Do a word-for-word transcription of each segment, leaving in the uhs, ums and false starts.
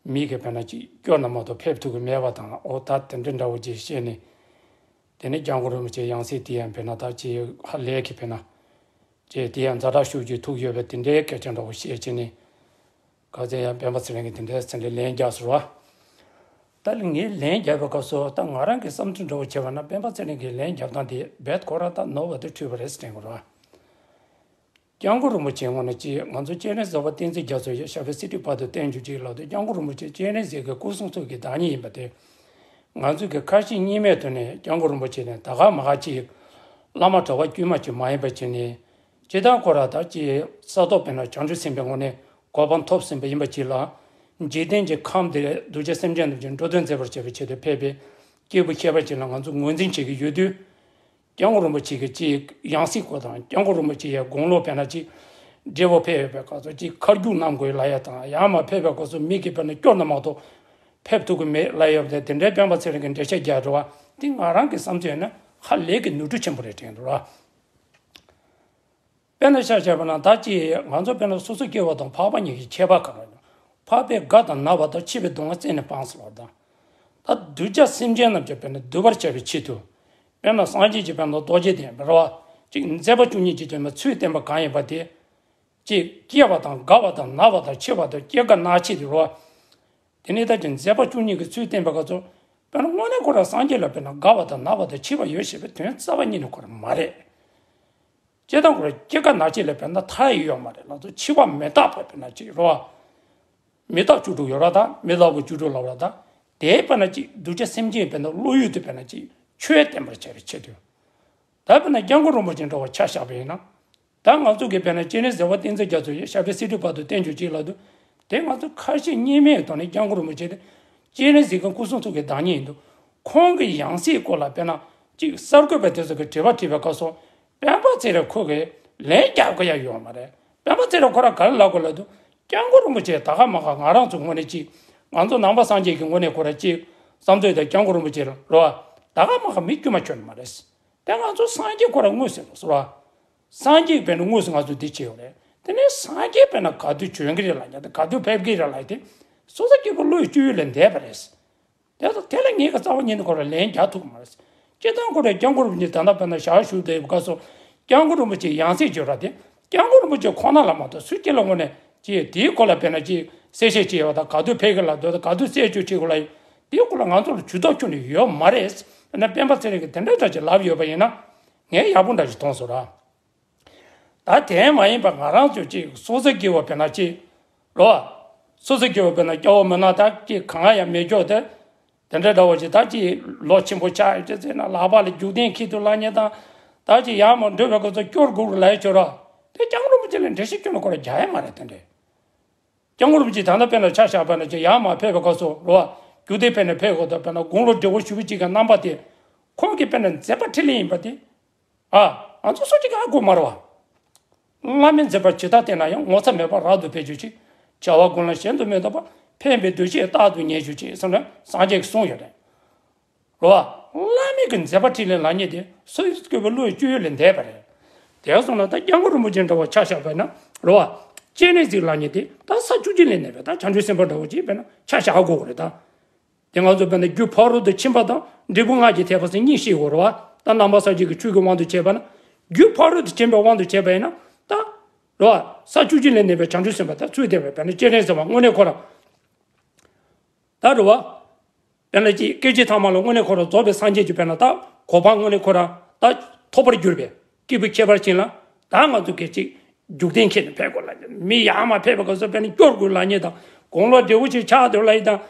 མི་གིས་དཔེར་ན་ཅིག་སྐྱོར་ན་མ་གཏོགས་ཕེབས་ཐུབ་ཀྱི་མེད་པ་དང་། འོ་ད་དེ་འདྲ་འདྲ་བོ་ཅིག་བཤད་ནས། དེ་ནས་སྐྱབས་མགོན་རིན་པོ་ཆེའི་ཡང་སྲིད་དེ་ཡང་དཔེར་ན་ད་ཅིག་ཧ་ལས་ཀྱི་དཔེར་ན་ཅིག་དེ་ཡང་ཛ་དྲག་ཤུགས་ཀྱིས་ཐུག་ཡོད་པའི་དེ་འདྲའི་སྐད་ཆ་འདྲ་བོ་བཤད་བྱས་ནས། ག་ཚོད་ཡང་སྤེན་པ་ཚེ་རིང་གིས་དེ་འདྲའི་ཚེ་འདྲའི་ལན་རྒྱག་ཟེར་བ། ད་ལན་ངས་ལན་རྒྱག་པའི་སྐབས་སུ་ད་ང་རང་གི་བསམ་ཚུལ་འདྲ་བོ་བྱས་པ་ན། སྤེན་པ་ཚེ་རིང་གིས་ལན་རྒྱག་སྟངས་དེ་རྦད་ཁོ་རང་ད་ནོར་བ་དེ་འཁྲུལ་བ་རེད་ཟེར་དྲན་དགོས་རེད་བ། སྐྱབས་མགོན་རིན་པོ་ཆེའི་ངོས་ནས་ཅིག་ང་ཚོ་སྤྱན་རས་གཟིགས་དབང་བསྟན་འཛིན་རྒྱ་མཚོ་ཡི་ཞབས་པད་སྲིད་མཐའི་བར་དུ་བརྟན་གྱུར་ཅིག་ལབ་དུས། སྐྱབས་མགོན་རིན་པོ་ཆེ་སྤྱན་རས་གཟིགས་ཀྱི་སྐུ་གསུང་ཐུགས་ཀྱི་བདག་ཉིད་ཡིན་པ་དེ། ང་ཚོས་ཀྱི་ཁ་ཞེ་གཉིས་མེད་ཐོག་ནས་སྐྱབས་མགོན་རིན་པོ་ཆེ་ནི་ད་ག་མ་ག་ཅིག་བླ་མ་གྲྭ་པ་དཀྱུས་མ་ཅིག་མ་ཡིན་པ་བྱས་ནས། སྤྱིར་བཏང་ཁོ་རང་ད་ཅིག་ས་ཐོག་དཔེར་ན་བྱང་ཆུབ་སེམས་དཔའི་ངོས་ནས་གོ་འཕང་ཐོབ་ཟིན་པ་ཡིན་པ་ཅིག་ལ། འཇིག་རྟེན་གྱི་ཁམས་འདིར་གདུལ་བྱ་སེམས་ཅན་རྣམས་ཀྱི་འགྲོ་དོན་མཛད་པར་བྱ་བའི་ཆེད་དུ་ཕེབས་པའི་སྐྱེས་བུ་མཁས་པ་ཅིག་ལ་ང་ཚོ་ངོས་འཛིན་བྱེད་ཀྱི་ཡོད་དུས། སྐྱབས་མགོན་རིན་པོ་ཆེ་གི་ཅིག་ཡང་སྲིད་སྐོར་དང་། སྐྱབས་མགོན་རིན་པོ་ཆེ་ཡི་དགུང་ལོ་དཔེར་ན་ཅིག་བགྲེས་པོ་ཕེབས་ཡོད་པའི་སྐབས་སུ་ཅིག་ཁ་རྒྱུག་གནང་དགོས་ལབ་ཡ་དང་། ཡར་མར་ཕེབས་པའི་སྐབས་སུ་མི་གིས་དཔེར་ན་སྐྱོར་ན་མ་གཏོགས་ཕེབས་ཐུབ་ཀྱི་མེད་ལབ་ཡོད་པ་དེ། དེ་འདྲའི་སྤེན་པ་ཚེ་རིང་གིས་འགྲེལ་བཤད་རྒྱག་འགྲོ་བ་དེ་ང་རང་གི་བསམ་ཚུལ་ཡིན་ན་ཧ་ལས་ཀྱི་ནོར་འཁྲུལ་ཆེན་པོ་རེད་དྲན་འདུག་ར། དཔེར་ན་ཆ་བཞག་པ་ན་ད་ཅིག་ང་ཚོ་དཔེར་ན་སོ་སོ་སྐྱེ་བོ་དང་འཕགས་པ་གཉིས་ཀྱི་ཁྱད་པར་ག་རེ་ཡོད། འཕགས་པས་དགའ་དང་ན་བ་དང་། འཆི་བའི་སྡུག་བསྔལ་རྩད་ནས་སྤངས་ཟེར་བ་དང་། ད་གདུལ་བྱ་སེམས་ཅན་རྣམས་ཀྱི་དཔེར་ན་གདུལ་བར་བྱ་བའི་ཆེད་དུ། དཔེར་ན་སངས་རྒྱས་ཀྱི་དཔེར་ན་རྡོ་རྗེ་གདན་པ་རེད་བ། ཅིག་མཛད་པ་བཅུ་གཉིས་ཀྱི་དེ་མ་ཚུལ་བསྟན་པ་གང་ཡིན་པ་དེ། ཅིག་སྐྱེ་བ་དང་རྒ་བ་དང་ན་བ་དང་། འཆི་བ་དང་སྐྱེ་རྒ་ན་འཆི་དེ་རེད་བ། དེ་ནས་ད་ཅིག་མཛད་པ་བཅུ་གཉིས་ཀྱི་ཚུལ་བསྟན་པའི་སྐབས་སུ། དཔེར་ན་དངོས་གནས་ཁོ་རང་སངས་རྒྱས་ལ་དཔེར་ན་རྒ་བ་དང་ན་བ་དང་འཆི་བ་ཡོད་ཞེས་པའི་དོན་རྩ་བ་ཉིད་ནས་ཁོ་རང་མ་རེད། སྤྱིར་བཏང་ཁོ་རང་སྐྱེ་རྒ་ན་འཆི་ལ་དཔེར་ན་མཐའ་ཡས་ཡོད་མ་རེད། ང་ཚོ་འཆི་བ་མི་རྟག་པ་དཔེར་ན་ཅིག་རེད་བ། མི་རྟག་བཅུ་དྲུག་ཡོད་ར། ད་མི་རྟག་པ་བཅུ་དྲུག་ལབ་ར། ད་དེའི་དཔེར་ན་ཅིག་གདུལ་བྱ་སེམས་ཅན་དཔེར་ན་བློ་ཡུལ་དུ་དཔེར་ན་ཅིག་ཆོས་བསྟན་པར་བྱ་བའི་ཆེད་དུ། ད་དཔེར་ན་སྐྱབས་མགོན་རིན་པོ་ཆེ་འདྲ་བ་ཆ་བཞག་པ་ཡིན་ན། ད་ང་ཚོ་གིས་དཔེར་ན་སྤྱན་རས་གཟིགས་དབང་བསྟན་འཛིན་རྒྱ་མཚོ་ཡི་ཞབས་པད་སྲིད་མཐའི་བར་དུ་བརྟན་གྱུར་ཅིག་ལབ་དུས། དེ་ང་ཚོ་ཁ་ཞེ་གཉིས་མེད་ཐོག་ནས་སྐྱབས་མགོན་རིན་པོ་ཆེ་དེ་སྤྱན་རས་གཟིགས་ཀྱི་སྐུ་གསུང་ཐུགས་ཀྱི་བདག་ཉིད་ཡིན་དུས། ཁོང་གི་ཡང་སྲིད་སྐོར་ལ་དཔེར་ན་ཅིག་གསར་འགོད་པ་དེ་ཚོ་གིས་དྲི་བ་དྲིས་པའི་སྐབས་སུ། སྤེན་པ་ཚེ་རིང་ཁོ་གིས་ལན་རྒྱག་དགོས་ཡ་ཡོད་མ་རེད། སྤེན་པ་ཚེ་རིང་ཁོ་རང་ག་རེ་ལབ་དགོས་ལབ་དུས། སྐྱབས་མགོན་རིན་པོ་ཆེ་ད་ག་མ་ག་ང་རང་ཚོ་ངོས་ནས་ཅིག་ང་ཚོ་ནང་པ་སངས་རྒྱས་ཀྱི་ངོས་ནས་ཁོ་རང་ཅིག་བསམ་ཚུལ་དང་། སྐྱབས་མགོན་རིན་པོ་ཆེ་ལ་རེད་བ། ད་ག་མ་ག་མི་དཀྱུས་མ་ཁྱོན་ནས་མ་རེད། དེ་ང་ཚོ་སངས་རྒྱས་ཁོ་རང་དངོས་སུ་ཡོད་ཟེར་བ། སངས་རྒྱས་དཔེར་ན་དངོས་སུ་ང་ཚོ་འདི་བྱས་ཡོད་རེད། དེ་ནས་སངས་རྒྱས་དཔེར་ན་ག་དུས་བྱོན་གྱི་རེད་ལབ་ཡ་དེ། ག་དུས་ཕེབས་ཀྱི་རེད་ལབ་ཡ་དེ། སོ་སོ་སྐྱེ་བོ་བློ་ཡི་སྤྱོད་ཡུལ་ལས་འདས་པ་རེད། དེ་ཚོ་དེ་ལ་ངས་ཀྱི་རྩ་བ་ཉིད་ནས་ཁོ་ལ་ལན་རྒྱག་ཐུབ་ཀྱི་མ་རེད། སྤྱིར་བཏང་ཁོ་རང་སྐྱབས་མགོན་རིན་པོ་ཆེ་ད་ལྟ་དཔེར་ན་ཞལ་བཞུགས་བསྡད་ཡོད་པའི་སྐབས་སུ། སྐྱབས་མགོན་རིན་པོ་ཆེ་ཡང་སྲིད་བྱོན་ར་དེ། སྐྱབས་མགོན་རིན་པོ་ཆེ་ཁོ་ན་ལ་མ་གཏོགས་སུ་སྐྱེ་ལ་དངོས་གནས་ཅིག་དེའི་སྐོར་ལ་དཔེར་ན་ཅིག་གསལ་བཤད་བྱས་ཡོད་པ་དང་། ག་དུས་ཕེབས་ཀྱི་ལ་འདོད་དང་། ག་དུས་རྩད་གཅོད་བྱེད་དགོས་ལ་ཡོད། དེའི་སྐོར་ལ་ང་ཚོ་ལ་ཇུས་གཏོགས་ཁྱོན་ནས་ཡོད་མ་རེད། དཔེར་ན་སྤེན་པ་ཚེ་རིང་གིས་དེ་འདྲ་འདྲ་ཅིག་ལབ་ཡོད་པ་ཡིན་ན། ངས་ཡག་པོ་འདྲ་ཅིག་མཐོང་སོང་ར། ད་དེ་མ་ཡིན་པ་ང་རང་ཚོ་ཅིག་སོ་སོ་སྐྱེ་བོ་དཔེར་ན་ཅིག་རོ། སོ་སོ་སྐྱེ་བོ་དཔེར་ན་སྐྱ་བོ་མི་ནག་ད་ཅིག་གང་ཡང་མེད་ཀྱོག་དེ། དེ་འདྲ་འདྲ་བོ་ཅིག་ད་ཅིག་ལོ་ཆེན་པོ་ཆགས་ཡོད་ཅེས་ཟེར་ན། ལག་པ་ལ་རྒྱུག་རྟེན་འཁྱེར་དུས་ལབ་མཁན་དང་། ད་ཅིག་ཡར་མར་འགྲོ་བའི་སྐབས་སུ་སྐྱོར་དགོས་ལབ་ཡ་ཅིག་རོ། དེ་སྐྱབས་མགོན་རིན་པོ་ཆེ་ལ་འགྲེལ་བཤད་ཁྱོན་ནས་ཁོ་རང་རྒྱག་ཡ་མ་རེད། དེ་འདྲས། སྐྱབས་མགོན་རིན་པོ་ཆེ་ད་ལྟ་དཔེར་ན་ཆ་བཞག་པ་ན་ཅིག་ཡར་མར་ཕེབས་པའི་སྐབས་སུ་རོ། རྒྱུག་རྟེན་ཕུད་ནས་ཕེབས་དགོས་དང་། དཔེར་ན་དགུང་ལོ་བགྲེས་པོ་ཞེ་པོ་ཅིག་གི་རྣམ་པ་དེ། ཁོང་གི་དཔེར་ན་མཛད་པ་འཕྲིན་ལས་ཡིན་པ་དེ། ཨ། ང་ཚོ་སོ་གཅིག་གིས་ཧ་གོ་མ་རེད་བ། བླ་མའི་མཛད་པ་ཇི་ལྟར་བསྟན་ན་ཡང་། ངོ་ཚ་མེད་པར་རབ་ཏུ་འཕེལ་གྱུར་ཅིག། བྱ་བ་ཀུན་ལ་ཞེན་དུ་མི་གཏོགས་པ། ཕན་པའི་འདུ་ཤེས་རྟག་ཏུ་རྙེད་གྱུར་ཅིག་ཟེར་ནས་སངས་རྒྱས་ཀྱིས་གསུངས་ཡོད་རེད། རེད་བ། བླ་མའི་གི་མཛད་པ་འཕྲིན་ལས་ལབ་མཁན་དེ་སོ་སོ་སྐྱེ་བོའི་བློ་ཡི་སྤྱོད་ཡུལ་ལས་འདས་པ་རེད། དེ་སོང་ན་ད་སྐྱབས་མགོན་རིན་པོ་ཆེ་འདྲ་བོ་ཆ་བཞག་པ་ན་རེད་བ། སྤྱན་རས་གཟིགས་ལབ་མཁན་དེ་ད་ས་བཅུ་གཅིག་ལས་གནས་པའི་ད་བྱང་ཆུབ་སེམས་དཔའ་འདྲ་བོ་ཅིག་དཔེར་ན་ཆ་བཞག་དགོས་རེད་ད། དེ་ང་ཚོ་དཔེར་ན་རྒྱུ་ཕ་རོལ་ཏུ་ཕྱིན་པ་དང་འབྲས་བུ་སྔར་གྱི་ཐེག་པ་ཟེར་གཉིས་བཤད་ཡོད་རེད་བ། ད་ནང་པ་སངས་རྒྱས་ཀྱི་ཆོས་ཀྱི་དབང་དུ་བྱས་པ་ན། རྒྱུ་ཕ་རོལ་ཏུ་ཕྱིན་པའི་དབང་དུ་བྱས་པ་ཡིན་ན་ད། རེད་བ། ས་བཅུ་གཅིག་ལས་གནས་པའི་བྱང་ཆུབ་སེམས་དཔའ་ད་ཚུལ་བསྟན་པའི་དཔེར་ན་སྤྱན་རས་གཟིགས་དབང་དངོས་གནས་ཁོ་རང་། ད་རེད་བ། དཔེར་ན་ཅིག་སྐད་ཅིག་ཐ་མ་ལ་དངོས་གནས་ཁོ་རང་རྫོགས་པའི་སངས་རྒྱས་ཀྱི་དཔེར་ན་ད་གོ་འཕང་དངོས་གནས་ཁོ་རང་ད་ཐོབ་པར་གྱུར་པའི་སྐྱེས་བུ་ཁྱད་པར་ཅན་ལ་ད་ང་ཚོ་གིས་ཅིག་རྒྱུག་རྟེན་འཁྱེར་ནས་ཕེབས་དགོས་ལབ་མཁན། མི་ཡར་མར་ཕེབས་པའི་སྐབས་སུ་དཔེར་ན་སྐྱོར་དགོས་ལབ་མཁན་དང་། དགུང་ལོ་བགྲེས་པོ་ཅིག་ཆགས་འདུག་ལབ་ཡ་དང་།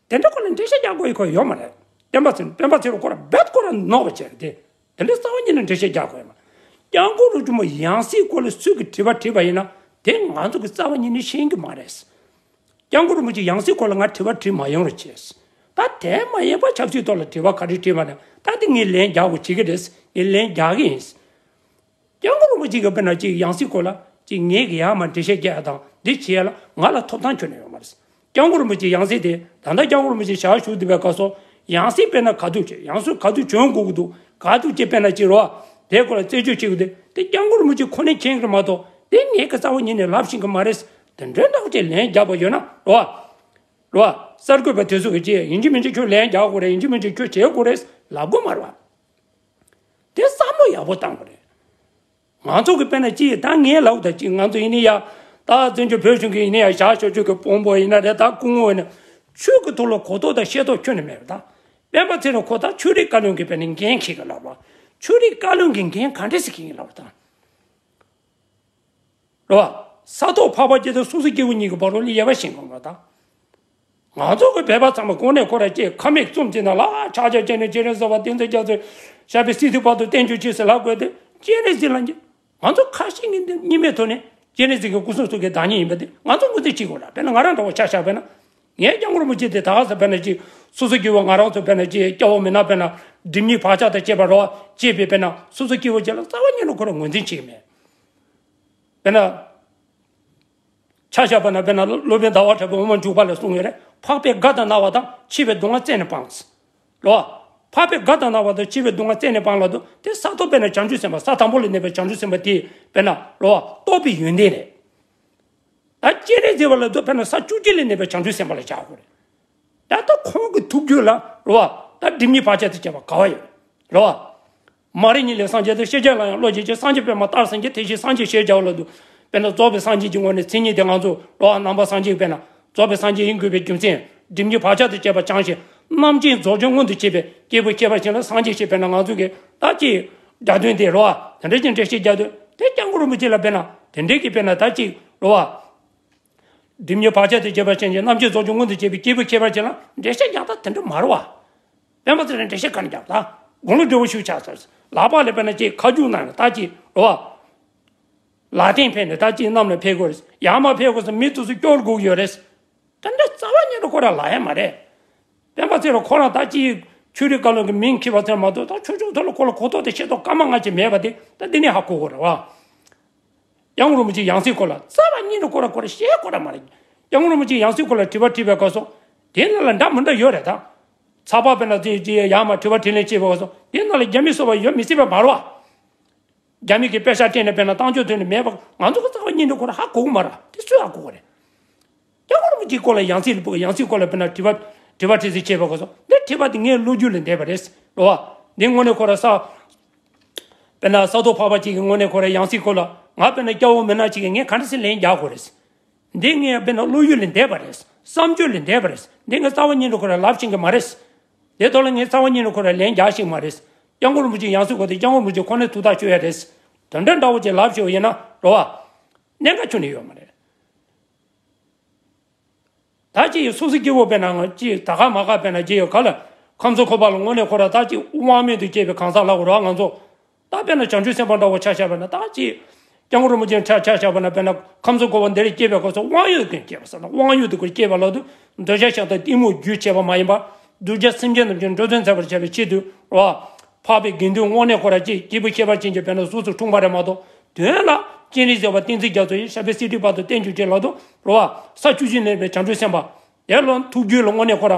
དེ་འདྲ་ཁོ་ལ་འགྲེལ་བཤད་རྒྱག་དགོས་ཡ་ཁོ་ཡོད་མ་རེད། སྤེན་པ་ཚེ་སྤེན་པ་ཚེ་རིང་ཁོ་རང་རྦད་ཁོ་རང་ནོར་བ་བྱས་རེད་དེ། དེ་འདྲའི་རྩ་བ་ཉིད་ནས་འགྲེལ་བཤད་རྒྱག་དགོས་ཡོད་མ་རེད། སྐྱབས་མགོན་རིན་པོ་ཆེ་ཡང་སྲིད་སྐོར་ལ་སུས་ཀྱིས་དྲི་བ་དྲིས་པ་ཡིན་ན་དེ་ང་ཚོ་གིས་རྩ་བ་ཉིད་ནས་ཤེས་ཀྱི་མ་རེད། སྐྱབས་མགོན་རིན་པོ་ཆེ་ཡང་སྲིད་སྐོར་ལ་ང་དྲི་བ་དྲིས་མ་ཡོང་རོགས་བྱས། ད་དེ་མ་ཡིན་པ་ཆབ་སྲིད་ཐོག་ལ་དྲི་བ་ག་རེ་དྲིས་པ་ན་ད་དེ་ངས་ལན་རྒྱག་དགོས་བྱེད་ཀྱི་རེད། ངས་ལན་རྒྱག་གི་ཡིན། སྐྱབས་མགོན་རིན་པོ་ཆེ་གིས་དཔེར་ན་ཅིག་ཡང་སྲིད་སྐོར་ལ་ཅིག་ངས་ཀྱིས་ཡར་མར་འགྲེལ་བཤད་རྒྱག་ཡ་དང་འདི་བྱེད་ཡ་ལ་ང་ལ་ཐོབ་ཐང་ཁྱོན་ནས་ཡོད་མ་རེད། སྐྱབས་མགོན་རིན་པོ་ཆེ་ཡང་སྲིད་དེ་ད་ལྟ་སྐྱབས་མགོན་རིན་པོ་ཆེ་ཞལ་བཞུགས་བསྡད་པའི་སྐབས་སུ་ཡང་སྲིད་དཔེར་ན་ག་དུས་བྱེད། ཡང་སྲིད་ག་དུས་བྱོན་དགོས་ཀྱི་འདུག། ག་དུས་བྱེད་དཔེར་ན་ཅིག་རོ། དེ་སྐོར་ལ་རྩད་གཅོད་བྱེད་དགོས་དེ་དེ་སྐྱབས་མགོན་རིན་པོ་ཆེ་ཁོ་ནས་མཁྱེན་གྱི་མ་གཏོགས་དེ་ངས་ཀྱིས་རྩ་བ་ཉིད་ནས་ལབ་ཤེས་ཀྱི་མ་རེད། དེ་འདྲའི་འདྲ་བོ་ཅིག་ལན་རྒྱག་པ་ཡོད་ན་རོ། རེད་བ། གསར་འགོད་པ་དེ་ཚོ་གིས་ཅིག་ཡིན་གཅིག་མིན་གཅིག་ཁྱོད་ལན་རྒྱག་དགོས་རེད། ཡིན་གཅིག་མིན་གཅིག་ཁྱོད་བྱེད་དགོས་རེད་ལབ་དགོས་མ་རེད་བ། དེ་བསམ་བློ་ཡག་པོ་བཏང་དགོས་རེད། ང་ཚོ་གི་དཔེར་ན་ཅིག་ད་ངའི་ལབ་ད་ཅིག་ང་ཚོ་ཡིན་ན་ཡ། ད་བཙན་བྱོལ་བོད་གཞུང་གི་ཡིན་ན་ཡ། བཞག་ཆོག་ཆོག་གི་དཔོན་པོ་ཡིན་ན་རེད། ད་སྐུ་ངོ་ཡིན་ན། ཆོས་ཀྱི་ཐོག་ལ་གོ་རྟོགས་དང་ཤེས་རྟོགས་ཁྱོན་ནས་མེད་པ་དང་། སྤེན་པ་ཚེ་རིང་ཁོ་ད་ཆོས་རིག་བཀའ་བློན་གྱི་དཔེར་ན་འགན་འཁྱེར་གི་ལབ་པ། ཆོས་རིག་བཀའ་བློན་གྱི་འགན་ག་འདྲ་ཞིག་འཁྱེར་གི་ལབ་པ་དང་། རེད་བ། ས་ཐོག་ཕག་པ་སྐྱེ་དང་སོ་སོ་སྐྱེ་བོ་གཉིས་ཀྱི་བར་ལ་དབྱེ་བ་ཤེས་དགོས་པ་དང་། ང་ཚོ་གི་བོད་པ་ཚང་མ་གོང་ནས་ཁོ་ར་ཅིག་ཁ་མིག་བཙུམ་བྱས་ན་ལ་ཆག་ཆག་བྱས་ནས་སྤྱན་རས་གཟིགས་པ་བསྟན་འཛིན་རྒྱ་མཚོ་ཞབས་པད་སྲིད་མཐའི་བར་དུ་བརྟན་བཅོས་བྱེད་ཟེར་ལབ་དགོས་ཏེ། སྤྱན་རས་གཟིགས་ལ་ང་ཚོ་ཁ་ཞེ་གཉིས་མེད་ཐོག་ནས་སྤྱན་རས་གཟིགས་ཀྱི་སྐུ་གསུང་ཐུགས་ཀྱི་བདག་ཉིད་ཡིན་པ་དེ་ང་ཚོ་ངོས་འཛིན་བྱེད་དགོས་ར། དཔེར་ན་ང་རང་འདྲ་བོ་ཆ་བཞག་པས་ན། ངས་སྐྱབས་མགོན་རིན་པོ་ཆེ་དེ་ད་ག་ས་དཔེར་ན་ཅིག་སོ་སོ་སྐྱེ་བོ་ང་རང་ཚོ་དཔེར་ན་ཅིག་སྐྱ་བོ་མི་ན་དཔེར་ན་སྒྲིབ་གཉིས་བག་ཆགས་དང་བཅས་པ་རོ་བཅས་པའི་དཔེར་ན་སོ་སོ་སྐྱེ་བོ་ཅིག་ལ་རྩ་བ་ཉིད་ནས་ཁོ་རང་ངོས་འཛིན་བྱེད་ཀྱི་མེད། དཔེར་ན། ཆ་བཞག་པ་ན་དཔེར་ན་སློབ་དཔོན་ཟླ་བ་གྲགས་པས་དབུ་མ་འཇུག་པ་ལ་གསུངས་ཡོད་རེད། འཕགས་པས་དགའ་དང་ན་བ་དང་། འཆི་བའི་སྡུག་བསྔལ་རྩད་ནས་སྤངས། རོ། འཕགས་པས་དགའ་དང་ན་བ་དང་། འཆི་བའི་སྡུག་བསྔལ་རྩད་ནས་སྤངས་ལབ་དུས་དེ་ས་ཐོབ་དཔེར་ན་བྱང་ཆུབ་སེམས་དཔའ། ས་དང་པོ་ལ་གནས་པའི་བྱང་ཆུབ་སེམས་དཔའ་དེ་དཔེར་ན་རོ་རྟོགས་པའི་ཡོན་ཏན་རེད། ད་སྤྱན་རས་གཟིགས་པ་ལ་དུ་དཔེར་ན་ས་བཅུ་གཅིག་ལ་གནས་པའི་བྱང་ཆུབ་སེམས་དཔའ་ལ་བཞག་དགོས་རེད། ད་ལྟ་ཁོང་གི་ཐུགས་རྒྱུད་ལ་རོ་བ་ད་སྒྲིབ་གཉིས་བག་ཆགས་དང་བཅས་པ་ག་བ་ཡོད་རོ་བ། མ་རིག་གཉིད་ལས་སངས་རྒྱས་ཏེ། ཤེས་བྱ་ལ་ཡང་བློ་སྐྱེད་ཅིང་། སངས་རྒྱས་པད་མ་ལྟར་སེམས་ཀྱིས། དེ་བཞིན་སངས་རྒྱས་ཞེས་བྱ་བ་ལ་དུ། དཔེར་ན་རྫོགས་པའི་སངས་རྒྱས་ཀྱི་ངོས་ནས་མཚན་ཉིད་དེ་ང་ཚོ་རོ་བ་ནང་པ་སངས་རྒྱས་དཔེར་ན་རྫོགས་པའི་སངས་རྒྱས་ཡིན་དགོས་པའི་རྒྱུ་མཚན། སྒྲིབ་གཉིས་བག་ཆགས་དང་བཅས་པ་བྱང་ཞིང་རྣམ་མཁྱེན་རྫོགས་བྱང་མངོན་དུ་བྱེད་པའི་སྐྱེས་བུ་ཁྱད་པར་ཅན་ལ་སངས་རྒྱས་ཞེས་དཔེར་ན་ང་ཚོ་གིས་ད་ཅིག་སྒྲ་དོན་དེ་རོ་བ་དེ་འདྲ་ཅིག་འགྲེལ་བཤད་རྒྱག་དུས་དེ་སྐྱབས་མགོན་རིན་པོ་ཆེ་ལ་དཔེར་ན་དེ་འདྲའི་གི་དཔེར་ན་ད་ཅིག་རོ་བ། སྒྲིབ་གཉིས་བག་ཆགས་དང་བཅས་པ་ཅན་གྱི་རྣམ་མཁྱེན་རྫོགས་བྱང་མངོན་དུ་བྱེད་པའི་སྐྱེས་བུ་ཁྱད་པར་ཅན་ལ་འགྲེལ་བཤད་རྒྱག་སྟངས་དེ་འདྲ་མ་རེད་བ། སྤེན་པ་ཚེ་རིང་འགྲེལ་བཤད་ག་རེ་རྒྱག་ད། དགུང་ལོ་བགྲེས་པོ་ཞིག་ཆགས་ཚར། ལག་པ་ལ་དཔེར་ན་ཅིག་ཁ་རྒྱུག་གནང་ནས་ད་ཅིག་རོ་བ། ལག་རྟེན་ཕེབས་ནས་ད་ཅིག་གནམ་ལ་ཕེབས་དགོས་རེད། ཡར་མར་ཕེབས་དགོས་སོང་མི་དེ་ཚོ་སྐྱོར་དགོས་ཀྱི་ཡོད་རེད། དེ་འདྲ་རྩ་བ་ཉིད་དུ་ཁོ་རང་ལབ་ཡ་མ་རེད། སྤེན་པ་ཚེ་རིང་ཁོ་རང་ད་ཅིག་ཆོས་རིག་བཀའ་བློན་གྱི་མིང་འཁྱེར་བ་ཚོ་མ་གཏོགས་ད་ཆོས་ཕྱོགས་ཐོག་ལ་ཁོ་ལ་གོ་རྟོགས་དང་ཤེས་རྟོགས་སྐར་མ་ལྔ་ཅིག་མེད་པ་དེ་ད་འདི་ནས་ཧ་གོ་དགོས་རེད་བ། སྐྱབས་མགོན་རིན་པོ་ཆེའི་ཡང་སྲིད་སྐོར་ལ་རྩ་བ་ཉིད་ནས་ཁོ་རང་ཁོ་རང་ཤེས་ཁོ་རང་མ་རེད། སྐྱབས་མགོན་རིན་པོ་ཆེའི་ཡང་སྲིད་སྐོར་ལ་དྲི་བ་དྲིས་པའི་སྐབས་སུ་དེ་ནང་ལ་འདྲ་མི་འདྲ་ཡོད་རེད་ད། ཚགས་པར་དཔེར་ན་དེ་ཅི་ཡང་མ་དྲི་བ་དྲིས་ལན་བྱེད་པའི་སྐབས་སུ་དེ་ནང་ལ་རྒྱ་མི་སོགས་པ་ཡོད་མི་སྲིད་པ་མ་རེད་བ། རྒྱ་མི་གིས་པེ་ཤག་སྤྲད་ནས་དཔེར་ན་བཏང་བཅུག་ཐོན་ནས་མེད་པ་ང་ཚོ་གི་རྩ་བ་ཉིད་ནས་ཁོ་རང་ཧ་གོ་གི་མ་རེད། དེ་སུས་ཧ་གོ་གི་རེད། སྐྱབས་མགོན་རིན་པོ་ཆེའི་སྐོར་ལ་ཡང་སྲིད་ལ་ཕུག་ཡང་སྲིད་སྐོར་ལ་དཔེར་ན་དྲི་བ་དྲི་བ་དྲིས་ཟིན་བྱས་པའི་སྐབས་སུ་འདི་དྲི་བ་དེ་ངའི་ལོ་རྒྱུས་ལས་འདས་པ་རེད་རོ་བ། འདི་དངོས་གནས་ཁོ་ར་ས། དཔེར་ན་ས་ཐོག་ཕག་པ་གཅིག་གི་དངོས་གནས་ཁོ་ར་ཡང་སྲིད་སྐོར་ལ་ང་དཔེར་ན་སྐྱ་བོ་མི་ནག་གཅིག་གིས་ངས་ག་འདྲ་སེ་ལན་རྒྱག་དགོས་རེད། འདི་ངའི་དཔེར་ན་བློ་ཡུལ་ལས་འདས་པ་རེད། བསམ་སྤྱོད་ལས་འདས་པ་རེད། འདི་ངས་རྩ་བ་ཉིད་ནས་ཁོ་ར་ལབ་ཤེས་ཀྱི་མ་རེད། དེ་ཐོག་ལ་ངས་རྩ་བ་ཉིད་ནས་ཁོ་ར་ལན་རྒྱག་ཤེས་མ་རེད། སྐྱབས་མགོན་རིན་པོ་ཆེ་ཡང་སྲིད་སྐོར་དེ་སྐྱབས་མགོན་རིན་པོ་ཆེ་ཁོ་ནས་ཐུགས་ཐག་གཅོད་ཡ་རེད། དེ་འདྲ་འདྲ་བོ་ཅིག་ལབ་ཤེས་པ་ཡིན་ན་རོ་བ། གནད་འགག་ཁྱོན་ནས་ཡོད་མ་རེད། ད་ཅི་ཡི་སོ་སོ་སྐྱེ་བོ་དཔེར་ན་ང་ཅི་ད་ག་མ་ག་དཔེར་ན་ཅི་ཡི་ག་ལ་ཁམས་གསུམ་འཁོར་བ་ལ་དངོས་གནས་ཁོ་ར་ད་ཅི་དབང་མེད་དུ་སྐྱེས་པའི་གང་ཟག་ལ་གོ་ར་ང་ཚོ་ད་དཔེར་ན་བྱང་ཆུབ་སེམས་དཔའ་འདྲ་བོ་ཆ་བཞག་པ་ན་ད་ཅི་སྐྱབས་མགོན་རིན་པོ་ཆེ་ཆ་ཆ་བཞག་པ་ན་དཔེར་ན་ཁམས་གསུམ་འཁོར་བ་འདིར་སྐྱེས་པའི་སྐབས་སུ་དབང་ཡོད་ཀྱང་སྐྱེས་པ་ཟེར་ན་དབང་ཡོད་དུ་ཁོ་སྐྱེས་པ་ལ་དུ་འདོད་ཆགས་ཞེ་སྡང་གཏི་མུག་རྒྱུ་བྱས་པ་མ་ཡིན་པ་གདུལ་བྱ་སེམས་ཅན་རྣམས་ཀྱི་འགྲོ་དོན་མཛད་པར་བྱ་བའི་ཆེད་དུ་རོ་འཕགས་པའི་དགེ་འདུན་དངོས་གནས་ཁོ་ར་ཅི་སྐྱེས་བུ་ཁྱད་པར་ཅན་གྱི་དཔེར་ན་གཟུགས་སུ་འཁྲུངས་པ་རེད་མ་གཏོགས་དོན་ལ་སྤྱན་རས་གཟིགས་པ་བསྟན་འཛིན་རྒྱ་མཚོ་ཡི་ཞབས་པད་སྲིད་མཐའི་བར་དུ་བརྟན་གྱུར་ཅིག་ལ་དུ་རོ་བ་ས་བཅུ་བཞི་གནས་པའི་བྱང་ཆུབ་སེམས་དཔའ། དེ་ལ་ཐུགས་རྒྱུད་ལ་དངོས་གནས་ཁོ་ར།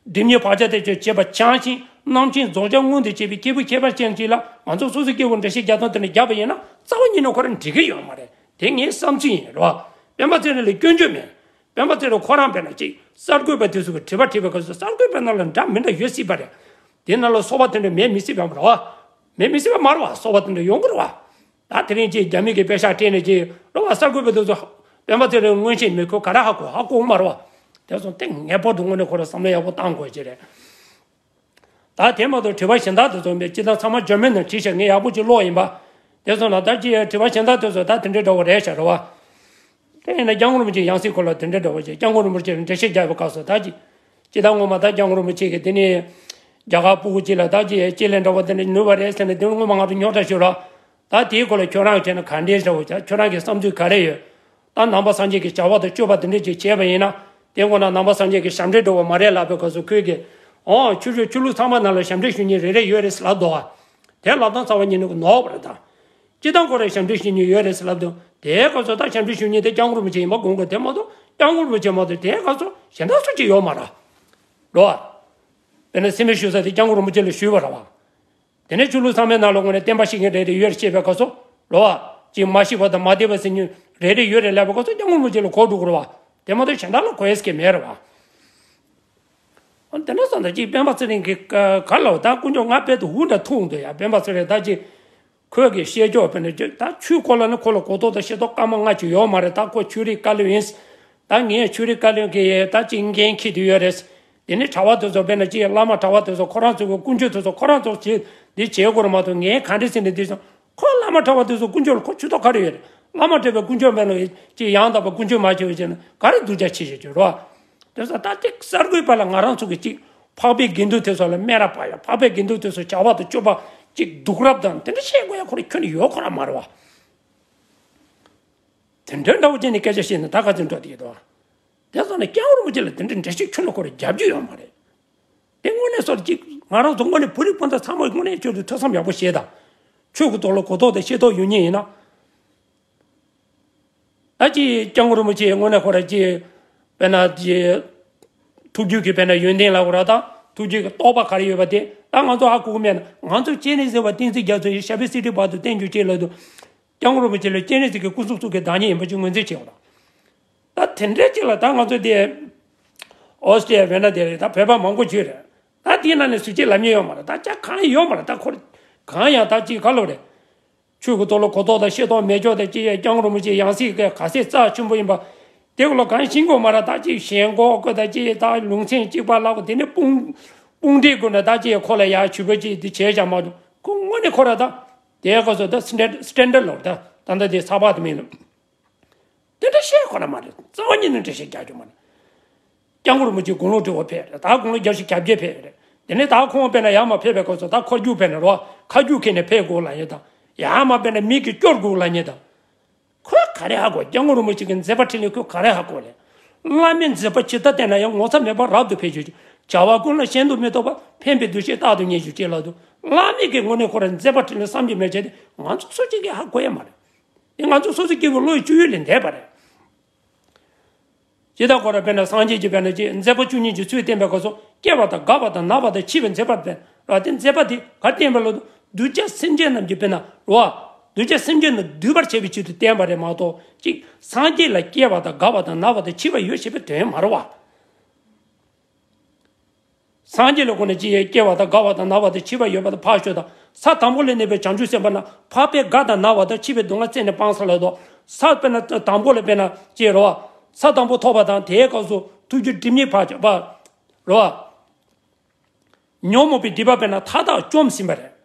སྒྲིབ་གཉིས་བག་ཆགས་དེ་ཚོ་བྱས་པ་བྱང་ཞིང་རྣམ་མཁྱེན་རྫོགས་བྱང་མངོན་དུ་བྱེད་པའི་སྐྱེས་བུ་ཁྱད་པར་ཅན་ཅིག་ལ་ང་ཚོ་སོ་སོའི་སྐྱེ་བོ་འགྲེལ་བཤད་རྒྱག་སྟངས་དེ་འདྲ་རྒྱག་པ་ཡིན་ན་རྩ་བ་ཉིད་ནས་ཁོ་རང་འགྲིག་གི་ཡོད་མ་རེད། དེ་ངའི་བསམ་ཚུལ་ཡིན་རོ། སྤེན་པ་ཚེ་རིང་ལ་སྐྱོན་བརྗོད་མེད། སྤེན་པ་ཚེ་རིང་ཁོ་རང་དཔེར་ན་ཅིག་གསར་འགོད་པ་དེ་ཚོ་གི་དྲི་བ་དྲིས་པའི་སྐབས་སུ་གསར་འགོད་པའི་ནང་ལ་འདྲ་མི་འདྲ་ཡོད་སྲིད་པ་རེད། དེ་ནང་ལ་སོགས་པ་དེ་འདྲ་མེད་མི་སྲིད་པ་མ་རེད་བ། མེད་མི་སྲིད་པ་མ་རེད་བ། སོགས་པ་དེ་འདྲ་ཡོང་གི་རེད་བ། ད་དེ་རིང་ཅིག་རྒྱ་མི་གི་པེ་ཤག་སྤྲད་ནས་ཅིག་རེད་བ། གསར་འགོད་པ་དེ་ཚོ་སྤེན་པ་ཚེ་རིང་མངོན་ཤེས་མི་ཁོ་ག་རེ་ཧ་གོ་ཧ་གོ་མ་རེད་བ། དེ་སོང་སྟེ་ངེས་པར་དུ་དངོས་གནས་ཁོ་རང་བསམ་བློ་ཡག་པོ་བཏང་དགོས་ཀྱི་རེད། ད་དེ་མ་གཏོགས་དྲི་བ་གཞན་དག་དེ་ཚོ་མེད། སྤྱིར་བཏང་ཚང་མ་འཇར་མན་ནང་བྲིས་ཤག་ངས་ཡག་པོ་ཅིག་ཀློག་ཡིན་པ། དེ་སོང་ལ་ད་ཅིག་དྲི་བ་གཞན་དག་དེ་ཚོ་ད་དེ་འདྲའི་འདྲ་བོ་རེད་ཤག་རེད་བ། དེ་ཡིན་ན་སྐྱབས་མགོན་རིན་པོ་ཆེ་ཡང་སྲིད་སྐོར་ལ་དེ་འདྲའི་འདྲ་བོ་ཅིག་སྐྱབས་མགོན་རིན་པོ་ཆེ་འགྲེལ་བཤད་རྒྱག་པའི་སྐབས་སུ་ད་ཅིག་སྤྱིར་བཏང་ངོ་མ་ད་སྐྱབས་མགོན་རིན་པོ་ཆེ་གིས་དེ་ནས་རྒྱ་གར་སྤུ་གུ་ཅིག་ལ་ད་ཅིག་སྐྱེས་ལན་འདྲ་བོ་དེ་འདྲ་ནུས་པ་རེད་ཟེར་ནས་དེ་ངོ་མ་ང་ཚོ་རྙོག་དྲ་ཤོར་ར། ད་དེའི་སྐོར་ལ་ཁྱོད་རང་བྱས་ན་ག་འདྲའི་འདྲ་བོ་ཅིག་ཁྱོད་རང་གི་བསམ་ཚུལ་ག་རེ་ཡོད། ད་ནང་པ་སངས་རྒྱས་ཀྱི་བྱ་བ་དང་སྤྱོད་པ་དེ་འདྲ་ཅིག་བྱས་པ་ཡིན་ན། དེ་སྔོན་ན་ནང་པ་སངས་རྒྱས་ཀྱི་ཞབས་འདྲེན་འགྲོ་བ་མ་རེད་ལབ་པའི་སྐབས་སུ་ཁོས་ཀྱིས། ཨོ་ཆོས་ཕྱོགས་ཆོས་ལུགས་ཚང་མ་ནང་ལ་ཞབས་འདྲེན་ཞུ་མཁན་རེ་རེ་ཡོད་རེད་ལབ་འདུག་བ། དེ་ལབ་སྟངས་རྩ་བ་ཉིད་ནས་ནོར་བ་རེད་ད། སྤྱིར་བཏང་ཁོ་རང་ཞབས་འདྲེན་ཞུ་མཁན་ཡོད་རེད་ལབ་འདུག་དེའི་སྐབས་སུ་ད་ཞབས་འདྲེན་ཞུ་མཁན་དེ་སྐྱབས་མགོན་རིན་པོ་ཆེ་ཡིན་པ་དགོངས་དགོས། དེ་མ་གཏོགས་སྐྱབས་མགོན་རིན་པོ་ཆེ་མ་གཏོགས་དེའི་སྐབས་སུ་གཞན་དག་སུ་གཅིག་ཡོད་མ་རེད། རེད་བ། དཔེར་ན་སེམས་དཔའི་ཞུ་ས་དེ་སྐྱབས་མགོན་རིན་པོ་ཆེ་ལ་ཞུས་པ་རེད་བ། དེ་ནས་ཆོས་ལུགས་ཚང་མའི་ནང་ལ་དངོས་གནས་བསྟན་པ་བཤིག་མཁན་རེ་རེ་ཡོད་རེད་ཅེས་པའི་སྐབས་སུ། རེད་བ། ཅིག་མ་བཤིག་པ་དང་མ་དེ་བ་ཟེར་མཁན་རེ་རེ་ཡོད་རེད་ལབ་པའི་སྐབས་སུ་སྐྱབས་མགོན་རིན་པོ་ཆེ་ལ་གོ་འགྲོ་དགོས་རེད་བ། དེ་མ་གཏོགས་གཞན་དག་ལ་གོ་ཡས་ཀྱི་མེད་རེད་བ། འོ་དེ་འདྲ་སོང་ཙང་ཅིག་སྤེན་པ་ཚེ་རིང་གི་ག་ག་ལ་བ་ད་དཀོན་མཆོག་ང་དཔལ་དུ་འུ་འདྲ་ཐུག་འདུག་ཡ། སྤེན་པ་ཚེ་རིང་ད་ཅིག་ཁོས་གི་བཤད་ཕྱོགས་དཔེར་ན་ཅིག་ད་ཆོས་སྐོར་ལ་ནི་ཁོ་ལ་གོ་རྟོགས་དང་ཤེས་རྟོགས་སྐར་མ་ལྔ་ཅིག་ཡོད་མ་རེད། ད་ཁོ་ཆོས་རིག་བཀའ་བློན་ཡིན། ད་ངས་ཆོས་རིག་བཀའ་བློན་གི་ད་ཅིག་འགན་འཁྱེར་དུ་ཡོད་རེད། དེ་ནས་གྲྭ་བ་དེ་ཚོ་དཔེར་ན་ཅིག་བླ་མ་གྲྭ་བ་དེ་ཚོ་ཁོ་རང་ཚོ་གི་དཀོན་མཆོག་དེ་ཚོ་ཁོ་རང་ཚོ་བྱེད་འདི་བྱེད་དགོས་རེད་མ་གཏོགས། ངས་ག་འདྲ་ཟེར་ནས་འདི་ཚོ་ཁོ་བླ་མ་གྲྭ་བ་དེ་ཚོ་དཀོན་མཆོག་ལ་ཁོ་ཇུས་གཏོགས་ག་རེ་ཡོད་རེད། བླ་མ་གྲྭ་བའི་དཀོན་མཆོག་མེད་ལ་ཅིག་ཡང་དག་པའི་དཀོན་མཆོག་མ་བྱས་པ་བྱས་ན་ག་རེ་སྡུག་ཅག་བྱེད་བྱེད་བྱེད་རོ། དེ་ཚོ་ད་ཅིག་གསར་འགོད་པ་ལ་ང་རང་ཚོ་གི་ཅིག་འཕགས་པའི་དགེ་འདུན་དེ་ཚོ་ལ་སྨད་ར་བབས་ཡ། འཕགས་པའི་དགེ་འདུན་དེ་ཚོ་བྱ་བ་དང་སྤྱོད་པ་ཅིག་སྡུག་རབས་དང་དེ་འདྲ་བཤད་དགོས་ཡ་ཁོ་རང་ཁྱོན་ནས་ཡོད་ཁོ་རང་མ་རེད་བ། དེ་འདྲ་འདྲ་བོ་བྱས་ནས་སྐད་ཆ་བཤད་ན་ད་ག་ཚོད་འགྲོ་དེ་ཡོད་དོ། དེ་ཚོ་ནས་སྐྱབས་མགོན་རིན་པོ་ཆེ་ལ་དེ་འདྲའི་འགྲེལ་བཤད་ཁྱོན་ནས་ཁོ་རང་རྒྱབ་རྒྱུ་ཡོད་མ་རེད། དེ་དངོས་གནས་སོར་གཅིག་ང་རང་ཚོ་དངོས་གནས་བོད་རིགས་སྤུན་ཟླ་ཚང་མ་དངོས་གནས་ཁྱོད་ཚོས་ཐོས་བསམ་ཡག་པོ་བྱེད་དང་། ཆོས་ཀྱི་ཐོག་ལ་གོ་རྟོགས་དང་ཤེས་རྟོགས་ཡོད་མཁན་ཡིན་ན། ད་ཅི་སྐྱབས་མགོན་རིན་པོ་ཆེ་དངོས་གནས་ཁོ་རང་ཅི་དཔེར་ན་ཅི་ཐུགས་རྒྱུད་ཀྱི་དཔེར་ན་ཡོན་ཏན་ལབ་དགོས་ར་དང་ཐུགས་རྒྱུད་ཀྱི་རྟོགས་པ་ག་རེ་ཡོད་པ་དེ་ད་ང་ཚོ་ཧ་གོ་གི་མེད་ན། ང་ཚོ་སྤྱན་རས་གཟིགས་པ་བསྟན་འཛིན་རྒྱ་མཚོ་ཡིས་ཞབས་པད་སྲིད་མཐའི་བར་དུ་བརྟན་གྱུར་ཅིག་ལབ་དུས། སྐྱབས་མགོན་རིན་པོ་ཆེ་ལ་སྤྱན་རས་གཟིགས་ཀྱི་སྐུ་གཟུགས་གཙུག་གི་བདག་ཉིད་ཡིན་པ་ཅིག་ངོས་འཛིན་བྱེད་དགོས་ར། ད་དེ་འདྲའི་ཅིག་ལ་ད་ང་ཚོ་དེ་ཨོ་སི་ཀྲི་ཡ་བོད་ན་དེ་རེད། ད་བོད་པ་མང་པོ་ཅིག་རེད། ད་དེའི་ནང་ནས་སུ་གཅིག་ལབ་མཁན་ཡོད་མ་རེད། ད་ཅག་གང་ཡང་ཡོད་མ་རེད། ད་ཁོ་གང་ཡང་ད་ཅིག་ག་ལབ་རེད། ཆོས་ཀྱི་ཐོག་ལ་གོ་རྟོགས་དང་ཤེས་རྟོགས་མེད་ཅོག་དང་ཅིག་ཡ་སྐྱབས་མགོན་རིན་པོ་ཆེ་ཡང་སྲིད་ཀྱི་ག་ཚད་རྩ་ཆེན་པོ་ཡིན་པ། དེ་ལ་གང་ཤེས་དགོས་མ་རེད། ད་ཅིག་ཞེན་ཁོག་གི་ད་ཅིག་ད་ལུང་ཚན་གཅིག་པ་ལབ་དགོས། དེ་ནས་དཔུང་དཔུང་སྒྲིག་དགོས་ན་ད་ཅིག་ཁོ་ལ་ཡ་ཞུ་བ་ཅིག་དེ་བྱས་ཀྱང་མ་གཏོགས་ཁོ་དངོས་གནས་ཁོ་ར་ད་དེའི་སྐབས་སུ་ད་སི་ཊན་སི་ཊན་ཌར་ལོ་ད་ད་ལྟ་དེ་ཚགས་པར་དུ་མིན་ལ། དེ་འདྲ་བཤད་ཁོ་ར་མ་རེད། རྩ་བ་ཉིད་ནས་འགྲེལ་བཤད་རྒྱག་རྒྱུ་མ་རེད། སྐྱབས་མགོན་རིན་པོ་ཆེ་དགུང་ལོ་བགྲེས་པོ་ཕེབས་རེད། ད་དགུང་ལོ་བརྒྱད་ཅུ་གྱ་བརྒྱད་ཕེབས་རེད། དེ་ནས་ད་ཁོང་དཔེར་ན་ཡར་མར་ཕེབས་པའི་སྐབས་སུ་ད་ཁ་རྒྱུག་དཔེར་ན་རོ་ཁ་རྒྱུག་ཁྱེར་ནས་ཕེབས་དགོས་ལབ་མཁན་དང་། ཡར་མར་དཔེར་ན་མི་གིས་སྐྱོར་དགོས་ལབ་མཁན་དང་། ཁོས་ག་རེ་ཧ་གོ། སྐྱབས་མགོན་རིན་པོ་ཆེ་གི་མཛད་པ་འཕྲིན་ལས་ཁོས་ག་རེ་ཧ་གོ་ལེ། བླ་མའི་མཛད་པ་ཇི་ལྟར་བསྟན་ན་ཡང་ངོ་ཚ་མེད་པར་རབ་ཏུ་འཕེལ་གྱུར་ཅིག། བྱ་བ་ཀུན་ལ་ཞེན་དུ་མི་རྟོག་པར་ཕན་པའི་འདུ་ཤེས་རྟག་ཏུ་རྙེད་གྱུར་ཅིག་ལབ་འདུག། བླ་མའི་གི་དངོས་གནས་ཁོ་རང་མཛད་པ་འཕྲིན་ལས་བསམ་གྱིས་མི་ཁྱབ་དེ་ང་ཚོ་སུ་གཅིག་གིས་ཧ་གོ་ཡ་མ་རེད། དེ་ང་ཚོ་སོ་སོ་སྐྱེ་བོའི་བློ་ཡི་སྤྱོད་ཡུལ་ལས་འདས་པ་རེད། ཇི་ལྟར་ཁོ་རང་དཔེར་ན་སངས་རྒྱས་ཀྱི་དཔེར་ན་ཅིག་མཛད་པ་བཅུ་གཉིས་ཀྱི་ཚུལ་བསྟན་པའི་སྐབས་སུ་སྐྱེ་བ་དང་རྒ་བ་དང་ན་བ་དང་འཆི་བའི་མཛད་པ་སྟོན་ར། དེ་མཛད་པ་དེ་ག་བསྟན་པ་ལ་གདུལ་བྱ་སེམས་ཅན་རྣམས་ཀྱི་དཔེར་ན་རོ། གདུལ་བྱ་སེམས་ཅན་རྣམས་འདུལ་བར་བྱེད་པའི་ཆེད་དུ་བསྟན་པ་རེད་མ་གཏོགས་ཅིག་སངས་རྒྱས་ལ་སྐྱེ་བ་དང་རྒ་བ་དང་ན་བ་དང་འཆི་བ་ཡོད་ཞེས་པའི་དོན་མ་རེད་བ། སངས་རྒྱས་ལ་དགོངས་ནས་ཅི་ཡང་སྐྱེ་བ་དང་རྒ་བ་དང་ན་བ་དང་འཆི་བ་ཡོད་པ་དང་ཕར་ཞོག་དང་། ས་དང་པོ་ལས་གནས་པའི་བྱང་ཆུབ་སེམས་དཔའ་རྣམས་འཕགས་པའི་རྒ་དང་ན་བ་དང་འཆི་བའི་སྡུག་བསྔལ་རྩད་ནས་སྤངས་ས་ལ་དོ། ས་དཔེར་ན་དང་པོ་ལ་དཔེར་ན་ཅི་རོ། ས་དང་པོ་ཐོབ་པ་དང་དེའི་སྐབས་སུ་ཐུགས་རྒྱུད་སྒྲིབ་གཉིས་ཕར་བཅད་པ་རོ། ཉོན་མོངས་པའི་སྒྲིབ་པ་དཔེར་ན་མཐའ་དག་བཅོམ་ཟིན་པ་རེད།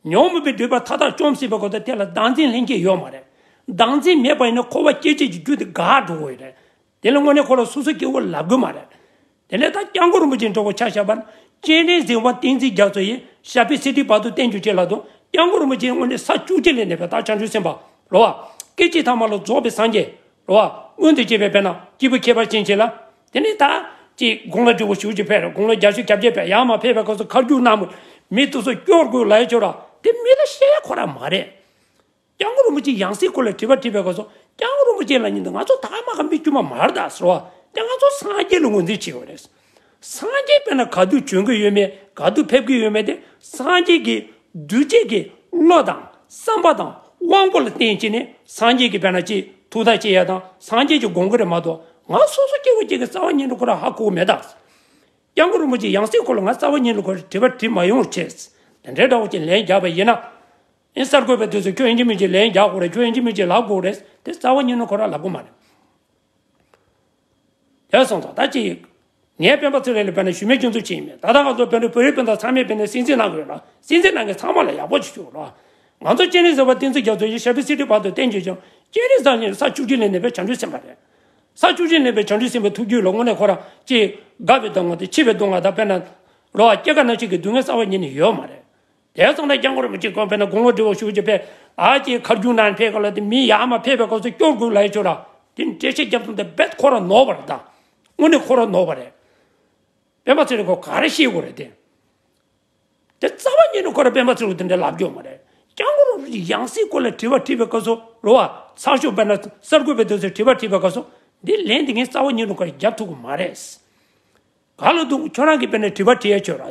ཉོན་མོངས་པའི་སྒྲིབ་པ་མཐའ་དག་བཅོམ་ཟིན་པའི་སྐབས་དུ་དེ་ལ་བདག་འཛིན་ལྷན་སྐྱེས་ཡོད་མ་རེད། བདག་འཛིན་མེད་པ་ཡིན་ན་འཁོར་བ་སྐྱེ་མཆེད་ཀྱི་རྒྱུ་དེ་འགག་འགྲོ་གི་རེད། དེ་ལ་དངོས་གནས་ཁོ་རང་སོ་སོ་སྐྱེ་བོ་ལབ་དགོས་མ་རེད། དེ་ནས་ད་སྐྱབས་མགོན་རིན་པོ་ཆེ་འགྲོ་བ་ཆ་བཞག་པ་ན་སྤྱན་རས་གཟིགས་དབང་བསྟན་འཛིན་རྒྱ་མཚོ་ཡིས་ཞབས་པད་སྲིད་མཐའི་བར་དུ་བརྟན་གྱུར་ཅིག་ལབ་དུས་སྐྱབས་མགོན་རིན་པོ་ཆེ་དངོས་གནས་ས་བཅུ་གཅིག་ལས་གནས་པའི་ད་བྱང་ཆུབ་སེམས་དཔའ་རོ། སྐད་ཅིག་ཐ་མ་ལ་རྫོགས་པའི་སངས་རྒྱས་རོ། མངོན་དུ་བྱེད་པའི་དཔེར་ན་སྐྱེས་བུ་ཁྱད་པར་ཅན་ཅིག་ལ། དེ་ནས་ད་ཅིག་དགུང་ལོ་བགྲེས་པོ་ཞེ་པོ་ཅིག་ཕེབས་རེད། དགུང་ལོ་བརྒྱད་ཅུ་གྱ་བརྒྱད་ཕེབས། ཡར་མར་ཕེབས་པའི་སྐབས་སུ་ཁ་རྒྱུག་གནང་མོད། མི་དེ་ཚོ་སྐྱོར་དགོས་ལབ་ཡ་ཆོག་ར། དེ་མི་ལ་བཤད་ཡ་ཁོ་ར་མ་རེད། སྐྱབས་མགོན་རིན་པོ་ཆེ་ཡང་སྲིད་སྐོར་ལ་དྲི་བ་དྲིས་པའི་སྐབས་སུ་སྐྱབས་མགོན་རིན་པོ་ཆེ་ལབ་མཁན་དེ་ང་ཚོ་ད་མ་ག་མི་དཀྱུས་མ་མ་རེད་ད་ཟེར་བ། དེ་ང་ཚོ་སངས་རྒྱས་ལ་ངོས་འཛིན་བྱེད་དགོས་རེད། སངས་རྒྱས་དཔེར་ན་ག་དུས་བྱོན་གྱི་ཡོད་མེད་ག་དུས་ཕེབས་ཀྱི་ཡོད་མེད་དེ་སངས་རྒྱས་ཀྱི་གདུལ་བྱའི་གི་བློ་དང་བསམ་པ་དང་དབང་པོ་ལ་བརྟེན་བྱས་ནས་སངས་རྒྱས་ཀྱི་དཔེར་ན་ཅིག་ཐུགས་ཐག་བཅད་ཡ་དང་སངས་རྒྱས་ཀྱི་དགོངས་ཀྱི་རེད་མ་གཏོགས་ང་སོ་སོ་སྐྱེ་བོ་གཅིག་གི་རྩ་བ་ཉིད་ནས་ཁོ་རང་ཧ་གོ་གི་མེད་ད། སྐྱབས་མགོན་རིན་པོ་ཆེ་ཡང་སྲིད་སྐོར་ལ་ང་རྩ་བ་ཉིད་ནས་ཁོ་རང་དྲི་བ་དྲིས་མ་ཡོང་བ་བྱས། དེ་འདྲའི་འདྲ་བོ་ཅིག་ལན་བརྒྱབ་པ་ཡིན་ན། ཨེ་གསར་འགོད་པ་དེ་ཚོ་ཁྱོད་ཡིན་གཅིག་མིན་གཅིག་ལན་རྒྱག་དགོས་རེད། ཁྱོད་ཡིན་གཅིག་མིན་གཅིག་ལབ་དགོས་རེད། དེ་རྩ་བ་ཉིད་ནས་ཁོ་རང་ལབ་གི་མ་རེད། དེ་སོང་ཙང་ད་ཅི། ངས་སྤེན་པ་ཚེ་རིང་ལ་དཔེར་ན་ཞུ་མེད་སྐྱོན་འཛུགས་བྱས་ཡིན་མེད། ད་ལྟ་ང་ཚོ་བོད་འདི་བོད་རིགས་སྤུན་ཟླ་ཚང་མས་དཔེར་ན་སྲིད་འཛིན་གནང་དགོས་ལ་སྲིད་འཛིན་གནང་མཁན་ཚང་མ་ལ་ཡག་པོ་ཅིག་ཞུ་རོགས། ང་ཚོ་སྤྱན་རས་གཟིགས་པ་བསྟན་འཛིན་རྒྱ་མཚོ་ཡི་ཞབས་པད་སྲིད་མཐའི་བར་དུ་བརྟན་གྱུར་ཅིག། སྤྱན་རས་གཟིགས་ས་བཅུ་གཅིག་ལས་གནས་པའི་བྱང་ཆུབ་སེམས་དཔའ་རེད། ས་བཅུ་གཅིག་ལས་གནས་པའི་བྱང་ཆུབ་སེམས་དཔའི་ཐུགས་རྒྱུད་ལ་དངོས་གནས་ཁོ་རང་ཅིག་རྒ་བའི་སྡུག་བསྔལ་དང་འཆི་བའི་སྡུག་བསྔལ་དང་དཔེར་ན། རོ་བ་སྐྱེ་རྒ་ན་འཆི་གི་སྡུག་བསྔལ་རྩ་བ་ཉིད་ནས་ཡོད་མ་རེད། དེ་སོང་ན་སྐྱབས་མགོན་རིན་པོ་ཆེ་ཁོང་དཔེར་ན་དགུང་ལོ་བགྲེས་པོ་ཞེ་པོ་ཅིག་ཕེབས། ཨ་ཅེ་ཁ་རྒྱུག་ནང་ཕེབས་ག་ལ་དེ་མི་ཡར་མར་ཕེབས་པའི་སྐབས་སུ་སྐྱོར་དགོས་ལབ་ཡ་ཆོག་ར། དེ་འགྲེལ་བཤད་རྒྱབ་སྟངས་དེ་རྦད་ཁོ་རང་ནོར་བ་རེད་ད། དངོས་གནས་ཁོ་རང་ནོར་བ་རེད། སྤེན་པ་ཚེ་རིང་ཁོ་ག་རེ་ཤེས་དགོས་རེད་དེ། དེ་རྩ་བ་ཉིད་ནས་ཁོ་རང་སྤེན་པ་ཚེ་རིང་དེ་འདྲ་ལབ་རྒྱུ་མ་རེད། སྐྱབས་མགོན་རིན་པོ་ཆེ་ཡང་སྲིད་སྐོར་ལ་དྲི་བ་དྲིས་པའི་སྐབས་སུ་རོ་བ་ཚགས་ཤོག་དཔེར་ན་གསར་འགོད་པ་དེ་ཚོས་དྲི་བ་དྲིས་པའི་སྐབས་སུ་འདི་ལན་དེ་ངས་རྩ་བ་ཉིད་ནས་ཁོ་རང་རྒྱབ་ཐུབ་ཀྱི་མ་རེད། ག་ལ་འདུག་ཁྱོད་རང་གིས་དཔེར་ན་དྲི་བ་དྲི་ཡ་ཆོག་ར།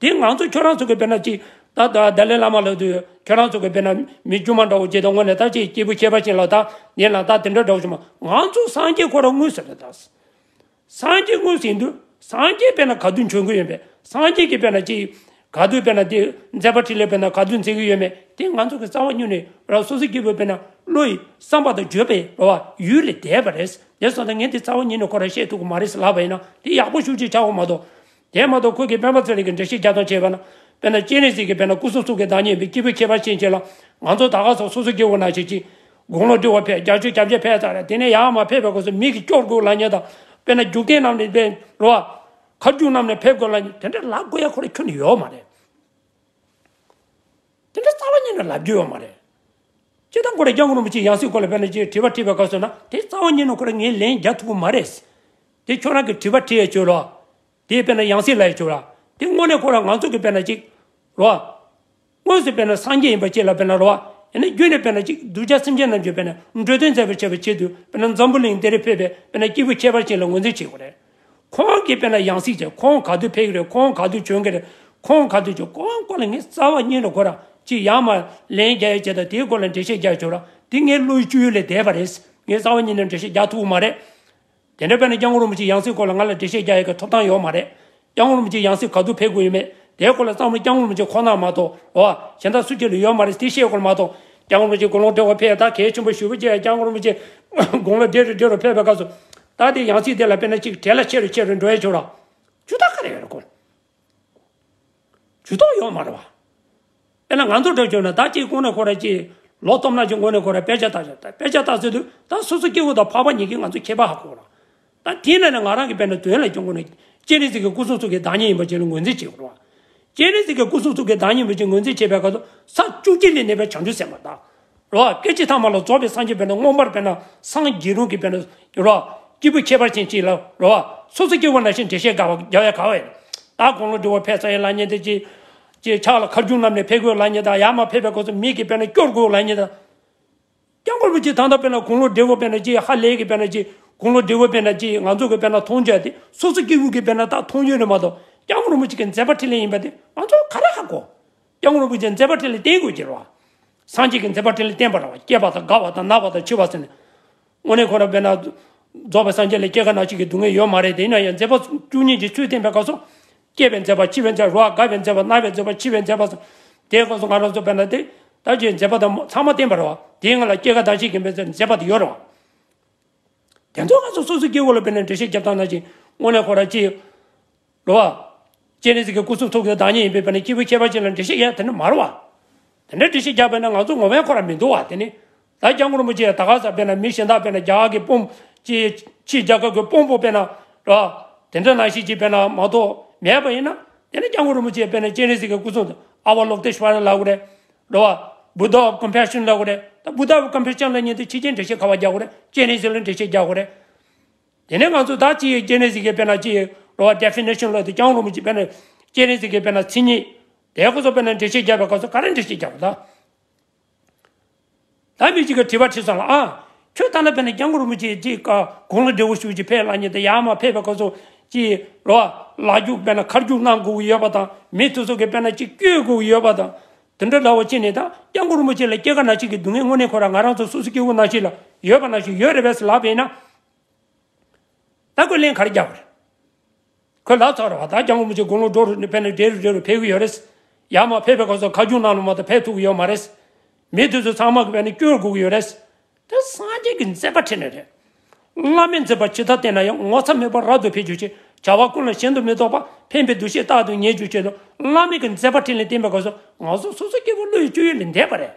དེ་ང་ཚོ་ཁྱོད་རང་ཚོ་གིས་དཔེར་ན་ཅིག་ད་ད་ཏཱ་ལའི་བླ་མ་ལབ་དུས་ཁྱོད་རང་ཚོ་གིས་དཔེར་ན་མི་དཀྱུས་མ་འདྲ་བོ་ཅིག་དང་དངོས་གནས་ད་ཅིག་སྐྱེས་བུ་ཁྱད་པར་ཅན་ལ་ད་ཡིན་ལ་ད་དེ་འདྲ་འདྲ་བོ་ཞིག་མ་ང་ཚོ་སངས་རྒྱས་ཁོ་རང་དངོས་སུ་རེད་ད། སངས་རྒྱས་དངོས་ཟིན་དུས་སངས་རྒྱས་དཔེར་ན་ག་དུས་བྱོན་གྱི་ཡོད་མེད། སངས་རྒྱས་ཀྱིས་དཔེར་ན་ཅིག་ག་དུས་དཔེར་ན་དེ་མཛད་པ་འཕྲིན་ལས་དཔེར་ན་ག་དུས་མཛད་ཀྱི་ཡོད་མེད། དེ་ང་ཚོ་གི་རྩ་བ་ཉིད་ནས་རང་སོ་སོ་སྐྱེ་བོ་དཔེར་ན་བློ་ཡི་བསམ་པ་དང་བརྗོད་པའི་རོ་བ་ཡུལ་ལས་འདས་པ་རེད། དེ་སོང་ཙང་ངས་དེ་རྩ་བ་ཉིད་ནས་ཁོ་རང་བཤད་ཐུབ་ཀྱི་མ་རེད་ཟེར་ལབ་པ་ཡིན་ན་དེ་ཡག་པོ་ཞེ་པོ་ཅིག་ཆགས་ཀྱི་མ་གཏོགས། དེ་མ་གཏོགས་ཁོ་གིས་སྤེན་པ་ཚེ་རིང་གི་འགྲེལ་བཤད་རྒྱག་སྟངས་བྱས་པ་ན། དཔེར་ན་སྤྱན་རས་གཟིགས་ཀྱིས་དཔེར་ན་སྐུ་གསུང་ཐུགས་ཀྱི་བདག་ཉིད་པའི་སྐྱེས་བུ་ཁྱད་པར་ཅན་ཅིག་ལ་ང་ཚོ་ད་ག་སོ་སོ་སོ་སྐྱེ་བོ་ནང་བཞིན་ཅིག་དགུང་ལོ་བགྲེས་པོ་ཕེབས་རྒྱ་ཆོས་སྐྱབས་རྗེ་ཕེབས་ཚར་རེད། དེ་ནས་ཡར་མར་ཕེབས་པའི་སྐབས་སུ་མི་གིས་སྐྱོར་དགོས་ལབ་མཁན་དང་། དཔེར་ན་རྒྱུག་རྟེན་བསྣམས་ནས་དཔེར་རོ་བ་ཁ་རྒྱུག་བསྣམས་ནས་ཕེབས་དགོས་ལབ་མཁན་དེ་འདྲ་ལབ་དགོས་ཡ་ཁོ་རང་ཁྱོན་ནས་ཡོད་མ་རེད། དེ་འདྲ་རྩ་བ་ཉིད་ནས་ལབ་རྒྱུ་ཡོད་མ་རེད། སྤྱིར་བཏང་ཁོ་རང་སྐྱབས་མགོན་རིན་པོ་ཆེའི་ཡང་སྲིད་སྐོར་ལ་དཔེར་ན་ཅིག་དྲི་བ་དྲིས་པའི་སྐབས་སུ་ན་དེ་རྩ་བ་ཉིད་ནས་ཁོ་རང་ངས་ལན་རྒྱག་ཐུབ་ཀྱི་མ་རེད། དེ་ཁྱོད་རང་གིས་དྲི་བ་དྲིས་ཡ་ཆོག་ར། དེ་དཔེར་ན་ཡང་སྲིད་ལབ་ཡ་ཆོག་ར། དེ་དངོས་གནས་ཁོ་རང་ང་ཚོ་གི་དཔེར་ན་ཅིག་རོ། དངོས་སུ་དཔེར་ན་སངས་རྒྱས་ཡིན་པ་ཅིག་ལ་དཔེར་ན་རོ། ཡང་ན་རྒྱུད་ནས་དཔེར་ན་ཅིག་གདུལ་བྱ་སེམས་ཅན་རྣམས་ཀྱི་དཔེར་ན་འགྲོ་དོན་མཛད་པར་བྱེད་པའི་ཆེད་དུ་དཔེར་ན་འཛམ་བུ་གླིང་འདིར་ཕེབས་པའི་དཔེར་ན་སྐྱེས་བུ་ཁྱད་པར་ཅན་ལ་ངོས་འཛིན་བྱེད་དགོས་རེད། ཁོང་གིས་དཔེར་ན་ཡང་སྲིད་ཅན་ཁོང་ག་དུས་ཕེབས་ཀྱི་རེད། ཁོང་ག་དུས་བྱོན་གྱི་རེད། ཁོང་ག་དུས་བྱོན། ཁོང་སྐོར་ལ་ངས་རྩ་བ་ཉིད་ནས་ཁོ་རང་ཅིག་ཡར་མར་ལན་རྒྱག་ཡ་བྱས་དང་དེའི་སྐོར་ལ་འགྲེལ་བཤད་རྒྱག་ཆོག་ར། དེ་ངའི་བློའི་སྤྱོད་ཡུལ་ལས་འདས་པ་རེད། ངས་རྩ་བ་ཉིད་ནས་འགྲེལ་བཤད་རྒྱག་ཐུབ་ཀྱི་མ་རེད། དེ་འདྲ་དཔེར་ན་སྐྱབས་མགོན་རིན་པོ་ཆེའི་ཡང་སྲིད་སྐོར་ལ་ང་ལ་འགྲེལ་བཤད་རྒྱག་ཡག་གི་ཐོབ་ཐང་ཡོད་མ་རེད། སྐྱབས་མགོན་རིན་པོ་ཆེའི་ཡང་སྲིད་ག་དུས་ཕེབས་དགོས་ཡོད་མེད་དེའི་སྐོར་ལ་བསམ་བློ་སྐྱབས་མགོན་རིན་པོ་ཆེ་ཁོ་ན་མ་གཏོགས་རོ་གཞན་དག་སུ་གཅིག་ལ་ཡོད་མ་རེད། དེ་བཤད་དགོས་མ་གཏོགས་སྐྱབས་མགོན་རིན་པོ་ཆེ་དགུང་ལོ་བགྲེས་པོ་ཕེབས་ད་གལ་ཆེན་པོ་ཞེ་པོ་ཅིག་སྐྱབས་མགོན་རིན་པོ་ཆེ་དགུང་ལོ་བགྲེས་རུ་བགྲེས་རུ་ཕེབས་པའི་སྐབས་སུ་ད་དེ་ཡང་སྲིད་དེ་ལ་དཔེར་ན་ཅིག་བྲེལ་བ་ཆེ་རུ་ཆེ་རུ་འགྲོ་ཡ་ཆོག་ར། ཇུས་ཐག་ག་རེ་ཡོད་རེད་ཁོ། ཇུས་གཏོགས་ཡོད་མ་རེད་བ། དཔེར་ན་ང་ཚོ་འདྲ་བྱུང་ན་ད་ཅིག་ཁོང་ནས་ཁོ་ར་ཅིག་ལོ་སྟོབས་ན་ཅིག་ངོ་ནས་ཁོ་ར་དཔེ་ཆ་ལྟ་ཆོག་ད་དཔེ་ཆ་ལྟ་ཟེར་དུས་ད་སོ་སོ་སྐྱེ་བོ་དང་འཕགས་པ་གཉིས་ཀྱིས་ང་ཚོ་ཁྱད་པར་ཧ་གོ་ར། ད་དེ་ནས་ནས་ང་རང་གི་དཔེར་ན་དོན་ལ་སྐྱོན་ཁོ་ནས་སྤྱན་རས་གཟིགས་ཀྱི་སྐུ་གསུང་ཐུགས་ཀྱི་བདག་ཉིད་ཡིན་པ་ཅིག་ལ་ངོས་འཛིན་བྱེད་དགོས་ར། སྤྱན་རས་གཟིགས་ཀྱི་སྐུ་གསུང་ཐུགས་ཀྱི་བདག་ཉིད་ཡིན་པ་ཅིག་ངོས་འཛིན་བྱེད་པའི་སྐབས་སུ་ས་བཅུ་གཅིག་ལས་གནས་པའི་བྱང་ཆུབ་སེམས་དཔའ་དང་། རོ། སྐད་ཅིག་ཐ་མ་ལ་རྫོགས་པའི་སངས་རྒྱས་དཔེར་ན་མངོན་པར་དཔེར་ན་སངས་རྒྱས་རུང་གི་དཔེར་ན་རོ། སྐྱེས་བུ་ཁྱད་པར་ཅན་གཅིག་ལ་རོ། སོ་སོ་སྐྱེ་བོ་ནང་བཞིན་འགྲེལ་བཤད་དགའ་བ་རྒྱག་ཡ་ག་བ་ཡིན། ད་དགུང་ལོ་བགྲེས་པོ་ཕེབས་ཚར་ཡ་ལབ་མཁན་དེ་ཅིག་ཅིག་ཕྱག་ལ་ཁ་རྒྱུན་བསྣམས་ནས་ཕེབས་དགོས་ལབ་མཁན་དང་ཡར་མར་ཕེབས་པའི་སྐབས་སུ་མི་གིས་དཔེར་ན་སྐྱོར་དགོས་ལབ་མཁན་དང་། སྐྱབས་མགོན་རིན་པོ་ཆེ་ད་ལྟ་དཔེར་ན་དགུང་ལོ་བགྲེས་པོ་དཔེར་ན་ཅིག་ཧ་ལས་ཀྱི་དཔེར་ན་ཅིག་དགུང་ལོ་བགྲེས་པོ་དཔེར་ན་ཅིག་ང་ཚོ་གི་དཔེར་ན་མཐོང་རྒྱུ་དེ་སོ་སོ་སྐྱེ་བོ་གི་དཔེར་ན་ད་མཐོང་རྒྱུ་རེད་མ་གཏོགས་སྐྱབས་མགོན་རིན་པོ་ཆེ་གི་མཛད་པ་འཕྲིན་ལས་ཡིན་པ་དེ་ང་ཚོ་ག་རེ་ཧ་གོ། སྐྱབས་མགོན་རིན་པོ་ཆེ་མཛད་པ་འཕྲིན་ལས་བསྟན་དགོས་ཀྱི་རེད་བ། སངས་རྒྱས་ཀྱི་མཛད་པ་འཕྲིན་ལས་བསྟན་པ་རེད་བ། སྐྱེ་བ་དང་རྒ་བ་དང་ན་བ་དང་འཆི་བ་ཟེར་ནས། དངོས་གནས་ཁོ་རང་དཔེར་ན། རྫོགས་པའི་སངས་རྒྱས་ལ་སྐྱེ་རྒ་ན་འཆི་གི་སྡུག་བསྔལ་ཡོད་མ་རེད་དེ་ཡིན་ན་ཡང་མཛད་པ་བཅུ་གཉིས་ཀྱི་ཚུལ་བསྟན་པའི་སྐབས་སུ། སྐྱེ་བའི་མཛད་པ་འཆི་བའི་མཛད་པ་རོ་རྒ་བའི་མཛད་པ་ན་བའི་མཛད་པ་འཆི་བའི་མཛད་པ་སོགས་དེའི་སྐབས་སུ་ང་རང་ཚོ་དཔེར་ན་དེ། ད་ཀྱི་མཛད་པ་དང་ཚང་མ་བསྟན་པ་རེད་བ། དེའི་སྔ་ལ་སྐྱེ་རྒ་ན་འཆི་གི་མཛད་པ་དེ་ཡོད་རེད་བ། དེ་ཚོ་ང་ཚོ་སོ་སོའི་སྐྱེ་བོ་ལ་དཔེར་ན་འགྲེལ་བཤད་རྒྱབ་སྟངས་ནང་བཞིན་དངོས་གནས་ཁོ་རང་ཅིག་རེད་བ། སྤྱན་རས་གཟིགས་ཀྱི་སྐུ་གསུང་ཐུགས་ཀྱི་བདག་ཉིད་ཡིན་པའི་དཔེར་ན་སྐྱེས་བུ་ཁྱད་པར་ཅན་ལ་འགྲེལ་བཤད་རྒྱག་དེ་ནི་མ་རེད་བ། དེ་འདྲ་འགྲེལ་བཤད་རྒྱག་པས་ན་ང་ཚོ་ངོ་བོའི་ཁོ་རང་མི་འདུག་བ་དེ་ནི། ད་སྐྱབས་མགོན་རིན་པོ་ཆེ་ད་ག་ས་དཔེར་ན་མི་གཞན་དག་དཔེར་ན་རྒྱ་གར་གྱི་དཔོན་ཅི་ཕྱི་རྒྱལ་ཁབ་ཀྱི་དཔོན་པོ་དཔེར་ན་རེད་བ། དེ་འདྲ་ནང་བཞིན་ཅིག་དཔེར་ན་མ་གཏོགས་མེད་པ་ཡིན་ན་དེ་ནི་སྐྱབས་མགོན་རིན་པོ་ཆེ་དཔེར་ན་སྤྱན་རས་གཟིགས་ཀྱི་སྐུ་གསུང་ཐུགས་ཨ་བ་ལོ་ཀི་ཏེ་ཤྭ་ར་ལབ་དགོས་རེད། རེད་བ། Buddha of compassion ལབ་དགོས་རེད། ད་Buddha of compassion ལབ་མཁན་དེ་ཕྱི་རྒྱལ་འགྲེལ་བཤད་ག་བ་རྒྱག་དགོས་རེད། སྤྱན་རས་གཟིགས་ལ་འགྲེལ་བཤད་རྒྱག་དགོས་རེད། དེ་ནས་ང་ཚོ་ད་ཅི་སྤྱན་རས་གཟིགས་ཀྱི་དཔེར་ན་ཅི་རེད་བ། definition ལབ་དེ་སྐྱབས་མགོན་རིན་པོ་ཆེ་དཔེར་ན་སྤྱན་རས་གཟིགས་ཀྱི་དཔེར་ན་མཚན་ཉིད་དེ་སྐོར་སོགས་དཔེར་ན་འགྲེལ་བཤད་རྒྱག་པའི་སྐབས་སུ་ག་རེ་འགྲེལ་བཤད་རྒྱག་པ་ད། ད་མི་གཅིག་གིས་དྲི་བ་དྲིས་སོང་ལ་ཨ། ཁྱོད་ད་ལྟ་དཔེར་ན་སྐྱབས་མགོན་རིན་པོ་ཆེ་ཅིག་ག་དགུང་ལོ་བགྲེས་པོ་ཞིག་ཅིག་ཕེབས་ལབ་མཁན་དེ་ཡར་མར་ཕེབས་པའི་སྐབས་སུ་ཅི་རེད་བ། ལག་རྒྱུག་དཔེར་ན་ཁ་རྒྱུག་གནང་དགོས་ཀྱི་ཡོད་པ་དང་མི་དེ་ཚོ་གིས་དཔེར་ན་ཅིག་སྐྱོར་དགོས་ཀྱི་ཡོད་པ་དང་། དེ་འདྲ་འདྲ་བོ་བྱས་ནས་ད་སྐྱབས་མགོན་རིན་པོ་ཆེ་ལ་སྐྱེ་རྒ་ན་འཆི་གི་སྡུག་བསྔལ་དངོས་གནས་ཁོ་རང་ང་རང་ཚོ་སོ་སོ་སྐྱེ་བོ་ནང་བཞིན་ལ་ཡོད་པ་ནང་བཞིན་ཡོད་རེད་པས་ལབ་པས་ན། ད་ཁོས་ལན་ག་རེ་རྒྱག་པ་རེད། ཁོས་ལབ་ཚར་བ་ད་སྐྱབས་མགོན་རིན་པོ་ཆེ་དགུང་ལོ་འགྲོ་རུ་ཕེབས་ནས་བགྲེས་རུ་བགྲེས་རུ་ཕེབས་ཀྱི་ཡོད་རེད། ཡར་མར་ཕེབས་པའི་སྐབས་སུ་ཁ་རྒྱུན་ནང་ལ་མ་གཏོགས་ཕེབས་ཐུབ་ཀྱི་ཡོད་མ་རེད། མི་དེ་ཚོ་ཚང་མ་གིས་ཕེབས་ནས་སྐྱོར་དགོས་ཀྱི་ཡོད་རེད། དེ་སངས་རྒྱས་ཀྱི་མཛད་པ་འཕྲིན་ལས་རེད། བླ་མའི་མཛད་པ་ཇི་ལྟར་བསྟན་ན་ཡང་ངོ་ཚ་མེད་པར་རབ་ཏུ་འཕེལ་གྱུར་ཅིག་བྱ་བ་ཀུན་ལ་ཞེན་དུ་མི་རྟོག་པར་ཕན་པའི་འདུ་ཤེས་རྟག་ཏུ་ཉེར་གྱུར་ཅིག་ཏུ་བླ་མའི་གི་མཛད་པ་འཕྲིན་ལས་བསྟན་པའི་སྐབས་སུ་ང་ཚོ་སོ་སོ་སྐྱེ་བོ་བློ་ཡི་སྤྱོད་ཡུལ་ལས་འདས་པ་རེད།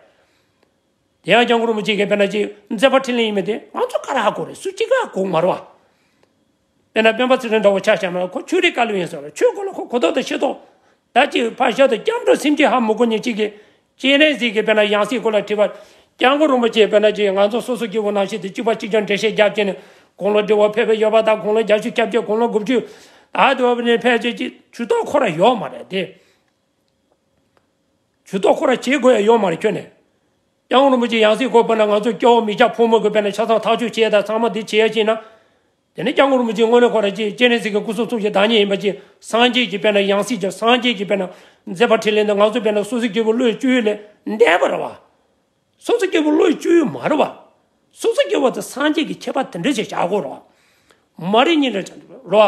དེ་ཡང་སྐྱབས་མགོན་རིན་པོ་ཆེ་གིས་དཔེར་ན་ཅིག་མཛད་པ་འཕྲིན་ལས་ཡིན་མིན་དེ་ང་ཚོ་ག་རེ་ཧ་གོ་རེད། སུ་གཅིག་ག་ཧ་གོ་མ་རེད་བ། དཔེར་ན་སྤེན་པ་ཚེ་རིང་འདྲ་བོ་ཆ་བཞག་ན་ཁོ་ཆོས་རིག་བཀའ་བློན་ཡིན་ཟེར་བ་ཆོས་སྐོར་ལ་ཁོ་གོ་རྟོགས་དང་ཤེས་རྟོགས། ད་ཅིག་ཕར་བཞག་ཏུ་སྐྱབས་འགྲོ་སེམས་ཅན་ཧ་མི་གོ་མཁན་གཅིག་གིས་སྤྱན་རས་གཟིགས་ཀྱི་དཔེར་ན་ཡང་སྲིད་སྐོར་ལ་དྲིས་པ། སྐྱབས་མགོན་རིན་པོ་ཆེ་དཔེར་ན་ཅིག་ང་ཚོ་སོ་སོ་སྐྱེ་བོ་ནང་བཞིན་དུ་གཅིག་པ་གཅིག་རྐྱང་འགྲེལ་བཤད་རྒྱབ་བྱས་ནས་དགུང་ལོ་བགྲེས་པོ་ཕེབས་པ་ཡོད་པ་དང་དགུང་ལོ་བརྒྱད་ཅུ་གྱ་བརྒྱད་དགུང་ལོ་དགུ་བཅུ། ད་དུ་བ་ནས་ཕལ་ཆེར་ཅིག་ཇུས་གཏོགས་ཁོ་ར་ཡོད་མ་རེད་དེ། ཇུས་གཏོགས་ཁོ་ར་བྱེད་དགོས་ཡ་ཡོད་མ་རེད་ཁྱོན་ནས། སྐྱབས་མགོན་རིན་པོ་ཆེ་ཡང་སྲིད་སྐོར་དཔེར་ན་ང་ཚོ་སྐྱོ་བོ་མི་སྐྱ་ཕོ་མོ་གི་དཔེར་ན་ཆ་ཚང་ཐག་གཅོད་བྱེད་ཡ་དང་ཚང་མ་འདི་བྱེད་ཡ་བྱེད་ན། དེ་ནས་སྐྱབས་མགོན་རིན་པོ་ཆེ་དངོས་གནས་ཁོ་རང་ཅིག་སྤྱན་རས་གཟིགས་ཀྱི་སྐུ་གསུང་ཐུགས་ཀྱི་བདག་ཉིད་ཡིན་པ་ཅིག་སངས་རྒྱས་ཀྱི་དཔེར་ན་ཡང་སྲིད་ཀྱི་སངས་རྒྱས་ཀྱི་དཔེར་ན་མཛད་པ་འཕྲིན་ལས་འདི་ང་ཚོ་དཔེར་ན་སོ་སོ་སྐྱེ་བོ་བློ་ཡི་སྤྱོད་ཡུལ་ལས་འདས་པ་རེད་བ། སོ་སོ་སྐྱེ་བོ་བློ་ཡི་སྤྱོད་ཡུལ་མ་རེད་བ། སོ་སོ་སྐྱེ་བོ་དེ་སངས་རྒྱས་ཀྱི་ཁྱད་པར་དེ་འདྲ་ཞིག་བཞག་དགོས་རེད་བ། མ་རིག་གཉིས་འདྲ་བྱ་འདུག་རོ།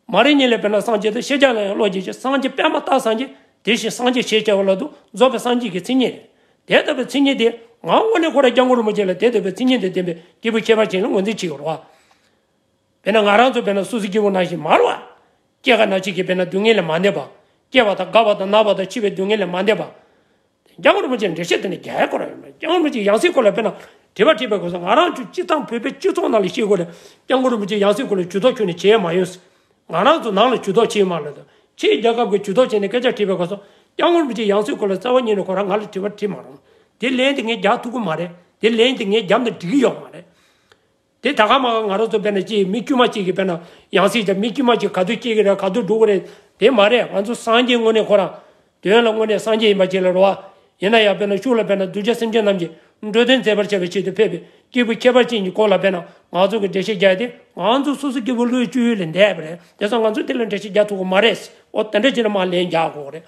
མ་རིག་གཉིད་ལས་འཕེལ་ན་སངས་རྒྱས་ཏེ། ཤེས་བྱ་ལ་ཡང་བློ་སྐྱེད་ཅིང་། སངས་རྒྱས་པདྨ་ལྟར་སངས་རྒྱས། དེ་བཞིན་སངས་རྒྱས་ཞེས་བྱ་བ་ལ་དུ་རྫོགས་པའི་སངས་རྒྱས་ཀྱི་མཚན་ཉིད་རེད། དེ་ལྟ་བུའི་མཚན་ཉིད་དེ་ང་དངོས་གནས་ཁོ་རང་སྐྱབས་མགོན་རིན་པོ་ཆེ་ལ་དེ་ལྟ་བུའི་མཚན་ཉིད་དེ་ལྡན་པའི་སྐྱེས་བུ་ཁྱད་པར་ཅན་ལ་ངོས་འཛིན་བྱེད་ཀྱི་རེད་བ། དཔེར་ན་ང་རང་ཚོ་དཔེར་ན་སོ་སོའི་སྐྱེ་བོ་ནང་བཞིན་མ་རེད་བ། སྐྱེ་རྒ་ན་འཆི་གི་དཔེར་ན་སྡུག་བསྔལ་ལས་མ་འདས་པ། སྐྱེ་བ་དང་རྒ་བ་དང་ན་བ་དང་འཆི་བའི་སྡུག་བསྔལ་ལས་མ་འདས་པ། སྐྱབས་མགོན་རིན་པོ་ཆེས་འགྲེལ་བཤད་དེ་ནི་རྒྱག་ཡ་ཁོ་རང་ཡོད་མ་རེད། སྐྱབས་མགོན་རིན་པོ་ཆེས་ཡང་སྲིད་སྐོར་ལ་དཔེར་ན་དྲི་བ་དྲིས་པའི་སྐབས་སུ། ང་རང་ཚོ་སྤྱི་བཏང་བོད་པའི་སྤྱི་ཚོགས་ནང་ལ་བཤད་དགོས་རེད། སྐྱབས་མགོན་རིན་པོ་ཆེས་ཡང་སྲིད་སྐོར་ལ་ཇུས་གཏོགས་ཁྱོན་ནས་བྱས་མ་ཡོང་། ང་རང་ཚོ་ནང་ལ་ཇུས་གཏོགས་བྱས་མ་རེད་དོ། ཕྱིའི་རྒྱལ་ཁབ་ཀྱི་ཇུས་གཏོགས་བྱས་ནས་སྐད་ཆ་དྲིས་པའི་སྐབས་སུ། སྐྱབས་མགོན་རིན་པོ་ཆེས་ཡང་སྲིད་སྐོར་ལ་རྩ་བ་ཉིད་ནས་ཁོ་རང་ང་ལ་དྲི་བ་དྲིས་མ་རུང་། དེ་ལན་དེ་ངས་རྒྱག་ཐུབ་ཀྱི་མ་རེད། དེ་ལན་དེ་ངས་བརྒྱབ་ན་འགྲིག་གི་ཡོད་མ་རེད། དེ་ད་ག་མ་ག་ང་རང་ཚོ་དཔེར་ན་ཅིག་མི་དཀྱུས་མ་ཅིག་གིས་དཔེར་ན་ཡང་སྲིད་ཀྱི་མི་དཀྱུས་མ་ཅིག་ག་དུས་སྐྱེ་གི་རེད། ག་དུས་འགྲོ་གི་རེད། དེ་མ་རེད། ང་ཚོ་སངས་རྒྱས་དངོས་གནས་ཁོ་རང་དོན་ལ་དངོས་གནས་སངས་རྒྱས་ཡིན་པ་ཅིག་ལ་རེད་བ། ཡིན་ན་ཡང་དཔེར་ན་ཤུགས་ལ་དཔེར་ན་གདུལ་བྱ་སེམས་ཅན་རྣམས་ཀྱི་འགྲོ་དོན་མཛད་པར་བྱ་བའི་ཆེད་དུ་ཕེབས་པའི་སྐྱེས་བུ་ཁྱད་པར་ཅན་གྱི་སྐོར་ལ་དཔེར་ན་ང་ཚོ་གི་འགྲེལ་བཤད་རྒྱག་ཡ་དེ། ང་ཚོ་སོ་སོ་སྐྱེ་བོ་བློའི་སྤྱོད་ཡུལ་ལས་འདས་པ་རེད། དེ་སོང་ང་ཚོ་དེ་ལ་འགྲེལ་བཤད་རྒྱག་ཐུབ་ཀྱི་མ་རེད། འོ་དེ་འདྲ་ཅིག་ལ་མར་ལན་རྒྱག་དགོས་རེད།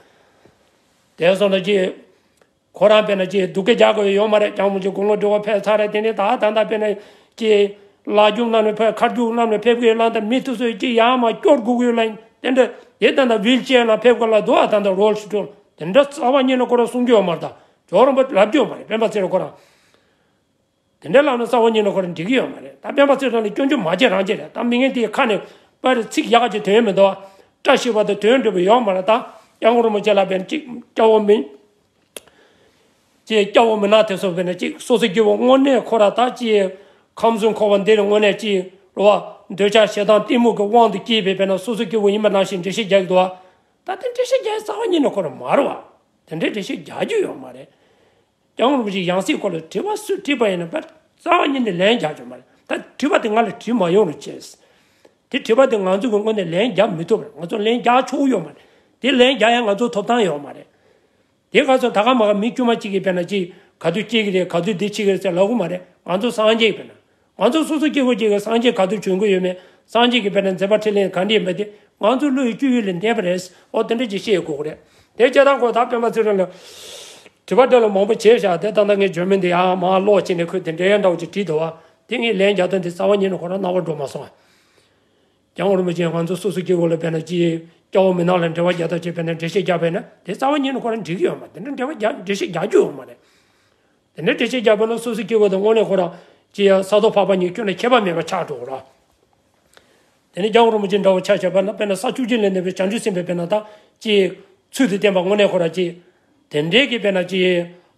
དེ་སོང་ལ་ཅིག་ཁོ་རང་དཔེར་ན་ཅིག་སྡུག་སྐད་རྒྱག་དགོས་ཡོད་མ་རེད། སྐྱབས་མགོན་རིན་པོ་ཆེ་དགུང་ལོ་བགྲེས་པོ་ཕེབས་ཚར་རེད། དེ་ནས་ད་ད་ད་དཔེར་ན་ཅིག་ལག་རྒྱུག་གནང་ནས་ཕེབས། ཁ་རྒྱུག་གནང་ནས་ཕེབས་ཀྱི་ཡོད་ལ། ད་མི་དེ་ཚོས་ཅིག་ཡར་མར་སྐྱོར་དགོས་ཀྱི་ཡོད་ལ། དེ་འདྲ་དེ་ད་ད་ཝིལ་ཅེར་ནང་ཕེབས་དགོས་ལ་འདུག་ཨ་ད་ད་རོལ་ཤུ་ཏོ་དེ་འདྲ་རྩ་བ་ཉིད་ནས་ཁོ་རང་གསུང་རྒྱུ་ཡོད་མ་རེད། ད་ཇོ་རིན་པོ་ལབ་རྒྱུ་ཡོད་མ་རེད། སྤེན་པ་ཚེ་རིང་ཁོ་རང་། དེ་འདྲ་ལབ་ན་རྩ་བ་ཉིད་ནས་ཁོ་རང་འགྲིག་གི་ཡོད་མ་རེད། ད་སྤེན་པ་ཚེ་རིང་ལ་སྐྱོན་བརྗོད་མ་བྱེད་རང་བྱེད་རེད། ད་མི་ངན་དེའི་ཁ་ནས་པར་ཚིག་ཡག་གི་དོན་མི་འདུག་བཀྲ་ཤིས་པ་དང་དོན་འགྲུབ་པ་ཡོད་མ་རེད། ད་སྐྱབས་མགོན་རིན་པོ་ཆེ་ལ་དཔེར་ན་ཅིག་སྐྱ་བོ་མི་ཅིག་སྐྱ་བོ་མི་ནག་དེ་ཚོ་དཔེར་ན་ཅིག་སོ་སོ་སྐྱེ་བོ་དངོས་གནས་ཁོ་ར་ད་ཅིག་ཁམས་གསུམ་འཁོར་བ་འདི་ལ་དངོས་གནས་ཅིག་རེད་བ། འདོད་ཆགས་ཞེ་སྡང་གཏི་མུག་གི་དབང་དུ་སྐྱེས་པའི་དཔེར་ན་སོ་སོ་སྐྱེ་བོ་ཡིན་པ་ནང་བཞིན་འགྲེལ་བཤད་རྒྱག་གི་འདུག་ད་དེ་འགྲེལ་བཤད་རྒྱག་ཡ་རྩ་བ་ཉིད་ནས་ཁོ་ར་མ་རེད་བ། དེ་འདྲའི་འགྲེལ་བཤད་རྒྱག་རྒྱུ་ཡོད་མ་རེད། སྐྱབས་མགོན་རིན་པོ་ཆེ་ཡང་སྲིད་སྐོར་ལ་དྲི་བ་སུས་དྲིས་པ་ཡིན་ན་པར་རྩ་བ་ཉིད་ནས་ལན་རྒྱག་རྒྱུ་མ་རེད། ད་དྲི་བ་དེ་ང་ལ་དྲིས་མ་ཡོང་རུང་བྱས། དེ་དྲི་བ་དེ་ང་ཚོ་གི་ངོས་ནས་ལན་རྒྱག་མི་ཐུབ་པ་རེད། ང་ཚོ་ལན་རྒྱག་ཆོག་གི་ཡོད་མ་རེད། དེ་ལན་རྒྱག་ཡ་ང་ཚོ་ཐོབ་ཐང་ཡོད་མ་རེད། དེ་ག་ཚོད་ད་ག་མ་ག་མི་དཀྱུས་མ་གཅིག་གིས་དཔེར་ན་ཅིག་ག་དུས་སྐྱེ་གི་རེད། ག་དུས་འདི་འཆི་གི་རེད་ཟེར་ལབ་གི་མ་རེད། ང་ཚོ་སངས་རྒྱས་དཔེར་ན། ང་ཚོ་སོ་སོ་སྐྱེ་བོ་གཅིག་གིས་སངས་རྒྱས་ག་དུས་བྱོན་གི་ཡོད་མེད། སངས་རྒྱས་ཀྱི་དཔེར་ན་མཛད་པ་འཕྲིན་ལས་ག་འདྲ་ཡིན་པ་དེ་ང་ཚོ་བློ་ཡི་སྤྱོད་ཡུལ་ལས་འདས་པ་རེད། འོ་དེ་འདྲ་ཅིག་བཤད་དགོས་ཀྱི་རེད། དེ་བྱས་ཙང་ཁོ་ད་སྤེན་པ་ཚེ་རིང་ལ་དྲི་བ་འདྲ་ལ་མང་པོ་བྱས་བཞག་དེ་ད་ལྟ་ངས་འཇོན་མི་འདི་ཡང་མར་ཀློག་བྱས་ནས་ཁོས་དེ་འདྲའི་འདྲ་བོ་ཅིག་བྲིས་འདུག་བ། དེ་ངས་ལན་རྒྱག་དོན་དེ་རྩ་བ་ཉིད་ནས་ཁོ་རང་རྣ་བར་འགྲོ་མ་སོང་བ། སྐྱབས་མགོན་རིན་པོ་ཆེས་ང་ཚོ་སོ་སོ་སྐྱེ་བོ་ལ་དཔེར་ན་ཅིག་སྐྱ་བོ་མི་ནག་ལ་འབྲེལ་བ་རྒྱག་ཐབས་བྱས་དཔེར་ན་འགྲེལ་བཤད་རྒྱག་པས་ན་དེ་རྩ་བ་ཉིད་ནས་ཁོ་རང་འགྲིག་གི་ཡོད་མ་རེད། དེ་འདྲ་འབྲེལ་བ་རྒྱག་འགྲེལ་བཤད་རྒྱག་རྒྱུ་ཡོད་མ་རེད། དེ་འདྲ་འགྲེལ་བཤད་རྒྱག་པས་ན་སོ་སོ་སྐྱེ་བོ་དང་དངོས་གནས་ཁོ་རང་ཅིག་ཡང་ས་ཐོབ་འཕགས་པ་གཉིས་ཁྱོན་ནས་ཁྱད་པར་མེད་པ་ཆགས་འགྲོ་གི་རེད། དེ་ནས་སྐྱབས་མགོན་རིན་པོ་ཆེ་འདྲ་བོ་ཆ་བཞག་པ་ན་དཔེར་ན་ས་བཅུ་གཅིག་ལས་འདས་པའི་བྱང་ཆུབ་སེམས་དཔའི་དཔེར་ན་ད་ཅིག་ཚུལ་དུ་བསྟན་པ་དངོས་གནས་ཁོ་རང་ཅིག་དེ་འདྲའི་གི་དཔེར་ན་ཅིག་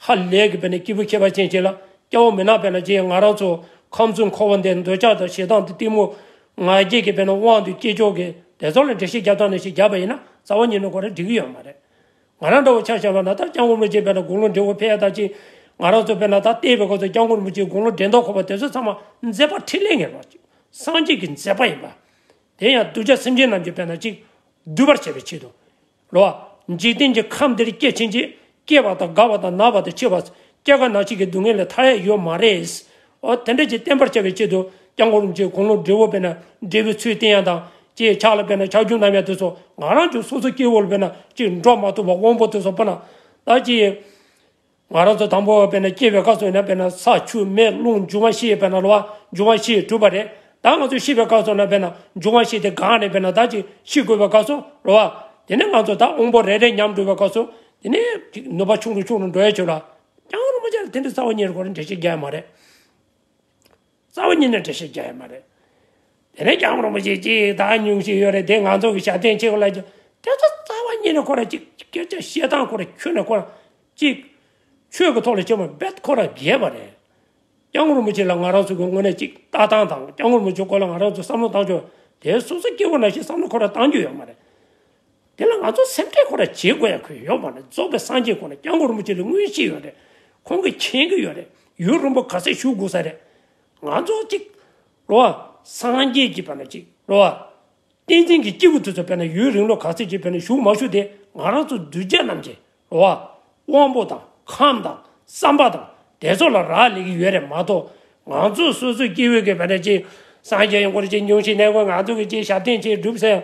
ཧ་ལས་ཀྱི་དཔེར་ན་སྐྱེས་བུ་ཁྱད་པར་ཅན་ཅིག་ལ་སྐྱ་བོ་མི་ནག་དཔེར་ན་ཅིག་ང་རང་ཚོ་ཁམས་གསུམ་འཁོར་བ་འདིར་འདོད་ཆགས་དང་ཞེ་སྡང་དང་གཏི་མུག་ང་རྒྱལ་གྱི་དཔེར་ན་དབང་དུ་སྐྱེ་ཕྱོགས་ཀྱི་དེ་ཚོ་ལ་འགྲེལ་བཤད་རྒྱབ་སྟངས་ནང་བཞིན་རྒྱབ་པ་ཡིན་ན་རྩ་བ་ཉིད་ནས་ཁོ་རང་འགྲིག་གི་ཡོད་མ་རེད། ང་རང་འདྲ་བོ་ཆ་བཞག་པ་ན་ད་སྐྱབས་མགོན་རིན་པོ་ཆེ་དཔེར་ན་དགུང་ལོ་བགྲེས་པོ་ཕེབས་ཡ་ད་ཅིག་ང་རང་ཚོ་དཔེར་ན་ད་བལྟས་པའི་སྐབས་སུ་སྐྱབས་མགོན་རིན་པོ་ཆེའི་དགུང་ལོ་བགྲེས་མདོག་ཁ་པོ་དེ་ཚོ་ཚང་མ་མཛད་པ་འཕྲིན་ལས་ངེས་པ་ཅིག་སངས་རྒྱས་ཀྱི་མཛད་པ་ཡིན་པ། དེ་ཡང་གདུལ་བྱ་སེམས་ཅན་རྣམས་ཀྱི་དཔེར་ན་ཅིག་སྒྲུབ་པར་བྱ་བའི་ཆེད་དུ། རེད་བ། འཇིག་རྟེན་གྱི་ཁམས་འདིར་སྐྱེས་ཕྱིན་ཆད་སྐྱེ་བ་དང་རྒ་བ་དང་ན་བ་དང་འཆི་བ། སྐྱེ་རྒ་ན་འཆི་གི་སྡུག་བསྔལ་ལས་ཐར་ཡ་ཡོད་མ་རེད། འོ་དེ་འདྲ་ཅིག་བསྟན་པར་བྱ་བའི་ཆེད་དུ་སྐྱབས་མགོན་རིན་པོ་ཆེ་དགུང་ལོ་བགྲེས་པོ་དཔེར་ན་བགྲེས་པོའི་ཚུལ་བསྟན་ཡ་དང་ཅིག་ཕྱག་ལ་དཔེར་ན་ཕྱག་རྒྱུག་གནང་ཡ་དེ་ཚོ་ང་རང་ཚོ་སོ་སོ་སྐྱེ་བོ་ལ་དཔེར་ན་ཅིག་འགྲོ་མ་ཐུབ་པ་དབང་པོ་དེ་ཚོ་དཔེར་ན་ད་ཅིག་ང་རང་ཚོ་དང་པོ་དཔེར་ན་སྐྱེ་བའི་སྐབས་སུ་ཡིན་ན་དཔེར་ན་ས་ཆུ་མེ་རླུང་འབྱུང་བ་བཞི་དཔེར་ན་རེད་བ། འབྱུང་བ་བཞི་གྲུབ་པ་རེད། ད་ང་ཚོ་ཤི་བའི་སྐབས་སུ་ན་དཔེར་ན་འབྱུང་བ་བཞི་དེ་འགགས་ནས་དཔེར་ན་ད་ཅིག་ཤི་དགོས་པའི་སྐབས་སུ་རེད་བ། དེ་ནས་ང་ཚོ་ད་དབང་པོ་རེ་རེ་ཉམས་འགྲོ་བའི་སྐབས་སུ་དེ་ནས་ཅིག་ནུས་པ་ཆུང་རུ་ཆུང་རུ་འགྲོ་ཡ་ཆོག་ལ། སྐྱབས་མགོན་རིན་པོ་ཆེ་ལ་དེ་འདྲའི་རྩ་བ་ཉིད་ནས་ཁོ་རང་འགྲེལ་བཤད་རྒྱག་ཡ་མ་རེད། རྩ་བ་ཉིད་ནས་འགྲེལ་བཤད་རྒྱག་ཡ་མ་རེད། དེ་ནས་སྐྱབས་མགོན་རིན་པོ་ཆེ་ཅིག་ད་ཉུང་ཤས་ཡོད་རེད། དེ་ང་ཚོ་གི་ཞབས་བརྟན་བྱེད་དགོས་ལ་ཅིག་དེ་ཚོ་རྩ་བ་ཉིད་ནས་ཁོ་རང་ཅིག་སྐད་ཆ་བཤད་སྟངས་ཁོ་རང་ཁྱོན་ནས་ཁོ་རང་ཅིག་ཆོས་ཀྱི་ཐོག་ལ་བྱས་པ་རྦད་ཁོ་རང་རྒས་པ་རེད། སྐྱབས་མགོན་རིན་པོ་ཆེ་ལ་ང་རང་ཚོ་གི་དངོས་གནས་ཅིག་ལྟ་སྟངས་དང་སྐྱབས་མགོན་རིན་པོ་ཆེ་སྐོར་ལ་ང་རང་ཚོ་བསམ་བློ་བཏང་ཕྱོགས་དེ་སོ་སོ་སྐྱེ་བོ་ནང་བཞིན་བསམ་བློ་ཁོ་རང་བཏང་རྒྱུ་ཡོད་མ་རེད། དེ་ལ་ང་ཚོ་སེམས་ཁྲལ་ཁོ་རང་བྱེད་དགོས་ཡ་ཁོ་ཡོད་མ་རེད། རྫོགས་པའི་སངས་རྒྱས་ཁོ་ན་སྐྱབས་མགོན་རིན་པོ་ཆེ་ལ་མངོན་ཤེས་ཡོད་རེད། ཁོང་གིས་མཁྱེན་གྱི་ཡོད་རེད། ཡུན་རིང་པོ་ག་ཚོད་བཞུགས་དགོས་ས་རེད། ང་ཚོ་ཅིག་རོ་བ། སངས་རྒྱས་ཀྱི་བར་ན་ཅིག་རོ་བ། བསྟན་འཛིན་གྱི་སྐྱེས་བུ་དེ་ཚོ་དཔེར་ན་ཡུན་རིང་ལོ་ག་ཚོད་ཅིག་དཔེར་ན་བཞུགས་མ་བཞུགས་དེ་ང་རང་ཚོ་གདུལ་བྱ་རྣམས་ཀྱི་རོ་བ། དབང་པོ་དང་ཁམས་དང་བསམ་པ་དང་དེ་ཚོ་ལ་རག་ལས་ཀྱི་ཡོད་རེད་མ་གཏོགས། ང་ཚོ་སོ་སོའི་སྐྱེ་བོའི་གི་བར་ན་ཅིག་སངས་རྒྱས་ཡོང་གི་རེད། ཅིག་ཉུང་ཤས་གནས་དགོས། ང་ཚོ་གི་ཅིག་ཞབས་བརྟན་ཅིག་སྒྲུབ་ཟེར་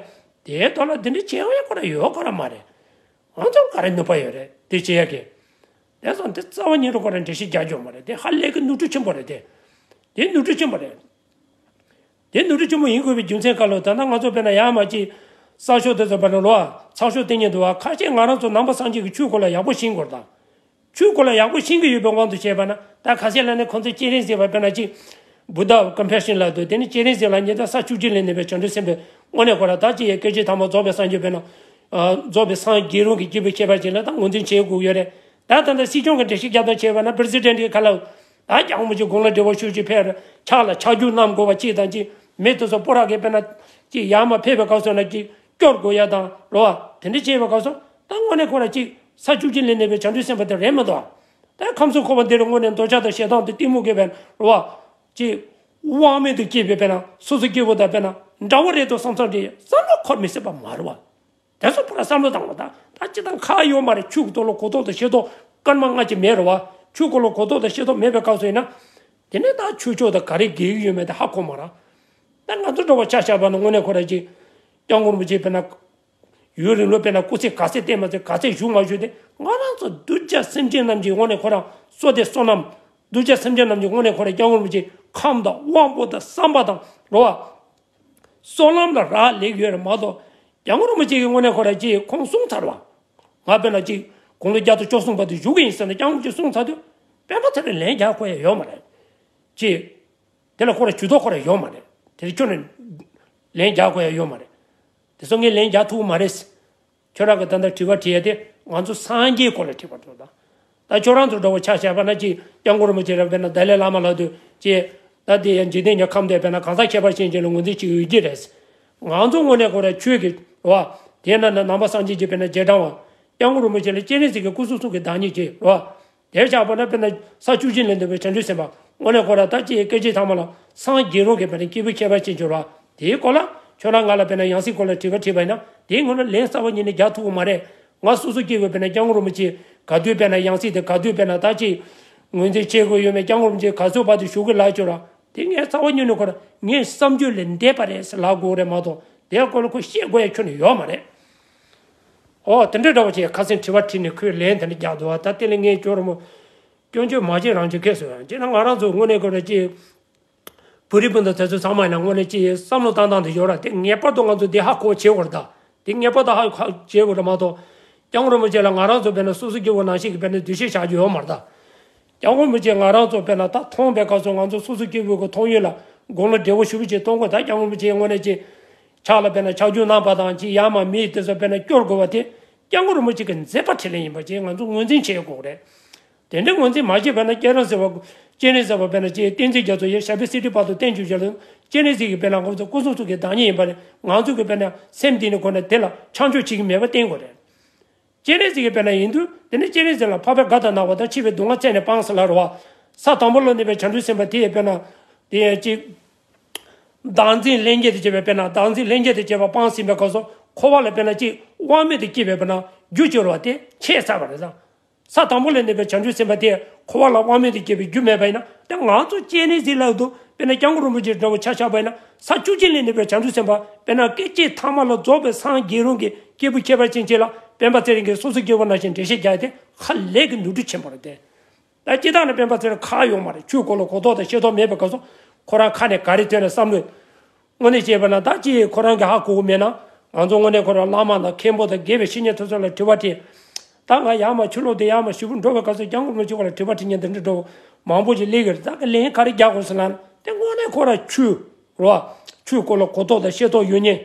དེའི་ཐོག་ལ་དེ་འདྲ་བྱེད་འོས་ཁོ་རང་ཡོད་ཁོ་རང་མ་རེད། ང་ཚོར་ག་རེ་ནུས་པ་ཡོད་རེད་དེ་བྱེད་ཡ་གི། དེ་སོང་དེ་རྩ་བ་ཉིད་དུ་ཁོ་རང་འགྲེལ་བཤད་རྒྱག་རྒྱུ་མ་རེད། དེ་ཧ་ལས་ཀྱི་ནོར་འཁྲུལ་ཆེན་པོ་རེད་དེ། དེ་ནོར་འཁྲུལ་ཆེན་པོ་རེད། དེ་ནོར་འཁྲུལ་ཆེན་པོ་ཡིན་དགོས་པའི་རྒྱུ་མཚན་ག་ལ། ད་ལྟ་ང་ཚོ་དཔེར་ན་ཡར་མར་ཅིག་གསར་ཤོག་དེ་ཚོ་དཔེར་ན་ལོ་ཨ་ཚགས་ཤོག་བལྟས་ཉན་འདུག་བ། ཁ་ཤས་ང་རང་ཚོ་ནང་པ་སངས་རྒྱས་ཀྱི་ཆོས་སྐོར་ལ་ཡག་པོ་ཤེས་དགོས་རེད་ད། ཆོས་སྐོར་ལ་ཡག་པོ་ཤེས་ཀྱི་ཡོད་པའི་དབང་དུ་བྱས་པ་ན། ད་ཁ་ཤས་ལ་ནི་ཁོང་ཚོས་སྤྱན་རས་གཟིགས་པ་དཔེར་ན་ཅིག་བུདྡྷ་ཀམ་པེ་ཤན་ལབ་འདུག་དེ་ནི་སྤྱན་རས་གཟིགས་ལབ་ཉན་ད་ས་བཅུ་གཅིག་ལས་གནས་པའི་བྱང་ཆུབ་སེམས་དཔའི་དངོས་གནས་ཁོ་ར་ད་ཅི་ཡི་སྐད་ཅིག་ཐ་མ་རྫོགས་པའི་སངས་རྒྱས་དཔེར་ན། ཨ་རྫོགས་པའི་སངས་རྒྱས་རུང་གི་སྐྱེས་བུ་ཁྱད་པར་ཅན་ལ་ད་ངོས་འཛིན་བྱེད་དགོས་ཡོད་རེད། ད་ད་ལྟ་སྲིད་སྐྱོང་གི་འགྲེལ་བཤད་རྒྱབ་སྟངས་བྱས་པ་ན་པི་རེ་སི་ཌེན་ཊི་གི་ཁ་ལ། ད་སྐྱབས་མགོན་རིན་པོ་ཆེ་དགུང་ལ་བགྲེས་པོ་ཞུ་ཅིག་ཕེབས་རེད། ཕྱག་ལ་ཕྱག་རྒྱུག་གནང་དགོས་པ་ཅིག་དང་ཅིག་མི་དེ་ཚོ་སྤོ་ར་གི་དཔེར་ན་ཅིག་ཡར་མར་ཕེབས་པའི་སྐབས་སུ་ན་ཅིག་སྐྱོར་དགོས་ཡ་དང་རོ་བ་དེ་འདྲ་བྱས་པའི་སྐབས་སུ་ད་དངོས་གནས་ཁོ་ར་ཅིག་ས་བཅུ་གཅིག་ལས་གནས་པའི་བྱང་ཆུབ་སེམས་དཔའ་དེ་རེད་མི་འདུག་ད་ཁམས་གསུམ་འཁོར་བ་འདི་རུ་དངོས་གནས་འདོད་ཆགས་དང་ཞེ་སྡང་དང་གཏི་མུག་གི་དཔེར་ན་རོ་བ་ཅིག་དབང་མེད་དུ་སྐྱེས་པའི་དཔེར་ན་སོ་སོ་སྐྱེ་བོ་དང་དཔེར་ན་འདྲ་བོ་རེད་དོ་བསམ་བསམ་དེ་བསམ་བློ་འཁོར་མི་སྲིད་པ་མ་རེད་བ། དེ་ཚོ་ཕར་བསམ་བློ་བཏང་བ་དང་ད་སྤྱི་བཏང་ཁག་ཡོད་མ་རེད། ཆོས་ཀྱི་ཐོག་ལ་གོ་རྟོགས་དང་ཤེས་རྟོགས་སྐར་མ་ལྔ་ཅིག་མེད་རེད་བ། ཆོས་སྐོར་ལ་གོ་རྟོགས་དང་ཤེས་རྟོགས་མེད་པའི་སྐབས་སུ་ཡིན་ན། དེ་ནས་ད་ཆོས་ཕྱོགས་དང་ག་རེ་འགལ་གྱི་ཡོད་མེད་དེ་ཧ་གོ་མ་རེད། ད་ང་ཚོ་འགྲོ་བ་ཆ་བཞག་པ་ན་དངོས་གནས་ཁོ་ར་ཅིག་སྐྱབས་མགོན་རིན་པོ་ཆེ་དཔེར་ན། ཡུན་རིང་ལོ་དཔེར་ན་སྐུ་ཚེ་ག་ཚད་བརྟན་མ་བརྟན་ག་ཚད་བཞུགས་མ་བཞུགས་དེ་ང་རང་ཚོ་གདུལ་བྱ་སེམས་ཅན་རྣམས་ཀྱི་དངོས་གནས་ཁོ་རང་བསོད་བདེ་བསོད་ནམས། གདུལ་བྱ་སེམས་ཅན་རྣམས་ཀྱི་དངོས་གནས་ཁོ་ར་སྐྱབས་མགོན་རིན་པོ་ཆེ་ཁམས་དང་དབང་པོ་དང་བསམ་པ་དང་རོ་བ། བསོད་ནམས་ལ་རག་ལས་ཡོད་རེད་མ་གཏོགས། སྐྱབས་མགོན་རིན་པོ་ཆེ་གི་དངོས་གནས་ཁོ་ར་ཅིག་ཁོང་གསུངས་ཚར་བ། ང་དཔེར་ན་ཅིག་དགུང་ལོ་བརྒྱ་དང་བཅུ་གསུམ་བར་དུ་བཞུགས་ཀྱི་ཡིན་ཟེར་ནས་སྐྱབས་མགོན་ཆེ་གསུངས་ཚར་དུས། སྤེན་པ་ཚེ་རིང་ལན་རྒྱག་དགོས་ཡ་ཡོད་མ་རེད། ཅིག་དེ་ལ་ཁོ་ར་ཇུས་གཏོགས་ཁོ་ར་ཡོད་མ་རེད། དེ་ཁྱོད་ནས་ལན་རྒྱག་དགོས་ཡ་ཡོད་མ་རེད། དེ་ཚོ་ངས་ལན་རྒྱག་ཐུབ་ཀྱི་མ་རེད། ཁྱོད་རང་གི་ད་ལྟ་དྲི་བ་དྲི་ཡ་དེ་ང་ཚོ་སངས་རྒྱས་སྐོར་ལ་དྲི་བ་འགྲོ་ད། ད་ཁྱོད་རང་ཚོ་འདྲ་བོ་ཆ་བཞག་པ་ན་ཅིག་སྐྱབས་མགོན་རིན་པོ་ཆེ་རང་དཔེར་ན་ཏཱ་ལའི་བླ་མ་ལབ་དུས་ཅིག་ད་དེ་ཡང་འཇིག་རྟེན་གྱི་ཁམས་དེ་དཔེར་ན་གང་ཟག་ཁྱད་པར་ཅན་ཅིག་ལ་ངོས་འཛིན་བྱེད་ཀྱི་ཡོད་ཀྱི་རེད། ང་ཚོ་དངོས་གནས་ཁོ་ར་ཆོས་ཀྱི་རེད་བ། དེས་ན་ནི་ནང་པ་སངས་རྒྱས་ཀྱི་དཔེར་ན་རྗེས་འབྲང་བ། སྐྱབས་མགོན་རིན་པོ་ཆེ་ལ་སྤྱན་རས་གཟིགས་ཀྱི་སྐུ་གསུང་ཐུགས་ཀྱི་བདག་ཉིད་ཅིག་རེད་བ། དེར་བཞག་པ་ན་དཔེར་ན་ས་བཅུ་གཅིག་ལས་འདས་པའི་བྱང་ཆུབ་སེམས་དཔའ་དངོས་གནས་ཁོ་ར་ད་ཅི་ཡི་སྐད་ཅིག་ཐ་མ་ལ་སངས་རྒྱས་རུང་གི་དཔེར་ན་སྐྱེས་བུ་ཁྱད་པར་ཅན་གྱུར་བ། དེའི་སྐོར་ལ་ཁྱོད་རང་ང་ལ་དཔེར་ན་ཡང་སྲིད་སྐོར་ལ་དྲི་བ་དྲིས་པ་ཡིན་ན་དེའི་ངོ་ལ་ལན་གསར་བ་ཉིད་ནས་རྒྱག་ཐུབ་ཀྱི་མ་རེད། ང་སོ་སོ་སྐྱེས་བུ་དཔེར་ན་སྐྱབས་མགོན་རིན་པོ་ཆེ་ག་དུས་དཔེར་ན་ཡང་སྲིད་དེ་ག་དུས་དཔེར་ན་ད་ཅི་ངོས་འཛིན་བྱེད་དགོས་ཡོད་མེད། སྐྱབས་མགོན་རིན་པོ་ཆེ་ག་ཚོད་བར་དུ་བཞུགས་ཀྱི་ལགས་ཁྱོད་རང་དེ་ངས་གསར་བ་ཉིད་ནས་ཁོ་ར་ངའི་བསམ་སྤྱོད་ལས་འདས་པ་རེད་ཟེར་ལབ་དགོས་རེད་མ་གཏོགས་དེའི་སྐོར་ལ་ཁོ་བཤད་དགོས་ཡ་ཁྱོན་ནས་ཡོད་མ་རེད། ཨོ་དེ་འདྲ་འདྲ་བོ་ཅིག་ཁ་སང་དྲི་བ་དྲིས་ནས་ཁོས་ལན་དེ་འདྲ་རྒྱག་འདུག་བ། ད་དེ་ལ་ངས་སྐྱོ་རུ་མོ། སྐྱོན་བརྗོད་མ་བྱེད་རང་བྱེད་ཁེལ་སོང་ཡང་བྱས་ན་ང་རང་ཚོ་དངོས་གནས་ཁོ་ར་ཅིག་བོད་རིགས་སྤུན་ཟླ་དེ་ཚོ་ཚང་མ་ཡིན་ན་དངོས་གནས་ཅིག་བསམ་བློ་བཏང་སྟངས་དེ་ཡོད་ར། དེ་ངེས་པར་དུ་ང་ཚོ་དེ་ཧ་གོ་བྱེད་དགོས་རེད་ད། དེ་ངེས་པར་དུ་ཧ་གོ་བྱེད་དགོས་རེད་མ་གཏོགས། སྐྱབས་མགོན་རིན་པོ་ཆེ་ལ་ང་རང་ཚོ་དཔེར་ན་སོ་སོ་སྐྱེ་བོ་ནང་བཞིན་གྱི་དཔེར་ན་འདུ་ཤེས་བཞག་རྒྱུ་ཡོད་མ་རེད་ད། སྐྱབས་མགོན་རིན་པོ་ཆེ་ང་རང་ཚོ་དཔེར་ན་ད་མཐོང་བའི་སྐབས་སུ་ང་ཚོ་སོ་སོ་སྐྱེ་བོ་གི་མཐོང་ཡུལ་ལ་དགུང་ལོ་བགྲེས་པོ་ཞེ་པོ་ཅིག་གཏོང་དགོས། ད་སྐྱབས་མགོན་རིན་པོ་ཆེ་དངོས་གནས་ཅིག་ཕྱག་ལ་དཔེར་ན་ཕྱག་རྒྱུག་གནང་པ་དང་ཅིག་ཡར་མར་མི་དེ་ཚོ་དཔེར་ན་སྐྱོར་དགོས་པ་དེ་སྐྱབས་མགོན་རིན་པོ་ཆེ་གི་མཛད་པ་འཕྲིན་ལས་ཡིན་པ་ཅིག་ང་ཚོ་ངོས་འཛིན་བྱེད་དགོས་རེད། དེ་འདྲ་ངོས་འཛིན་མ་བྱས་པ་ན་སྐྱེས་རབས་ཟེར་བ། སྤྱན་རས་གཟིགས་པ་དཔེར་ན་ཅིག་བསྟན་འཛིན་རྒྱ་མཚོ་ཡི་ཞབས་པད་སྲིད་ཁྲི་བར་དུ་བརྟན་བཅུག་བྱ་ལ། སྤྱན་རས་གཟིགས་ཀྱི་དཔེར་ན་ང་ཚོ་སྐུ་གསུང་ཐུགས་ཀྱི་བདག་ཉིད་ཡིན་པ་ལས་ང་ཚོ་གི་དཔེར་ན་སེམས་གཏིང་ནས་ཁོ་ན་དེ་ལ་ཆགས་འཇོག་བྱེད་ཀྱི་མེད་པ་བསྟན་དགོས་རེད། སྤྱན་རས་གཟིགས་ཀྱི་དཔེར་ན་ཡིན་དུས་དེ་ནི་སྤྱན་རས་གཟིགས་ལ་འཕགས་པའི་དགའ་དང་ན་བ་དང་འཆི་བའི་སྡུག་བསྔལ་བཙལ་ནས་སྤངས་ཟེར་ལབ་རེད་བ། ས་དང་པོ་ལ་གནས་པའི་བྱང་ཆུབ་སེམས་དཔའ་དེ་ཡི་དཔེར་ན། དེ་ཡི་ཅིག་བདག་འཛིན་ལྷན་སྐྱེས་དང་བཅས་པའི་དཔེར་ན་བདག་འཛིན་ལྷན་སྐྱེས་དང་བཅས་པ་སྤངས་ཟིན་པའི་སྐབས་སུ་འཁོར་བ་ལ་དཔེར་ན་ཅིག་དབང་མེད་དུ་སྐྱེས་པའི་དཔེར་ན་རྒྱུ་སྐྱེ་བ་དེ་ཆད་ཚར་བ་རེད་ད། ས་དང་པོ་ལ་གནས་པའི་བྱང་ཆུབ་སེམས་དཔའ་དེ་འཁོར་བ་ལ་དབང་མེད་དུ་སྐྱེས་པའི་རྒྱུ་མེད་པ་ཡིན་ན་དེ་ང་ཚོ་སྤྱན་རས་གཟིགས་ལབ་འདུག་དཔེར་ན་སྐྱབས་མགོན་རིན་པོ་ཆེ་འདྲ་བོ་ཆ་བཞག་པ་ཡིན་ན་ས་བཅུ་གཅིག་ལ་གནས་པའི་བྱང་ཆུབ་སེམས་དཔའ་དཔེར་ན་སྐད་ཅིག་ཐ་མ་ལ་རྫོགས་པའི་སངས་རྒྱས་རུང་གི་སྐྱེས་བུ་ཁྱད་པར་ཅན་ཅིག་ལ་སྤེན་པ་ཚེ་རིང་གིས་སོ་སོ་སྐྱེ་བོ་ནང་བཞིན་འགྲེལ་བཤད་རྒྱག་ཡ་དེ་ཧ་ལས་ཀྱི་ནོར་འཁྲུལ་ཆེན་པོ་རེད་དེ། ད་སྤྱིར་བཏང་ནས་སྤེན་པ་ཚེ་རིང་ཁག་ཡོད་མ་རེད། ཆོས་སྐོར་ལ་གོ་རྟོགས་དང་ཤེས་རྟོགས་མེད་པའི་སྐབས་སུ་ཁོ་རང་ཁ་ནས་ག་རེ་ཐོན་ནས་བསམ་བློ། དངོས་གནས་བྱས་པ་ན་ད་ཅི་ཁོ་རང་གི་ཧ་གོ་གི་མེད་ན་ང་ཚོ་དངོས་གནས་ཁོ་རང་བླ་མ་དང་མཁན་པོ་དང་དགེ་བའི་བཤེས་གཉེན་དེ་ཚོ་ལ་དྲི་བ་དྲིས། ད་ང་ཡར་མར་ཕྱི་ལོགས་དེ་ཡར་མར་ཞུ་བོ་འགྲོ་བའི་སྐབས་སུ་སྐྱབས་མགོན་རིན་པོ་ཆེ་ཁོ་ལ་དྲི་བ་དྲི་མཁན་དེ་འདྲ་འགྲོ་མང་པོ་ཞིག་སླེབས་ཡོད་རེད། ད་གི་ལན་ག་རེ་རྒྱག་དགོས་ཟེར་ན་དེ་དངོས་གནས་ཁོ་རང་ཆོས་རོ་ཆོས་སྐོར་ལ་གོ་རྟོགས་དང་ཤེས་རྟོགས་ཡོད་མཁན།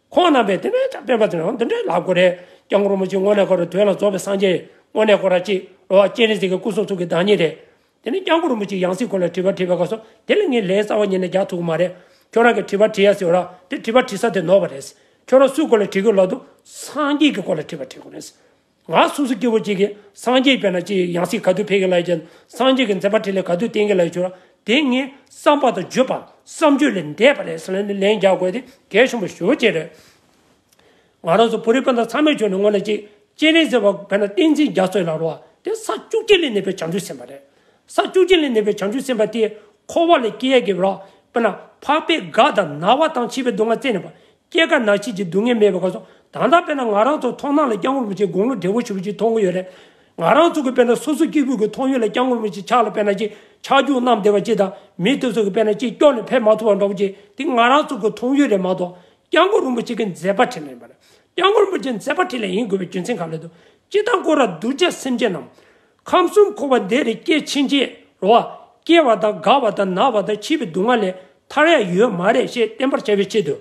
ཁོང་རྣམ་པས་དེ་འདྲའི་ཅག་སྤེན་པ་ཚེ་རིང་འདི་འདྲའི་ལབ་དགོས་རེད། སྐྱབས་མགོན་རིན་པོ་ཆེ་དངོས་གནས་ཁོ་རང་དོན་ལ་རྫོགས་པའི་སངས་རྒྱས་དངོས་གནས་ཁོ་རང་ཅིག་རོ་སྤྱན་རས་གཟིགས་ཀྱི་སྐུ་གསུང་ཐུགས་ཀྱི་བདག་ཉིད་རེད། དེ་ནས་སྐྱབས་མགོན་རིན་པོ་ཆེ་ཡང་སྲིད་སྐོར་ལ་དྲི་བ་དྲིས་པའི་སྐབས་སུ་དེ་ལ་ངས་ལན་གསར་བ་ཉིད་ནས་རྒྱག་ཐུབ་ཀྱི་མ་རེད། ཁྱོད་རང་གི་དྲི་བ་དྲི་ཡ་ཟེར་བ་ར་དེ་དྲི་བ་དྲི་ས་དེ་ནོར་བ་རེད། ཁྱོད་རང་སུའི་སྐོར་ལ་དྲི་གི་ལབ་འདུག་སངས་རྒྱས་ཀྱི་སྐོར་ལ་དྲི་བ་དྲི་དགོས་རེད། ང་སོ་སོ་སྐྱེ་བོ་གཅིག་གིས་སངས་རྒྱས་དཔེར་ན་ཅིག་ཡང་སྲིད་ག་དུས་ཕེབས་ཀྱི་ལབ་ཀྱང་སངས་རྒྱས་ཀྱི་མཛད་པ་འཕྲིན་ལས་ག་དུས་བསྟན་གྱི་ལབ་ཀྱང་དེ་ངའི་བསམ་པ་དང་བརྗོད་པ་བསམ་བརྗོད་ལས་འདས་པ་རེད་ཟེར་ནས་ལན་རྒྱག་དགོས་དེ་གལ་ཆེན་པོ་ཞེ་པོ་ཅིག་རེད། ང་རང་ཚོ་བོད་རིགས་སྤུན་ཟླ་ཚང་མས་བརྗོད་ནས་དངོས་གནས་ཅིག་སྤྱན་རས་གཟིགས་པ་དཔེར་ན་བསྟན་འཛིན་རྒྱ་མཚོ་ལ་རོ་བ་དེ་ས་བཅུ་གཅིག་ལས་གནས་པའི་བྱང་ཆུབ་སེམས་དཔའ་རེད། ས་བཅུ་གཅིག་ལས་གནས་པའི་བྱང་ཆུབ་སེམས་དཔའ་དེ་འཁོར་བ་ལས་སྐྱེ་ཡས་ཀྱི་རོ་དཔེར་ན་འཕགས་པའི་དགའ་དང་ན་བ་དང་འཆི་བའི་སྡུག་བསྔལ་བཙལ་ནས་པ། སྐྱེ་རྒ་ན་འཆི་གི་སྡུག་བསྔལ་མེད་པའི་སྐབས་སུ་ད་ལྟ་དཔེར་ན་ང་རང་ཚོ་མཐོང་སྣང་ལ་སྐྱབས་མགོན་རིན་པོ་ཆེ་དགུང་ལོ་བགྲེས་པོ་ཞེ་པོ་ཅིག་མཐོང་གི་ཡོད་རེད། ང་རང་ཚོ་གི་དཔེར་ན་སོ་སོ་སྐྱེ་བོ་གི་མཐོང་ཡུལ་ལ་སྐྱབས་མགོན་རིན་པོ་ཆེ་ཕྱག་ལ་དཔེར་ན་ཅིག་ཆ་རྒྱུས་བསྣམས་བསྡད་པ་ཅིག་དང་མི་དེ་ཚོ་གི་དཔེར་ན་ཅིག་སྐྱོར་ནས་ཕེབས་མ་ཐུབ་པ་འདྲ་པོ་ཅིག་དེ་ང་རང་ཚོ་གི་མཐོང་ཡུལ་རེད་མ་གཏོགས་སྐྱབས་མགོན་རིན་པོ་ཆེ་གི་མཛད་པ་འཕྲིན་ལས་ཡིན་པ་རེད། སྐྱབས་མགོན་རིན་པོ་ཆེ་མཛད་པ་འཕྲིན་ལས་ཡིན་དགོས་པའི་རྒྱུ་མཚན་ག་རེ་འདུག་ཅི་ལྟར་འཁོར་བ་གདུལ་བྱ་སེམས་ཅན་རྣམས། ཁམས་གསུམ་འཁོར་བ་འདི་རུ་སྐྱེ་ཕྱིན་ཆད་རེད་བ། སྐྱེ་བ་དང་རྒ་བ་དང་ན་བ་དང་འཆི་བའི་སྡུག་བསྔལ་ལས་ཐར་ཡ་ཡོད་མ་རེད་ཞེས་བསྟན་པར་བྱ་བའི་ཆེད་དུ།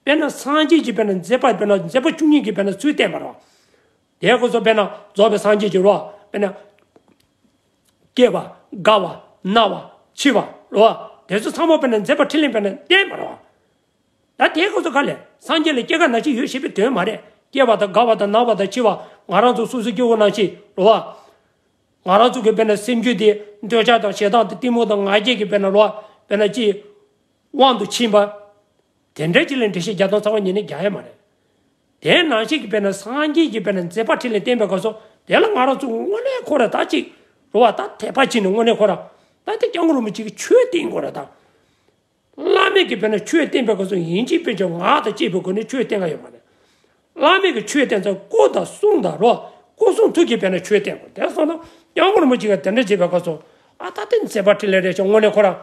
དཔེར་ན་སངས་རྒྱས་ཀྱི་དཔེར་ན་མཛད་པ་དཔེར་ན་མཛད་པ་བཅུ་གཉིས་ཀྱི་དཔེར་ན་ཚུལ་བསྟན་པ་རེད་བ། དེའི་སྐབས་སུ་དཔེར་ན་རྫོགས་པའི་སངས་རྒྱས་ཀྱི་རེད་བ། དཔེར་ན་སྐྱེ་བ་རྒ་བ་ན་བ་འཆི་བ་རེད་བ། དེ་ཚོ་ཚང་མ་དཔེར་ན་མཛད་པ་འཕྲིན་ལས་དཔེར་ན་བསྟན་པ་རེད་བ། ད་དེའི་སྐབས་སུ་ག་ལས་སངས་རྒྱས་ལ་སྐྱེ་རྒ་ན་འཆི་ཡོད་ཞེས་པའི་དོན་མ་རེད། སྐྱེ་བ་དང་རྒ་བ་དང་ན་བ་དང་འཆི་བ་ང་རང་ཚོ་སོ་སོ་སྐྱེ་བོ་ནང་བཞིན་རེད་བ། ང་རང་ཚོ་གི་དཔེར་ན་སེམས་རྒྱུད་དེ་འདོད་ཆགས་དང་ཞེ་སྡང་དང་གཏི་མུག་དང་ང་རྒྱལ་གྱི་དཔེར་ན་རེད་བ། དཔེར་ན་ཅི། དབང་དུ་ཕྱིན་པ། དེ་འདྲའི་ཅིག་ལ་འགྲེལ་བཤད་རྒྱག་སྟངས་རྩ་བ་ཉིད་ནས་རྒྱག་ཡ་མ་རེད། དེ་ནང་བཞིན་གྱི་དཔེར་ན་སངས་རྒྱས་ཀྱི་དཔེར་ན་མཛད་པ་འཕྲིན་ལས་བསྟན་པའི་སྐབས་སུ་དེ་ལ་ང་རང་ཚོ་དངོས་གནས་ཁོ་ར་ད་ཅིག་རེད་བ། ད་དད་པ་བྱས་ནས་དངོས་གནས་ཁོ་ར་ད་དེ་སྐྱབས་མགོན་རིན་པོ་ཆེ་གི་ཆོས་བསྟན་དགོས་ར་ད། བླ་མེད་ཀྱི་དཔེར་ན་ཆོས་བསྟན་པའི་སྐབས་སུ་ཡིན་གཅིག་དཔེ་ཆ་ངག་དང་བཅས་པའི་སྒོ་ནས་ཆོས་བསྟན་ག་ཡོད་མ་རེད། བླ་མེད་ཀྱི་ཆོས་བསྟན་ཚོ་སྐུ་དང་གསུང་དང་རོ། སྐུ་གསུང་ཐུགས་ཀྱི་དཔེར་ན་ཆོས་བསྟན་དགོས། དེ་སོང་ན་སྐྱབས་མགོན་རིན་པོ་ཆེ་ག་དེ་འདྲ་བྱས་པའི་སྐབས་སུ་ཨ་ད་དེ་མཛད་པ་འཕྲིན་ལས་རེད་ཤག་དངོས་གནས་ཁོ་རང་།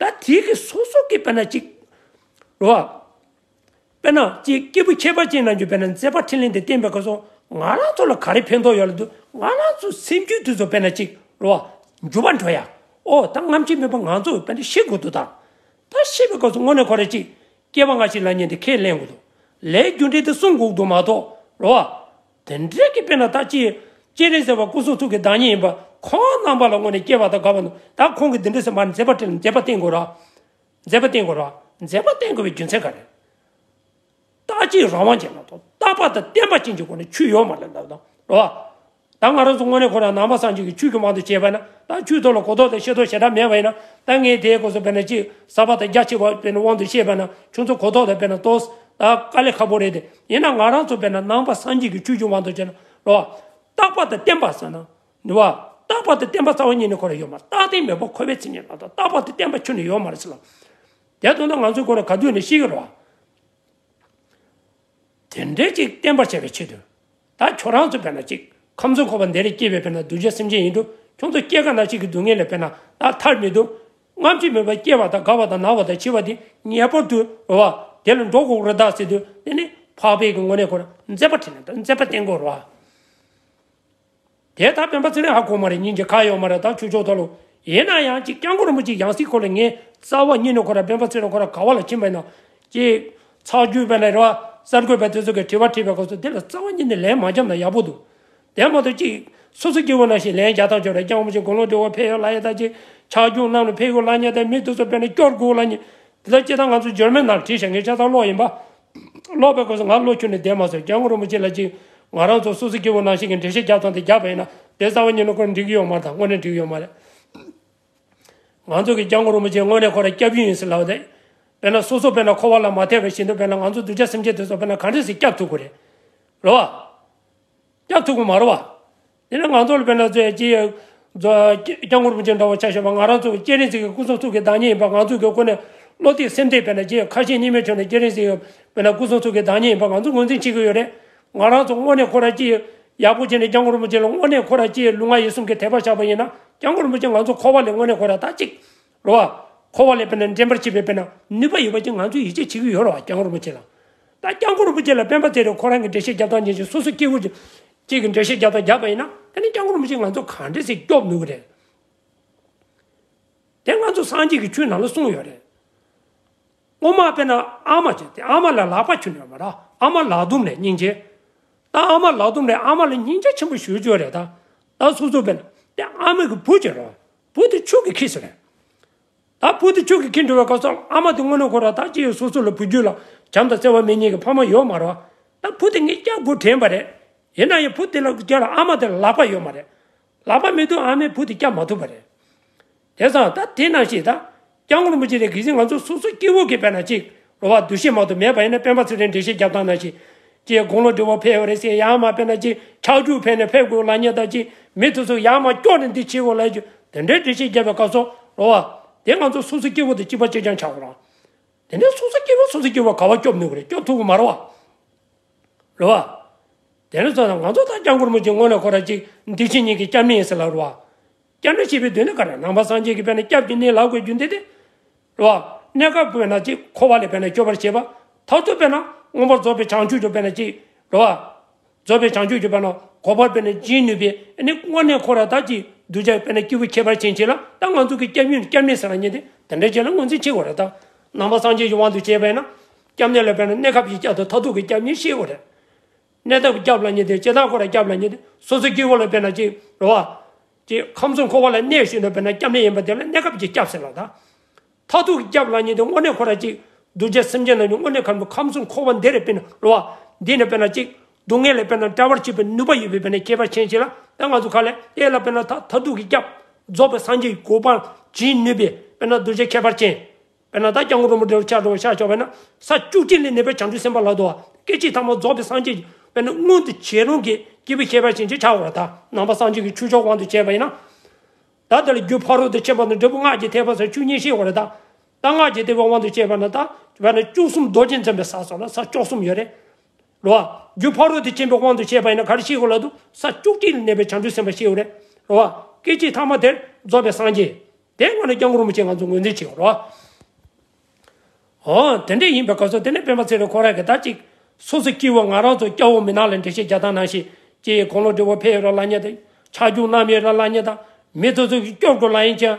ད་དེ་གི་སོ་སོ་གི་དཔེར་ན་གཅིག་རོ། དཔེར་ན་གཅིག་སྐྱེས་བུ་ཁྱད་པར་ཅན་རྣམས་ཀྱི་དཔེར་ན་མཛད་པ་འཕྲིན་ལས་འདི་བསྟན་པའི་སྐབས་སུ་ང་རང་ཚོ་ལ་ག་རེ་ཕན་ཐོགས་ཡོད་ལ་འདུག་ང་རང་ཚོ་སེམས་རྒྱུད་དུ་ཚོ་དཔེར་ན་གཅིག་རོ། འགྱུར་བ་འགྲོ་ཡ། ཨོ་ད་སྔ་ཕྱི་མེད་པ་ང་ཚོ་དཔེར་ན་ཤི་དགོས་འདུག་ད། ད་ཤི་བའི་སྐབས་སུ་དངོས་གནས་ཁོ་རང་གཅིག་སྐྱེ་བ་སྔ་ཕྱི་ལབ་མཁན་དེ་ཁས་ལེན་དགོས་འདུག་ལས་རྒྱུ་འབྲས་དེ་གསུང་དགོས་འདུག་མ་གཏོགས་རོ། དེ་འདྲའི་གི་དཔེར་ན་ད་ཅི། སྤྱན་རས་གཟིགས་པ་སྐུ་གསུང་ཐུགས་ཀྱི་བདག་ཉིད་ཡིན་པ་ཁོང་རྣམ་པ་ལ་དངོས་གནས་སྐྱེ་བ་དང་རྒ་བ་ནི་ད་ཁོང་གི་འདི་འདྲ་ཟེར་མ་མཛད་པ་འཕྲིན་མཛད་པ་བསྟན་དགོས་ར། མཛད་པ་བསྟན་དགོས་ར། མཛད་པ་བསྟན་དགོས་པའི་རྒྱུ་མཚན་ག་རེ། རྟག་གཅིག་རང་དབང་ཅན་མ་གཏོགས་རྟག་པ་དང་བརྟན་པ་ཅན་གྱི་སྒོ་ནས་ཆོས་ཡོད་མ་རེད་ལབ་དང་རོ། ད་ང་རང་ཚོ་དངོས་གནས་ཁོ་རང་ནང་པ་སངས་རྒྱས་ཀྱི་ཆོས་ཀྱི་དབང་དུ་བྱས་པ་ན་ད་ཆོས་ཐོག་ལ་གོ་རྟོགས་དང་ཤེས་རྟོགས་ཞེ་དྲག་མེད་པ་ཡིན་ན་ད་ངས་དེའི་སྐོར་སུ་དཔེར་ན་ཅིག་ཟབ་པ་དང་རྒྱ་ཆེ་བ་དཔེར་ན་དབང་དུ་བཤད་པ་ན་ཁྱོད་ཚོ་གོ་རྟོགས་དང་དཔེར་ན་ཏོག་ད་དཀའ་ལས་ཁག་པོ་རེད་དེ། ཡིན་ན་ང་རང་ཚོ་དཔེར་ན་ནང་པ་སངས་རྒྱས་ཀྱི་ཆོས་ཀྱི་དབང་དུ་བྱས་ན་རོ། རྟག་པ་དང་བརྟན་པ་ཟེར་ན། འདུག་བ། རྟག་པ་དང་བརྟན་པ་རྩ་བ་ཉིད་ནས་ཁོ་རང་ཡོད་མ་རེད། རྟག་བརྟན་མེད་པ་འཁོར་བའི་མཚན་ཉིད་ལ་དང་རྟག་པ་དང་བརྟན་པ་ཁྱོན་ནས་ཡོད་མ་རེད་ཟེར་ལ། དེ་དོན་དུ་ང་ཚོས་ཁོ་རང་ག་དུས་ནས་ཤེས་ཀྱི་རེད་བ། དེ་འདྲའི་ཅིག་བསྟན་པར་བྱ་བའི་ཆེད་དུ། ད་ཁྱོད་རང་ཚོ་དཔེར་ན་ཅིག་ཁམས་གསུམ་འཁོར་བ་འདི་རུ་སྐྱེས་པའི་དཔེར་ན་གདུལ་བྱ་སེམས་ཅན་ཡིན་དུས་ཁྱོད་ཚོ་སྐྱེ་རྒ་ན་འཆི་གི་སྡུག་བསྔལ་ལས་དཔེར་ན་ད་ཐར་མི་འདུག་སྔ་ཕྱི་མེད་པར་སྐྱེ་བ་དང་རྒ་བ་དང་ན་བ་དང་འཆི་བ་དེ་ངེས་པར་དུ་རེད་བ། དེ་ལ་འགྲོ་དགོས་རེད་ད་ཟེར་དུས་དེ་ནི་འཕགས་པའི་གི་ངོ་ནས་ཁོ་རང་མཛད་པ་ཁྲིད་ན་ད་མཛད་པ་བསྟན་དགོས་རེད་བ། དེ་ལྟར་སྤེན་པ་ཚེ་རིང་ཧ་གོ་མ་རེད། སྙིང་རྗེ་ཁ་ཡོད་མ་རེད། ད་ཆོས་ཕྱོགས་ཐོག་ལ་ཡིན་ན་ཡང་ཅིག་སྐྱབས་མགོན་རིན་པོ་ཆེ་ཡང་སྲིད་ཁོ་ལ་ངས་རྩ་བ་ཉིད་ནས་ཁོ་ར་སྤེན་པ་ཚེ་རིང་ཁོ་ར་ག་བ་ལ་ཕྱིན་པ་ཡིན་ན་ཅིག་ཚགས་རྒྱུད་པ་ན་རེད་བ། གསར་འགོད་པ་དེ་ཚོ་གིས་དྲི་བ་དྲིས་པའི་སྐབས་སུ་དེ་ལ་རྩ་བ་ཉིད་ནས་ལན་མ་བརྒྱབ་ན་ཡག་པོ་འདུག་དེ་མ་གཏོགས་ཅིག་སོ་སོ་སྐྱེ་བོ་ནང་བཞིན་ལན་རྒྱག་སྟངས་ཅིག་རེད། སྐྱབས་མགོན་རིན་པོ་ཆེ་དགུང་ལོ་བགྲེས་པོ་ཕེབས་ཡོད་ལབ་ཡ་ད་ཅིག་ཕྱག་རྒྱུན་གནང་ནས་ཕེབས་དགོས་ལབ་མཁན་དང་མི་དེ་ཚོ་དཔེར་ན་སྐྱོར་དགོས་ལབ་མཁན་དེ་ལ་སྤྱིར་བཏང་ང་ཚོ་འཇར་མན་ནང་བྲིས་བཞག་ངས་ཆ་ཚང་ཀློག་ཡིན་པ། ཀློག་པའི་སྐབས་སུ་ང་བློ་ཁྱོན་ནས་བདེ་མ་སོང་། སྐྱབས་མགོན་རིན་པོ་ཆེ་ལ་ཅིག་ང་རང་ཚོ་སོ་སོ་སྐྱེ་བོ་ནང་བཞིན་གྱི་འགྲེལ་བཤད་རྒྱག་སྟངས་དེ་རྒྱག་པ་ཡིན་ན་དེ་རྩ་བ་ཉིད་ནས་ཁོ་འགྲིག་གི་ཡོད་མ་རེད་དང་དངོས་གནས་འགྲིག་གི་ཡོད་མ་རེད། ང་ཚོ་གི་སྐྱབས་མགོན་རིན་པོ་ཆེ་དངོས་གནས་ཁོ་རང་སྐྱབས་ཡུལ་ཡིན་ཟེར་ལབ་པ་དེ། དཔེར་ན་སོ་སོ་དཔེར་ན་འཁོར་བ་ལ་མ་ཐེབས་པ་བཞིན་དུ་དཔེར་ན་ང་ཚོ་གདུལ་བྱ་སེམས་ཅན་དེ་ཚོ་དཔེར་ན་ག་འདྲ་ཞིག་སྐྱབས་ཐུབ་དགོས་རེད། རེད་བ། སྐྱབས་ཐུབ་ཀྱི་མ་རེད་བ། དེ་ནས་ང་ཚོ་ལ་དཔེར་ན་ཚོས་ཅི་ཡང་། སྐྱབས་མགོན་རིན་པོ་ཆེ་འདྲ་བོ་ཆ་བཞག་པ་ང་རང་ཚོ་སྤྱན་རས་གཟིགས་ཀྱི་སྐུ་གསུང་ཐུགས་ཀྱི་བདག་ཉིད་ཡིན་པ་ང་ཚོ་གི་སྒོ་ནས་བློ་གཏད་སེམས་གཏད་དཔེར་ན་ཅི་ཡང་ཁ་ཞེ་གཉིས་མེད་བྱུང་ནས་སྤྱན་རས་གཟིགས་ཀྱི་དཔེར་ན་སྐུ་གསུང་ཐུགས་ཀྱི་བདག་ཉིད་ཡིན་པ་ང་ཚོ་ངོས་འཛིན་བྱེད་ཀྱི་ཡོད་རེད། ང་རང་ཚོ་དངོས་གནས་ཁོ་ར་ཅི་ཡང་ཡག་པོ་བྱས་ནས་སྐྱབས་མགོན་རིན་པོ་ཆེ་ལ་དངོས་གནས་ཁོ་ར་ཅི་ཡང་ལུས་ངག་ཡིད་གསུམ་གྱི་དད་པ་བཞག་པ་ཡིན་ན་སྐྱབས་མགོན་རིན་པོ་ཆེ་ང་ཚོ་འཁོར་བ་ལས་དངོས་གནས་ཁོ་ར་ད་ཅིག་རེད་བ། འཁོར་བ་ལས་དཔེར་ན་འདྲེན་པར་བྱེད་པའི་དཔེར་ན་ནུས་པ་ཡོད་པ་ཅིག་ང་ཚོས་ཡིད་ཆེས་བྱེད་ཀྱི་ཡོད་རེད་བ་སྐྱབས་མགོན་རིན་པོ་ཆེ་ལ། ད་སྐྱབས་མགོན་རིན་པོ་ཆེ་ལ་སྤེན་པ་ཚེ་རིང་ཁོ་རང་གི་འགྲེལ་བཤད་རྒྱག་སྟངས་ཉིད་ཀྱི་སོ་སོ་སྐྱེ་བོ་གཅིག་གི་འགྲེལ་བཤད་རྒྱག་སྟངས་རྒྱག་པ་ཡིན་ན་དེ་ནི་སྐྱབས་མགོན་རིན་པོ་ཆེ་ང་ཚོ་ག་འདྲ་ཞིག་སྐྱོབ་ནུས་ཀྱི་རེད། དེ་ང་ཚོ་སངས་རྒྱས་ཀྱི་ཆོས་ནང་ལ་གསུངས་ཡོད་རེད། སྔོན་མ་དཔེར་ན་ཨ་མ་བྱས་ཏེ་ཨ་མ་ལ་ལག་པ་འཁྱུ་ནས་ཡོད་མ་རེད། ཨ་མ་ལག་རྡུམ་ལས་སྙིང་རྗེ། ད་ཨ་མ་ལག་རྡུམ་ལས་ཨ་མ་ལ་སྙིང་རྗེ་ཆེན་པོ་ཞེ་པོ་ཅིག་ཡོད་རེད་ད། ད་སོ་སོ་དཔེར་ན་དེ་ཨ་མ་གི་བུ་ཅིག་རེད། བུ་དེ་ཆུ་གིས་ཁྱེར་སོང་རེད། ད་བུ་དེ་ཆུ་གིས་ཁྱེར་འགྲོ་བའི་སྐབས་སུ་ཨ་མ་དེ་དངོས་གནས་ཁོ་ར་ད་ཅི་ཡང་སོ་སོ་ལ་བུ་རྒྱུད་ལ་བྱམས་དང་བརྩེ་བ་མེད་མཁན་གྱི་ཕ་མ་ཡོད་མ་རེད། ད་བུ་དེ་ངས་སྐྱབས་དགོས་དྲན་པ་རེད། ཡིན་ན་ཡང་བུ་དེ་ལ་སྐྱབས་ལ་ཨ་མ་དེ་ལག་པ་ཡོད་མ་རེད། ལག་པ་མེད་དུས་ཨ་མས་བུ་དེ་སྐྱབས་མ་ཐུབ་པ་རེད། དེ་ཙང་ད་དེ་ནང་བཞིན་ད་སྐྱབས་མགོན་རིན་པོ་ཆེ་རེད་གལ་སྲིད་ང་ཚོ་སོ་སོ་སྐྱེ་བོ་གི་དཔེར་ན་ཅིག་རེད་བ་འདུ་ཤེས་མ་གཏོགས་མེད་པ་ཡིན་ན་སྤེན་པ་ཚེ་རིང་འགྲེལ་བཤད་རྒྱབ་སྟངས་ནང་བཞིན། ཅེས་དགུང་ལོ་བགྲེས་པོ་ཕེབས་ཡོད་རེད་ཟེར་ཡང་མ་དཔེར་ན་ཅིག་ཕྱག་རྒྱུག་ཕེབས་ནས་ཕེབས་དགོས་ལབ་མཁན་དང་ཅིག་མི་དེ་ཚོ་ཡང་མ་སྐྱོར་ནས་འདི་བྱེད་དགོས་ལབ་རྒྱུ་དེ་འདྲའི་འགྲེལ་བཤད་བརྒྱབ་པའི་སྐབས་སུ་རེད་བ། དེ་ང་ཚོ་སོ་སོ་སྐྱེ་བོ་དང་གཅིག་པ་གཅིག་རྐྱང་ཆགས་དགོས་རེད། དེ་ནས་སོ་སོ་སྐྱེ་བོ་སོ་སོ་སྐྱེ་བོ་ག་བ་སྐྱོབ་ནུས་ཀྱི་རེད། སྐྱོབ་ཐུབ་ཀྱི་མ་རེད་བ། རེད་བ། དེ་ནས་སོང་ཙང་ང་ཚོ་ད་སྐྱབས་མགོན་རིན་པོ་ཆེ་དངོས་གནས་ཁོ་རང་ཅིག་འདི་ཕྱི་གཉིས་ཀྱི་སྐྱབས་གནས་ཡིན་ཟེར་ལབ་རེད་བ། སྐྱབས་གནས་བྱེད་པའི་དོན་ནི་ག་རེ། ནང་པ་སངས་རྒྱས་ཀྱི་དཔེར་ན་སྐྱབས་ཀྱི་གནས་ལབ་དགོས་རྒྱུ་འདི་དེ་རེད་བ། གནས་སྐབས་དཔེར་ན་ཅིག་འཁོར་བ་ལས་དཔེར་ན་སྐྱོབ་པར་བྱེད་པ། མཐར་ཐུག་དཔེར་ན་མངོན་པར་རྫོགས་པའི་བྱང་ཆུབ་ཀྱི་དཔེར་ན་ཅིག་རེད་བ། རྫོགས་པའི་བྱང་ཆུབ་ཀྱི་དཔེར་ན་གོ་འཕང་དཔེར་ན་བྱིན་ནུས་པའི་ཨ་ནི་དངོས་གནས་ཁོ་རང་ད་ཅིག་གདུལ་བྱ་དཔེར་ན་སྐྱེས་བུ་ཁྱད་པར་ཅན་ཅིག་ལ་ད་ང་ཚོ་གི་སྐྱབས་ཡུལ་སྐྱབས་གནས་ཟེར་ལབ་མཁན་དེ་དེ་འདྲ་ཅིག་ལ་ངོས་འཛིན་བྱེད་དགོས་རེད་ད། ནང་པ་སངས་རྒྱས་ཀྱི་དབང་དུ་བྱས་པ་ཡིན་ན། སྐྱབས་གནས་ལ་དཔེར་ན་གནས་སྐབས་ཀྱི་སྐྱབས་དང་མཐར་ཐུག་གི་སྐྱབས་གཉིས་ཤེས་དགོས་རེད། གནས་སྐབས་སྐྱབས་ལབ་མཁན་དེ་སྤྱིར་བཏང་ཁོ་རང་སྐྱབས་ལབ་མཁན་དེ་སོ་སོ་སྐྱེ་བོ་ལ་དཔེར་ན་ཅིག་རེད་བ། ཅིག་ཁམས་གསུམ་འཁོར་བ་ལ་གནས་བཞིན་དུ་དཔེར་ན་སྐྱབས་གནས་ཡིན་པ་དེ་ལ་གནས་སྐབས་ཀྱི་སྐྱབས་ཟེར་ལབ་ད། མཐར་ཐུག་གི་སྐྱབས་ལབ་མཁན་དེ་དངོས་གནས་ཁོ་རང་ཅིག་གདུལ་བྱ་སེམས་ཅན་རྣམས་ཀྱི་དངོས་གནས་ཁམས་ཁམས་གསུམ་འཁོར་བ་འདི་རེད་དཔེར་ན་རེད་བ། འདི་ནས་དཔེར་ན་ཅིག་སྡུག་བསྔལ་ལས་དཔེར་ན་བྲལ་བར་བྱེད་པའི་ནུས་པ་ཡོད་པའི་དཔེར་ན་ཁྱད་པར་ཅན་ཅིག་ལ་ད་ང་ཚོ་ག་ལས་དེ་ལ་དཔེར་ན་ད་མཐར་ཐུག་གི་སྐྱབས་རྫོགས་པའི་སངས་རྒྱས་ཀྱི་གོ་འཕང་བྱིན་ནུས་པའི་དཔེར་ན་གདུལ་བྱ་ཁྱད་པར་ཅན། དཔེར་ན་ད་སྐྱབས་མགོན་རིན་པོ་ཆེ་ལ་ཆ་འགྲོ་བ་ཤ་ཆོག་པས་ན་ས་བཅུ་གཅིག་ལས་གནས་པའི་བྱང་ཆུབ་སེམས་དཔའ་ལ་དོ་བ། སྐད་ཅིག་ཐ་མ་རྫོགས་པའི་སངས་རྒྱས་ཀྱི་དཔེར་ན་མངོན་དུ་བྱེད་རུང་གི་སྐྱེས་བུ་ཁྱད་པར་ཅན་ཅིག་ཆགས་པ་རེད་ད། ནང་པ་སངས་རྒྱས་ཀྱི་ཆོས་ཕྱོགས་དབང་དུ་བྱས་པ་ཡིན་ན། ད་དེ་ལ་རྒྱུ་ཕ་རོལ་ཏུ་ཕྱིན་པ་དང་འབྲས་བུ་སྔགས་ཀྱི་ཐེག་པ་ཟེར་ཆོས་གཉིས་ཤེས་དགོས་རེད་ད། ད་སྔགས་ཀྱི་ཐེག་པའི་དབང་དུ་བྱས་པ་ན་ད་དཔེར་ན་བཅུ་གསུམ་རྡོ་རྗེ་འཛིན་པའི་ས་སོགས་ལ་ས་བཅུ་གསུམ་ཡོད་རེད། རེད་བ། རྒྱུ་ཕ་རོལ་ཏུ་ཕྱིན་པའི་དབང་དུ་བྱས་པ་ཡིན་ན་ག་རེ་ཤེས་དགོས་ལབ་དུས་ས་བཅུ་གཅིག་ལས་གནས་པའི་བྱང་ཆུབ་སེམས་དཔའ་ཤེས་དགོས་རེད། རེད་བ། སྐད་ཅིག་ཐ་མ་དེར་རྫོགས་པའི་སངས་རྒྱས། དེ་སྔོན་ནས་སྐྱབས་མགོན་རིན་པོ་ཆེ་ང་ཚོ་ངོས་འཛིན་བྱེད་དགོས་རེད་བ། འོ་དེ་འདྲ་ཡིན་པའི་སྐབས་སུ་དེ་ནས་སྤེན་པ་ཚེ་རིང་ཁོ་རང་གིས་ད་ཅིག་སོ་སོ་སྐྱེ་བོ་ང་རང་ཚོ་སྐྱ་བོ་མི་ནག་ལ་འགྲེལ་བཤད་རྒྱག་སྟངས་ནང་བཞིན་ཅིག་དགུང་ལོ་བགྲེས་པོ་ཕེབས་ཡོད་ར་ལབ་མཁན་དང་ཆ་རྒྱུས་རྣམས་ཡོད་ར་ལབ་མཁན་དང་མི་ཚོ་ཚོ་གིས་སྐྱོབ་དགོས་ལབ་ཡིན་ཀྱང་།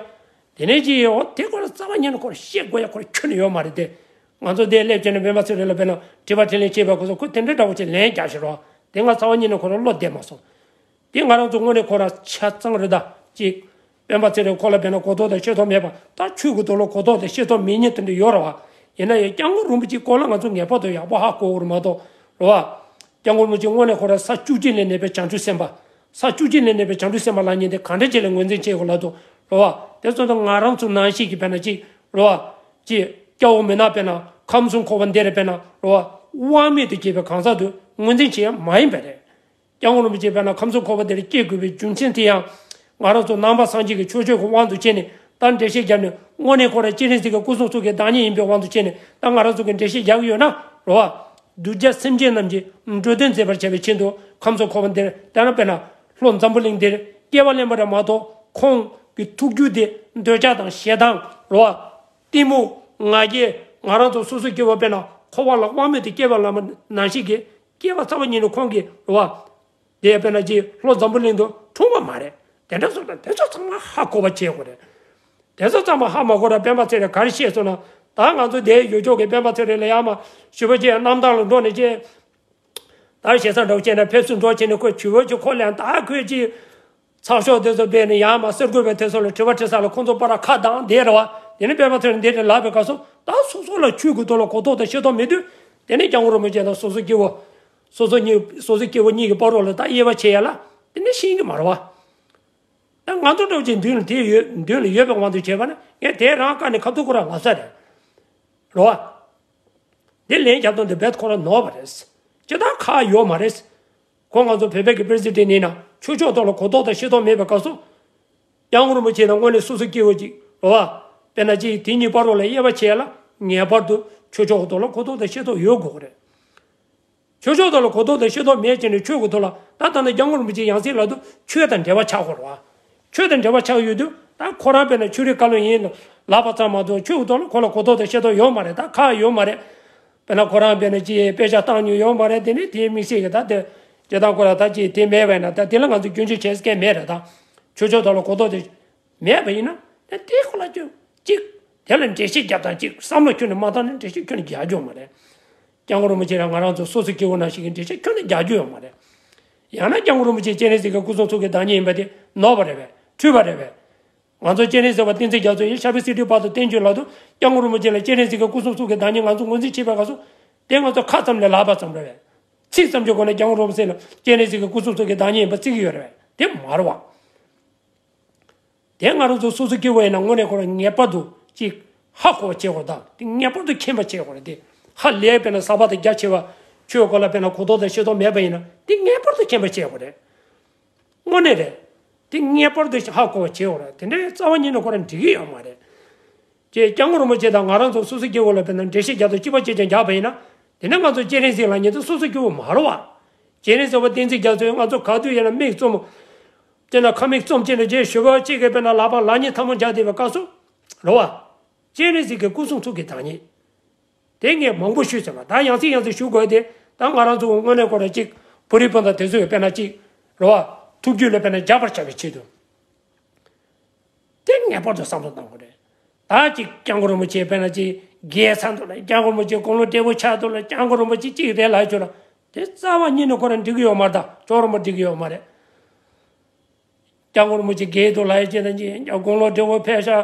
དེ་ནས་ཅིག་འོ་དེ་ཁོ་རང་རྩ་བ་ཉིད་ནས་ཁོ་རང་བཤད་དགོས་ཡ་ཁོ་རང་ཁྱོན་ནས་ཡོད་མ་རེད་དེ། ང་ཚོ་འདིར་སླེབས་བྱས་ནས་སྤེན་པ་ཚེ་རིང་ལ་དཔེར་ན་དྲི་བ་དྲིས་ལན་བྱེད་པའི་སྐབས་སུ་ཁོས་དེ་འདྲ་འདྲ་བོ་ཅིག་ལན་རྒྱག་བཞིན་རོགས། དེ་ང་རྩ་བ་ཉིད་ནས་ཁོ་རང་བློ་བདེ་མ་སོང་། དེ་ང་རང་ཚོ་དངོས་གནས་ཁོ་རང་ཆ་ཚང་རེད་ད། གཅིག་སྤེན་པ་ཚེ་རིང་ཁོ་ལ་དཔེར་ན་གོ་རྟོགས་དང་ཤེས་རྟོགས་མེད་པ་ད་ཆོས་ཀྱི་ཐོག་ལ་གོ་རྟོགས་དང་ཤེས་རྟོགས་མེད་མཁན་དེ་འདྲ་ཡོད་རེད་བ། ཡིན་ན་ཡང་སྐྱབས་མགོན་རིན་པོ་ཆེའི་སྐོར་ལ་ང་ཚོ་ངེས་པར་དུ་ཡག་པོ་ཧ་གོ་དགོས་རེད་མ་གཏོགས་རེད་བ། སྐྱབས་མགོན་རིན་པོ་ཆེ་དངོས་གནས་ཁོ་རང་ས་བཅུ་གཅིག་ལས་གནས་པའི་བྱང་ཆུབ་སེམས་དཔའ། ས་བཅུ་གཅིག་ལས་གནས་པའི་བྱང་ཆུབ་སེམས་དཔའ་ལབ་མཁན་དེ་ག་འདྲ་ཅིག་ལ་ངོས་འཛིན་བྱེད་དགོས་ལབ་དུས་རེད་བ། དེ་ཚོ་ད་ང་རང་ཚོ་ནང་བཞིན་གྱི་དཔེར་ན་གཅིག་རེད་བ། གཅིག་སྐྱ་བོ་མི་ནག་དཔེར་ན་ཁམས་གསུམ་འཁོར་བ་འདི་རེད་དཔེར་ན་རེད་བ། དབང་མེད་དུ་སྐྱེས་པའི་གང་ཟག་ཏུ་ངོས་འཛིན་བྱེད་ཡ་མ་ཡིན་པ་རེད། སྐྱབས་མགོན་རིན་པོ་ཆེ་དཔེར་ན་ཁམས་གསུམ་འཁོར་བ་འདིར་སྐྱེ་དགོས་པའི་རྒྱུ་མཚན་དེ་ཡང་། ང་རང་ཚོ་ནང་པ་སངས་རྒྱས་ཀྱི་ཆོས་ཕྱོགས་ཀྱི་དབང་དུ་བྱས་ནས་ད་འགྲེལ་བཤད་བརྒྱབ་ནས་དངོས་གནས་ཁོ་རང་སྤྱན་རས་གཟིགས་ཀྱི་སྐུ་གསུང་ཐུགས་ཀྱི་བདག་ཉིད་ཡིན་པའི་དབང་དུ་བྱས་ནས་ད་ང་རང་ཚོ་གིས་འགྲེལ་བཤད་རྒྱག་གི་ཡོད་ན་རེད་བ། གདུལ་བྱ་སེམས་ཅན་རྣམས་ཀྱི་འགྲོ་དོན་མཛད་པར་བྱ་བའི་ཆེད་དུ་ཁམས་གསུམ་འཁོར་བ་འདིར་དཔེར་ན་དཔེར་ན་ལྷོ་འཛམ་བུ་གླིང་འདིར་སྐྱེ་བ་ལེན་པ་རེད་མ་གཏོགས་ཁོང་གི་ཐུགས་རྒྱུད་དེ་འདོད་ཆགས་དང་ཞེ་སྡང་རེད་བ། གཏི་མུག་ང་རྒྱལ་ང་རང་ཚོ་སོ་སོ་སྐྱེ་བོ་དཔེར་ན་འཁོར་བ་ལ་དབང་མེད་དུ་སྐྱེ་བ་ལ་ནང་བཞིན་གྱི་སྐྱེ་བ་ཚར་བ་ཉིད་ནས་ཁོང་གིས་རེད་བ། དེ་དཔེར་ན་ཅིག་ལྷོ་འཛམ་བུ་གླིང་དུ་འཁྲུངས་པ་མ་རེད། དེ་འདྲ་སོང་ཙང་དེ་ཚོ་ཚང་མ་ཧ་གོ་བ་བྱེད་དགོས་རེད། དེ་ཚོ་ཚང་མ་ཧ་མ་གོ་ར་སྤེན་པ་ཚེ་རིང་ག་རེ་བཤད་སོང་ན་ད་ང་ཚོ་དེའི་ཡུལ་ཕྱོགས་ཀྱི་སྤེན་པ་ཚེ་རིང་ལ་ཡང་མ་ཞུ་བ་བྱས་རྣམ་ཐར་ལ་འགྲོ་ནས་བྱས། ད་ཞེ་ས་འདྲ་བོ་བྱས་ནས་ཕེབས་བསུ་འགྲོ་བྱས་ནས་ཁོས་ཇུས་འབུལ་གྱི་ཁོ་ལན་ད་ཁོས་ཅིག་ཚགས་ཤོག་དེ་ཚོ་སྦས་ནས་ཡང་མ་གསར་འགོད་པའི་དེ་ཚོ་ལ་དྲི་བ་དྲི་ས་ལ་ཁོང་ཚོ་པ་ར་ཁ་གདངས་བསྡད་རེད་བ། དེ་ནས་སྤེན་པ་ཚེ་རིང་འདི་འདྲ་ལབ་པའི་སྐབས་སུ་ད་སོ་སོ་ལ་ཆོས་ཀྱི་ཐོག་ལ་གོ་རྟོགས་དང་ཤེས་རྟོགས་མེད་དུས་དེ་ནས་སྐྱབས་མགོན་རིན་པོ་ཆེ་དང་སོ་སོ་སྐྱེ་བོ། སོ་སོ་གཉིས་སོ་སོ་སྐྱེ་བོ་གཉིས་ཀྱི་བར་རོ་ལ་ད་དབྱེ་བ་ཕྱེ་ཡ་ལ་དེ་ནས་ཤེས་ཀྱི་མ་རེད་བ། ད་ང་ཚོ་འདྲ་བོ་ཅིག་མདུན་ལ་དེ་ཡོད་མདུན་ལ་ཡོད་པའི་དབང་དུ་བྱས་པ་ན་ངས་དེ་རང་བཀའ་ནས་ཁ་ཐུག་ཁོ་རང་ལབ་ས་རེད། རེད་བ། དེ་ལན་རྒྱབ་སྟངས་དེ་རྦད་ཁོ་རང་ནོར་བ་རེད། ཅི་ད་ཁག་ཡོད་མ་རེད། ཁོ་ང་ཚོ་བོད་པའི་གི་པི་རེ་སི་ཌེན་ཊི་ཡིན་ན་ཆོས་ཕྱོགས་ཐོག་ལ་གོ་རྟོགས་དང་ཤེས་རྟོགས་མེད་པའི་སྐབས་སུ། སྐྱབས་མགོན་རིན་པོ་ཆེ་དང་དངོས་གནས་སོ་སོ་སྐྱེ་བོ་ཅིག་རེད་བ། དཔེར་ན་ཅིག་དེ་གཉིས་བར་རོ་ལ་དབྱེ་བ་ཕྱེ་ཡ་ལ་ངེས་པར་དུ་ཆོས་ཕྱོགས་ཐོག་ལ་གོ་རྟོགས་དང་ཤེས་རྟོགས་ཡོད་དགོས་རེད། ཆོས་ཕྱོགས་ཐོག་ལ་གོ་རྟོགས་དང་ཤེས་རྟོགས་མེད་ཅེས་ནས་ཆོས་ཀྱི་ཐོག་ལ་ད་ལྟ་ནས་སྐྱབས་མགོན་རིན་པོ་ཆེ་ཡང་སྲིད་ལབ་དུས་ཆོས་དང་འབྲེལ་བ་ཆགས་དགོས་རེད་བ། ཆོས་དང་འབྲེལ་བ་ཆགས་ཡོད་དུས་ད་ཁོ་རང་དཔེར་ན་ཆོས་རིག་བཀའ་བློན་ཡིན་ལབ་པ་ཙམ་མ་གཏོགས་ཆོས་ཀྱི་ཐོག་ལ་ཁོ་ལ་གོ་རྟོགས་དང་ཤེས་རྟོགས་ཡོད་མ་རེད། ད་ཁག་ཡོད་མ་རེད། དཔེར་ན་ཁོ་རང་དཔེར་ན་ཅི་དཔེ་ཆ་བཏང་མྱོང་ཡོད་མ་རེད། དེ་ནི་དེའི་དམིགས་བསལ་གྱི་ད་དེ་སྤྱིར་བཏང་ཁོ་རང་ད་ཅི་དེ་མེད་པས་ན་ད་དེ་ལ་ང་ཚོ་སྐྱོན་བརྗོད་བྱེད་ས་གང་མེད་རེད་ད། ཆོས་ཕྱོགས་ཐོག་ལ་གོ་རྟོགས་དེ། མེད་པ་ཡིན་ན་ད་དེ་ཁོ་ལ་ཅིག་ཅིག་དེ་ལ་འགྲེལ་བཤད་རྒྱབ་དང་ཅིག་བསམ་བློ་ཁྱོན་ནས་མ་བཏང་ན་འགྲེལ་བཤད་ཁྱོན་ནས་རྒྱག་རྒྱུ་ཡོད་མ་རེད། སྐྱབས་མགོན་རིན་པོ་ཆེ་རང་ང་རང་ཚོ་སོ་སོ་སྐྱེ་བོ་ནང་བཞིན་གྱི་འགྲེལ་བཤད་ཁྱོན་ནས་རྒྱག་རྒྱུ་ཡོད་མ་རེད། ཡང་ན་སྐྱབས་མགོན་རིན་པོ་ཆེ་སྤྱན་རས་གཟིགས་ཀྱི་སྐུ་གསུང་ཐུགས་ཀྱི་བདག་ཉིད་ཡིན་པ་དེ་ནོར་བ་རེད་པས། འཁྲུལ་པ་རེད་པས། ང་ཚོ་སྤྱན་རས་གཟིགས་པ་བསྟན་འཛིན་རྒྱ་མཚོ་ཡིས་ཤར་པའི་སི་ཏུས་བར་དུ་བསྟན་བཅོས་ལ་དུ་སྐྱབས་མགོན་རིན་པོ་ཆེ་ལ་སྤྱན་རས་གཟིགས་ཀྱི་སྐུ་གསུང་ཐུགས་ཀྱི་བདག་ཉིད་ང་ཚོ་ངོས་འཛིན་བྱེད་པའི་སྐབས་སུ་དེ་ང་ཚོ་ཁ་ཙམ་ལས་ལབ་པ་ཙམ་རེད་པས། ཚིག་ཙམ་གྱི་སྒོ་ནས་སྐྱབས་མགོན་རིན་པོ་ཆེ་ལ་སྤྱན་རས་གཟིགས་ཀྱི་སྐུ་གསུང་ཐུགས་ཀྱི་བདག་ཉིད་ཡིན་པ་བརྩི་གི་ཡོད་རེད་པས། དེ་མ་རེད་པ། དེ་ང་རང་ཚོ་སོ་སོ་སྐྱེ་བོ་ཡིན་ན་དངོས་གནས་ཁོ་རང་ངེས་པར་དུ་ཅིག་ཧ་གོ་བ་བྱེད་དགོས་དང་དེ་ངེས་པར་དུ་མཁྱེན་པ་བྱེད་དགོས་རེད་དེ། ཧ་ལས་དཔེར་ན་ཟབ་པ་དང་རྒྱ་ཆེ་བ་ཆོས་སྐོར་ལ་དཔེར་ན་གོ་རྟོགས་དང་ཤེས་རྟོགས་མེད་པ་ཡིན་ན་དེ་ངེས་པར་དུ་མཁྱེན་པ་བྱེད་དགོས་རེད། དངོས་གནས་རེད། དེ་ངེས་པར་དུ་ཧ་གོ་བ་བྱེད་དགོས་རེད། དེ་འདྲའི་རྩ་བ་ཉིད་ནས་ཁོ་རང་འགྲིག་གི་ཡོད་མ་རེད། ཅེས་སྐྱབས་མགོན་རིན་པོ་ཆེ་དང་ང་རང་ཚོ་སོ་སོ་སྐྱེ་བོ་ལ་དཔེར་ན་འགྲེལ་བཤད་རྒྱག་དང་སྤྱི་པ་སྐྱེ་ཅན་རྒྱག་པ་ཡིན་ན་དེ་ནས་ང་ཚོ་སྤྱན་རས་གཟིགས་ལབ་མཁན་དེ་སོ་སོ་སྐྱེ་བོ་མ་རེད་པ། སྤྱན་རས་གཟིགས་པ་བསྟན་འཛིན་རྒྱ་མཚོས་ང་ཚོ་ག་དུས་ཡིན་ན་མིག་བཙུམ། དེ་ན་ཁ་མིག་བཙུམ་བྱས་ནས་རྗེས་ཞུ་བ་གཅིག་གི་དཔེར་ན་ལག་པ་ལག་གཉིས་ཐལ་མོ་སྦྱར་བསྡད་པའི་སྐབས་སུ། རེད་བ། སྤྱན་རས་གཟིགས་ཀྱི་སྐུ་གསུང་ཐུགས་ཀྱི་བདག་ཉིད། དེ་ངས་མང་པོ་ཞུས་ཟིན་པ། ད་ཡང་སེ་ཡང་སེ་ཞུ་དགོས་ཏེ། ད་ང་རང་ཚོ་དངོས་གནས་ཁོ་རང་གཅིག་བོད་རིགས་སྤུན་ཟླ་དེ་ཚོས་དཔེར་ན་གཅིག་རེད་བ། ཐུགས་རྒྱུད་ལ་དཔེར་ན་འཇགས་པར་བྱ་བའི་ཆེད་དུ། དེ་ངེས་པར་དུ་བསམ་བློ་གཏོང་དགོས་རེད། ད་ཅིག་སྐྱབས་མགོན་རིན་པོ་ཆེ་དཔེར་ན་ཅིག་རྒྱལ་ཚ་འདུག་ལ། སྐྱབས་མགོན་རིན་པོ་ཆེ་དགུང་ལོ་བགྲེས་པོ་ཆགས་འདུག་ལ། སྐྱབས་མགོན་རིན་པོ་ཆེ་གཅིག་རེད་ལབ་ཆོག་ལ། དེ་རྩ་བ་ཉིད་ནས་ཁོ་རང་འགྲིག་གི་ཡོད་མ་རེད། ད་ཅོག་རིན་པོ་འགྲིག་གི་ཡོད་མ་རེད། སྐྱབས་མགོན་རིན་པོ་ཆེ་རྒས་འདུག་ལབ་ཡ་ཅིག་དང་ཅིག་དགུང་ལོ་བགྲེས་པོ་ཕེབས་ཤག་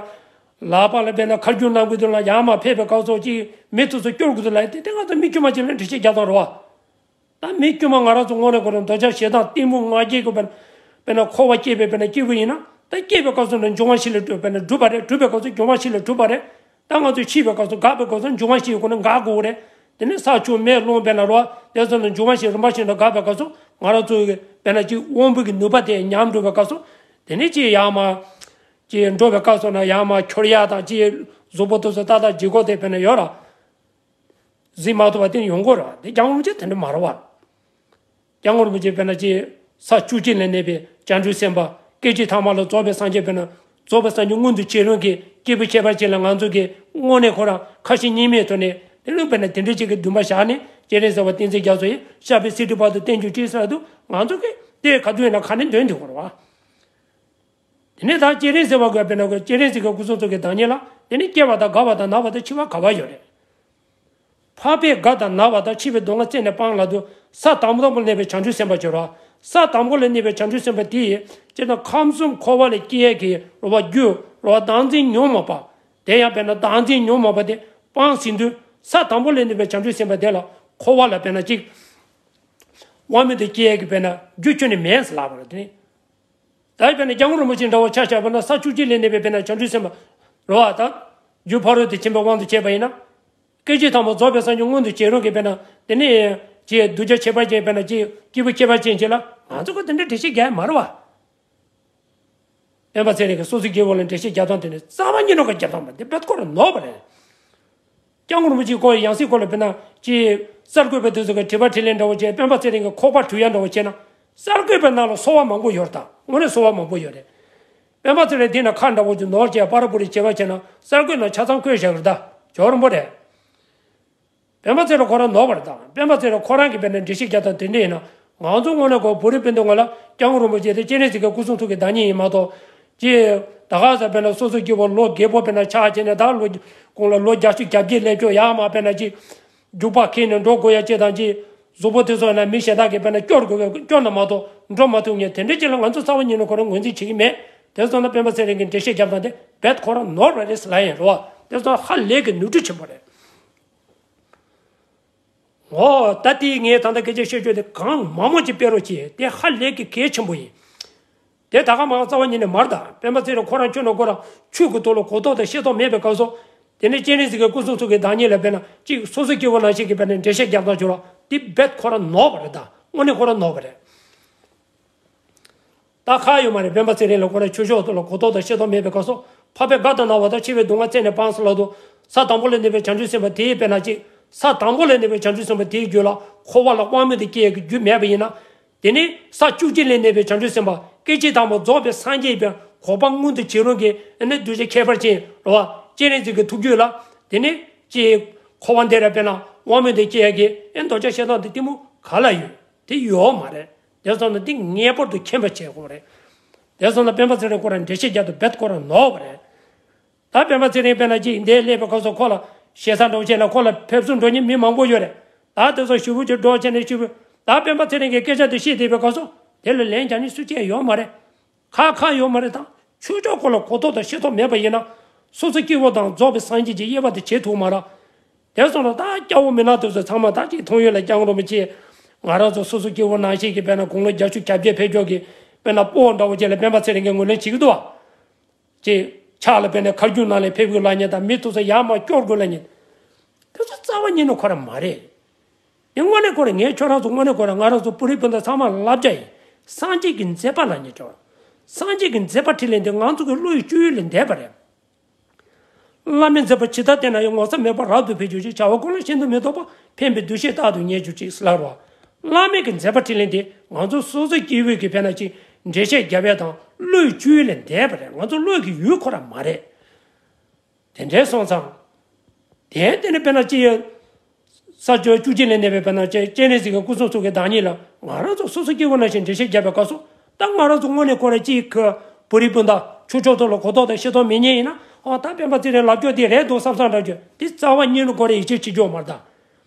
ལག་པ་ལ་དཔེར་ན་ཁ་རྒྱུན་གནང་གི་འདུག་ལ། ཡར་མར་ཕེབས་པའི་སྐབས་སུ་ཅིག་མི་དེ་ཚོ་སྐྱོར་དགོས་འདུག་ལབ་ཡ་དེ། དེ་ང་ཚོ་མི་དཀྱུས་མ་ཅིག་ལ་འགྲེལ་བཤད་རྒྱག་སྟངས་རེད་བ། ད་མི་དཀྱུས་མ་ང་རང་ཚོ་དངོས་གནས་ཁོ་རང་འདོད་ཆགས་ཞེ་སྡང་གཏི་མུག་ང་རྒྱལ་གྱི་དཔེར་ན། དཔེར་ན་འཁོར་བ་སྐྱེས་པའི་དཔེར་ན་སྐྱེས་བུ་ཡིན་ན། ད་སྐྱེས་པའི་སྐབས་སུ་ནི་འབྱུང་བ་བཞི་ལས་གྲུབ་པས་ན་གྲུབ་པ་རེད། གྲུབ་པའི་སྐབས་སུ་འབྱུང་བ་བཞི་ལས་གྲུབ་པ་རེད། ད་ང་ཚོ་ཤི་བའི་སྐབས་སུ་འགག་པའི་སྐབས་སུ་འབྱུང་བ་བཞི་ཡི་སྒོ་ནས་འགག་དགོས་རེད། དེ་ནས་ས་ཆུ་མེ་རླུང་དཔེར་ན་རོ། དེ་ཚོ་ནི་འབྱུང་བ་བཞི་རིམ་པ་བཞིན་དུ་འགག་པའི་སྐབས་སུ་ང་རང་ཚོ་གི་དཔེར་ན་ཅིག་དབང་པོ་གི་ནུས་པ་དེ་ཉམས་འགྲོ་བའི་སྐབས་སུ། དེ་ནས་ཅིག་ཡར་མར་ཅིག་འགྲོ་བའི་སྐབས་སུ་ན་ཡར་མར་འཁྱོར་ཡ་དང་ཅིག་གཟུགས་པོ་དེ་ཚོ་ཏག་ཏག་ལྗིད་ཁོག་དེ་དཔེར་ན་ཡོད་ར། གཟིགས་མ་ཐུབ་པ་དེ་ཡོང་གི་རེད་བ། དེ་སྐྱབས་མགོན་རིན་པོ་ཆེ་དེ་འདྲ་མ་རེད་བ། སྐྱབས་མགོན་རིན་པོ་ཆེ་དཔེར་ན་ཅིག་ས་བཅུ་གཅིག་ལས་གནས་པའི་བྱང་ཆུབ་སེམས་དཔའ། སྐད་ཅིག་ཐ་མ་ལ་རྫོགས་པའི་སངས་རྒྱས། དཔེར་ན་རྫོགས་པའི་སངས་རྒྱས་མངོན་དུ་བྱེད་རུང་གི་སྐྱེས་བུ་ཁྱད་པར་ཅན་ལ་ང་ཚོ་གིས་དངོས་གནས་ཁོ་རང་ཁ་ཞེ་གཉིས་མེད་ཐོག་ནས། དེ་ལུགས་དཔེར་ན་དེ་འདྲ་ཅིག་གི་འདུན་པ་བཞག་ནས་སྤྱན་རས་གཟིགས་པ་བསྟན་འཛིན་རྒྱ་མཚོ་ཡིས་ཤར་པའི་སི་ཏི་བར་དུ་བསྟན་གྱུར་ཅིག་ཟེར་དུས། ང་ཚོ་གིས་དེ་ག་དུས་ཡིན་ན་ཁ་ནས་འདོན་དུས་སྐོར་བ། དེ་ནས་ད་སྤྱན་རས་གཟིགས་པ་དགོས་པས་ན་དགོས། སྤྱན་རས་གཟིགས་ཀྱི་སྐུ་གསུང་ཐུགས་ཀྱི་བདག་ཉིད་ལ། དེ་ནས་སྐྱེ་བ་དང་རྒ་བ་དང་ན་བ་དང་འཆི་བ་ག་བ་ཡོད་རེད། འཕགས་པས་རྒ་དང་ན་བ་དང་འཆི་བའི་སྡུག་བསྔལ་རྩད་ནས་སྤང་ལབ་དུས། ས་དང་པོ་ལ་གནས་པའི་བྱང་ཆུབ་སེམས་དཔའ་ཅིག་ཡོད་རེད། ས་དང་པོ་ལ་གནས་པའི་བྱང་ཆུབ་སེམས་དཔའ་དེ་ཡིས་སྤྱིར་བཏང་ཁམས་གསུམ་འཁོར་བ་ལས་སྐྱེ་ཡས་ཀྱི་རེད་བ་རྒྱུ་རེད་བ། བདག་འཛིན་ཉོན་མོངས་པ། དེ་ཡང་དཔེར་ན་བདག་འཛིན་ཉོན་མོངས་པ་དེ་སྤངས་ཟིན་དུས། ས་དང་པོ་ལ་གནས་པའི་བྱང་ཆུབ་སེམས་དཔའ་དེ་ལ་འཁོར་བ་ལ་དཔེར་ན་གཅིག་དབང་མེད་དུ་སྐྱེ་ཡས་ཀྱི་དཔེར་ན་རྒྱུ་ཁྱོན་ནས་མེད་ཟེར་ལབ་པ་རེད། དེ་ནི། ད་དཔེར་ན་སྐྱབས་མགོན་རིན་པོ་ཆེ་འདྲ་བོ་ཆ་བཞག་པ་ན། ས་བཅུ་གཅིག་ལས་གནས་པའི་དཔེར་ན་བྱང་ཆུབ་སེམས་དཔའ་རེད་བ། ད་རྒྱུ་ཕ་རོལ་ཏུ་ཕྱིན་པའི་དབང་དུ་བྱས་པ་ཡིན་ན། སྐད་ཅིག་ཐ་མ་རྫོགས་པའི་སངས་རྒྱས་མངོན་དུ་བྱེད་རུང་གི་དཔེར་ན། དེ་ནས་ཅིག་གདུལ་བྱ་ཁྱད་པར་ཅན། དཔེར་ན་ཅིག་སྐྱེས་བུ་ཁྱད་པར་ཅན་ཅིག་ལ་ང་ཚོ་གིས་དེ་འདྲ་འགྲེལ་བཤད་རྒྱག་ཡ་མ་རེད་བ། སྤེན་པ་ཚེ་རིང་གིས་སོ་སོའི་སྐྱེ་བོ་ལ་འགྲེལ་བཤད་རྒྱག་སྟངས་དེ་ནི་རྩ་བ་ཉིད་ནས་ཀྱི་རྒྱག་སྟངས་མ་རེད། དེ་རྦད་ཁོ་རང་ནོར་བ་རེད། སྐྱབས་མགོན་རིན་པོ་ཆེའི་སྐོར་ཡང་སྲིད་སྐོར་ལ་དཔེར་ན་ཅིག་གསར་འགོད་པ་དེ་ཚོ་གིས་དྲི་བ་དྲིས་ལན་འདྲ་བོ་བྱས། སྤེན་པ་ཚེ་རིང་གིས་ཁོག་པ་བྲུས་ཡ་འདྲ་བོ་བྱས་ན། གསར་འགོད་པའི་ནང་ལ་སོ་བ་མང་པོ་ཡོད་རེད་ད། དངོས་གནས་སོ་བ་མང་པོ་ཡོད་རེད། སྤེན་པ་ཚེ་རིང་འདི་ན་ཁ་འདྲ་བོ་ཅིག་ནོར་བྱས་པར་པོ་རི་བྱས་པ་བྱས་ན། གསར་འགོད་ནང་ཆ་ཚང་བཀོད་བཞག་གི་རེད་ད། ཇོ་རིན་པོ་རེད། སྤེན་པ་ཚེ་རིང་ཁོ་རང་ནོར་བ་རེད་ད། སྤེན་པ་ཚེ་རིང་ཁོ་རང་གིས་དཔེར་ན་འགྲེལ་བཤད་རྒྱག་སྟངས་དེ་འདྲ་ཡིན་ན། ང་ཚོ་དངོས་གནས་ཁོ་བོད་རིགས་སྤུན་ཟླ་ངོ་ལ་སྐྱབས་མགོན་རིན་པོ་ཆེ་དེ་སྤྱན་རས་གཟིགས་ཀྱི་སྐུ་གསུང་ཐུགས་ཀྱི་བདག་ཉིད་ཡིན་མ་གཏོགས། ཅིག་ད་ག་ས་དཔེར་ན་སོ་སོ་སྐྱེ་བོ་ལོ་རྒས་པོ་དཔེར་ན་ཆགས་བྱས་ནས། ད་ལོ་གོང་ལ་ལོ་བརྒྱད་ཅུ་གྱ་བརྒྱད་སླེབས་ཀྱོག་ཡར་མར་དཔེར་ན་ཅིག་རྒྱུག་པ་ཁྱེར་ནས་འགྲོ་དགོས་ཡ་ཅིག་དང་། ཅིག་གཟུགས་པོ་དེ་ཚོ་ན་མི་གཞན་དག་གིས་དཔེར་ན་སྐྱོར་དགོས་པའི་སྐྱོར་ན་མ་གཏོགས་འགྲོ་མ་ཐུབ་མཁན་དེ་འདྲ་ཅིག་ལ་ང་ཚོ་རྩ་བ་ཉིད་ནས་ཁོ་རང་ངོས་འཛིན་བྱེད་ཀྱི་མེད། དེ་སོང་ན་སྤེན་པ་ཚེ་རིང་གིས་འགྲེལ་བཤད་རྒྱབ་སྟངས་དེ་རྦད་ཁོ་རང་ནོར་བ་རེད་ཟེར་ལབ་ཡིན་རེད་བ། དེ་སོང་ཧ་ལས་ཀྱི་ནོར་འཁྲུལ་ཆེན་པོ་རེད། འོ། ད་དེ་ངས་ད་ལྟ་སྐད་ཆ་བཤད་རྒྱུ་དེ་གང་མང་མང་ཅིག་སྤེལ་རོགས་གྱིས། དེ་ཧ་ལས་ཀྱི་གལ་ཆེན་པོ་ཡིན། དེ་ད་ག་མ་རྩ་བ་ཉིད་ནས་མ་རེད་ད། སྤེན་པ་ཚེ་རིང་ཁོ་རང་ཁྱོན་ནས་ཁོ་རང་ཆོས་ཀྱི་ཐོག་ལ་གོ་རྟོགས་དང་ཤེས་རྟོགས་མེད་པའི་སྐབས་སུ། དེ་ནས་སྤྱན་རས་གཟིགས་ཀྱི་སྐུ་གསུང་ཐུགས་ཀྱི་བདག་ཉིད་ལ་དཔེར་ན་ཅིག་སོ་སོ་སྐྱེ་བོ་ནང་བཞིན་གྱི་དཔེར་ན་འགྲེལ་བཤད་རྒྱབ་སྟངས་བྱོས་ར། དེ་རྦད་ཁོ་རང་ནོར་བ་རེད་ད། དངོས་གནས་ཁོ་རང་ནོར་བ་རེད། ད་ཁག་ཡོད་མ་རེད། སྤེན་པ་ཚེ་རིང་ལ་ཁོ་རང་ཆོས་ཕྱོགས་ཐོག་ལ་གོ་རྟོགས་དང་ཤེས་རྟོགས་མེད་པའི་སྐབས་སུ། འཕགས་པས་རྒ་དང་ན་བ་དང་འཆི་བའི་སྡུག་བསྔལ་རྩད་ནས་སྤངས་ཟེར་ལབ་དུས། ས་དང་པོ་ལ་གནས་པའི་བྱང་ཆུབ་སེམས་དཔའ་དེའི་དཔེར་ན་ཅིག་ས་དང་པོ་ལ་གནས་པའི་བྱང་ཆུབ་སེམས་དཔའ་དེའི་རྒྱུད་ལ་འཁོར་བ་ལ་དབང་མེད་དུ་སྐྱེ་ཡས་ཀྱི་རྒྱུ་མེད་པ་ཡིན་ན། དེ་ནི་ས་བཅུ་གཅིག་ལས་གནས་པའི་བྱང་ཆུབ་སེམས་དཔའ། སྐད་ཅིག་ཐ་མ་རྫོགས་པའི་སངས་རྒྱས་པའི་གོ་འཕང་མངོན་དུ་བྱེད་རུང་གི་ཨ་ནི་གདུལ་བྱ་ཁྱད་པར་ཅན་རེད་བ། སྤྱན་རས་གཟིགས་ཀྱི་ཐུགས་རྒྱུད་ལ། དེ་ནི་ཅིག་འཁོར་བ་འདི་ར་དཔེར་ན་དབང་མེད་དུ་སྐྱེ་ཡས་ཀྱི་ཨེ་འདོད་ཆགས་ཞེ་སྡང་དང་གཏི་མུག་ག་ལ་ཡོད། དེ་ཡོད་མ་རེད། དེ་སོང་ན་དེ་ངེས་པར་དུ་མཁྱེན་པ་བྱེད་དགོས་རེད། དེ་སོང་ན་སྤེན་པ་ཚེ་རིང་ཁོ་རང་འགྲེལ་བཤད་རྒྱག་དུས་རྦད་ཁོ་རང་ནོར་བ་རེད། ད་སྤེན་པ་ཚེ་རིང་དཔེར་ན་ཅིག་འདིར་སླེབས་པའི་སྐབས་སུ་ཁོ་ལ་ཞེ་ས་འདྲ་བོ་བྱས་ན་ཁོ་ལ་ཕེབས་བསུ་འགྲོ་མཁན་མི་མང་པོ་ཡོད་རེད། ད་དེ་ཚོ་ཞུ་བོ་ཅིག་འགྲོ་བྱས་ནས་ཞུ་བོ། ད་སྤེན་པ་ཚེ་རིང་གིས་སྐད་ཆ་དེ་བཤད་བསྡད་པའི་སྐབས་སུ་དེ་ལ་ལན་རྒྱག་མཁན་སུ་གཅིག་ཡོད་མ་རེད། ཁག་ཁག་ཡོད་མ་རེད། ད་ཆོས་ཕྱོགས་སྐོར་ལ་གོ་རྟོགས་དང་ཤེས་རྟོགས་མེད་པ་ཡིན་ན། སོ་སོ་སྐྱེ་བོ་དང་རྫོགས་པའི་སངས་རྒྱས་ཀྱི་དབྱེ་བ་དེ་བྱེད་ཐུབ་མ་རེད། དེ་སོང་ཙང་ད་སྐྱ་བོ་མི་ནག་དེ་ཚོ་ཚང་མ་ད་ཅིག་མཐོང་ཡུལ་ལ་སྐྱབས་མགོན་རིན་པོ་ཆེ་ང་རང་ཚོ་སོ་སོ་སྐྱེ་བོ་ནང་བཞིན་གྱི་དཔེར་ན་དགུང་ལོ་བརྒྱད་ཅུ་གྱ་བརྒྱད་ཕེབས་ཀྱོག་གི་དཔེར་ན་སྤོ་བོ་འདྲ་བོ་ཅིག་ལ་སྤེན་པ་ཚེ་རིང་གིས་ངོས་ལེན་བྱེད་ཀྱི་འདུག་བ། ཅིག་ཕྱག་ལ་དཔེར་ན་ཁ་རྒྱུན་ནང་ལ་ཕེབས་དགོས་ལབ་མཁན་དང་། མི་དེ་ཚོ་ཡར་མར་སྐྱོར་དགོས་ལབ་མཁན། དེ་ཚོ་རྩ་བ་ཉིད་ནས་ཁོ་རང་མ་རེད། དེ་དངོས་གནས་ཁོ་རང་ངས་ཁྱོད་རང་ཚོ་དངོས་གནས་ཁོ་རང་ང་རང་ཚོ་བོད་རིགས་སྤུན་ཟླ་ཚང་མ་ལ་བསླབ་བྱ་ཡིན། སངས་རྒྱས་ཀྱི་མཛད་པ་ལབ་མཁན་ཅིག་ཡོད་རེད། སངས་རྒྱས་ཀྱི་མཛད་པ་དྲིས་ལན་དེ་ང་ཚོ་གི་བློ་ཡི་སྤྱོད་ཡུལ་ལས་འདས་པ་རེད། བླ་མའི་མཛད་པ་ཇི་ལྟར་བསྟན་ན་ཡང་། ངོ་ཚ་མེད་པར་རབ་ཏུ་འཕེལ་གྱུར་ཅིག། བྱ་བ་ཀུན་ལ་ཤིན་ཏུ་མི་རྟོག་པར། ཕན་པའི་འདུ་ཤེས་རྟག་ཏུ་རྙེད་གྱུར་ཅིག་ལབ་རོགས། བླ་མེད་ཀྱི་མཛད་པ་འཕྲིན་ལས་དེ་ང་ཚོ་སོ་སོ་སྐྱེ་བོའི་གི་དཔེར་ན་ཅིག་འགྲེལ་བཤད་རྒྱབ་ཡ་དང་བློས་བཅོས་ཡ་ལས་འདས་པ་རེད། ང་ཚོ་བློས་ཀྱི་ཡུལ་ཁོ་རང་མ་རེད། དེ་འདྲའི་སོང་ཙང་། དེ་དེ་ནི་དཔེར་ན་ཅི་ཡ། ས་བཅུ་བཅུ་གཅིག་ལས་གནས་པའི་དཔེར་ན་ཅི་སྤྱན་རས་གཟིགས་ཀྱི་སྐུ་གསུང་ཐུགས་ཀྱི་བདག་ཉིད་ལ་ང་རང་ཚོ་སོ་སོ་སྐྱེ་བོ་ནང་བཞིན་འགྲེལ་བཤད་བརྒྱབ་པའི་སྐབས་སུ། ད་ང་རང་ཚོ་དངོས་གནས་ཁོ་རང་གཅིག་གི་བོད་རིགས་སྤུན་ཟླ་ཆོས་ཕྱོགས་ཐོག་ལ་གོ་རྟོགས་དང་ཤེས་རྟོགས་མེད་མཁན་ཡིན་ན། ཨོ་ད་སྤེན་པ་ཚེ་རིང་ལབ་ཀྱོག་དེ་རེད་འདུག་བསམ་བསམ་འདྲ་ཀྱོག་དེ་རྩ་བ་ཉིད་ནས་ཁོ་རང་ཡིད་ཆེས་བྱེད་ཀྱོག་མ་རེད་ད།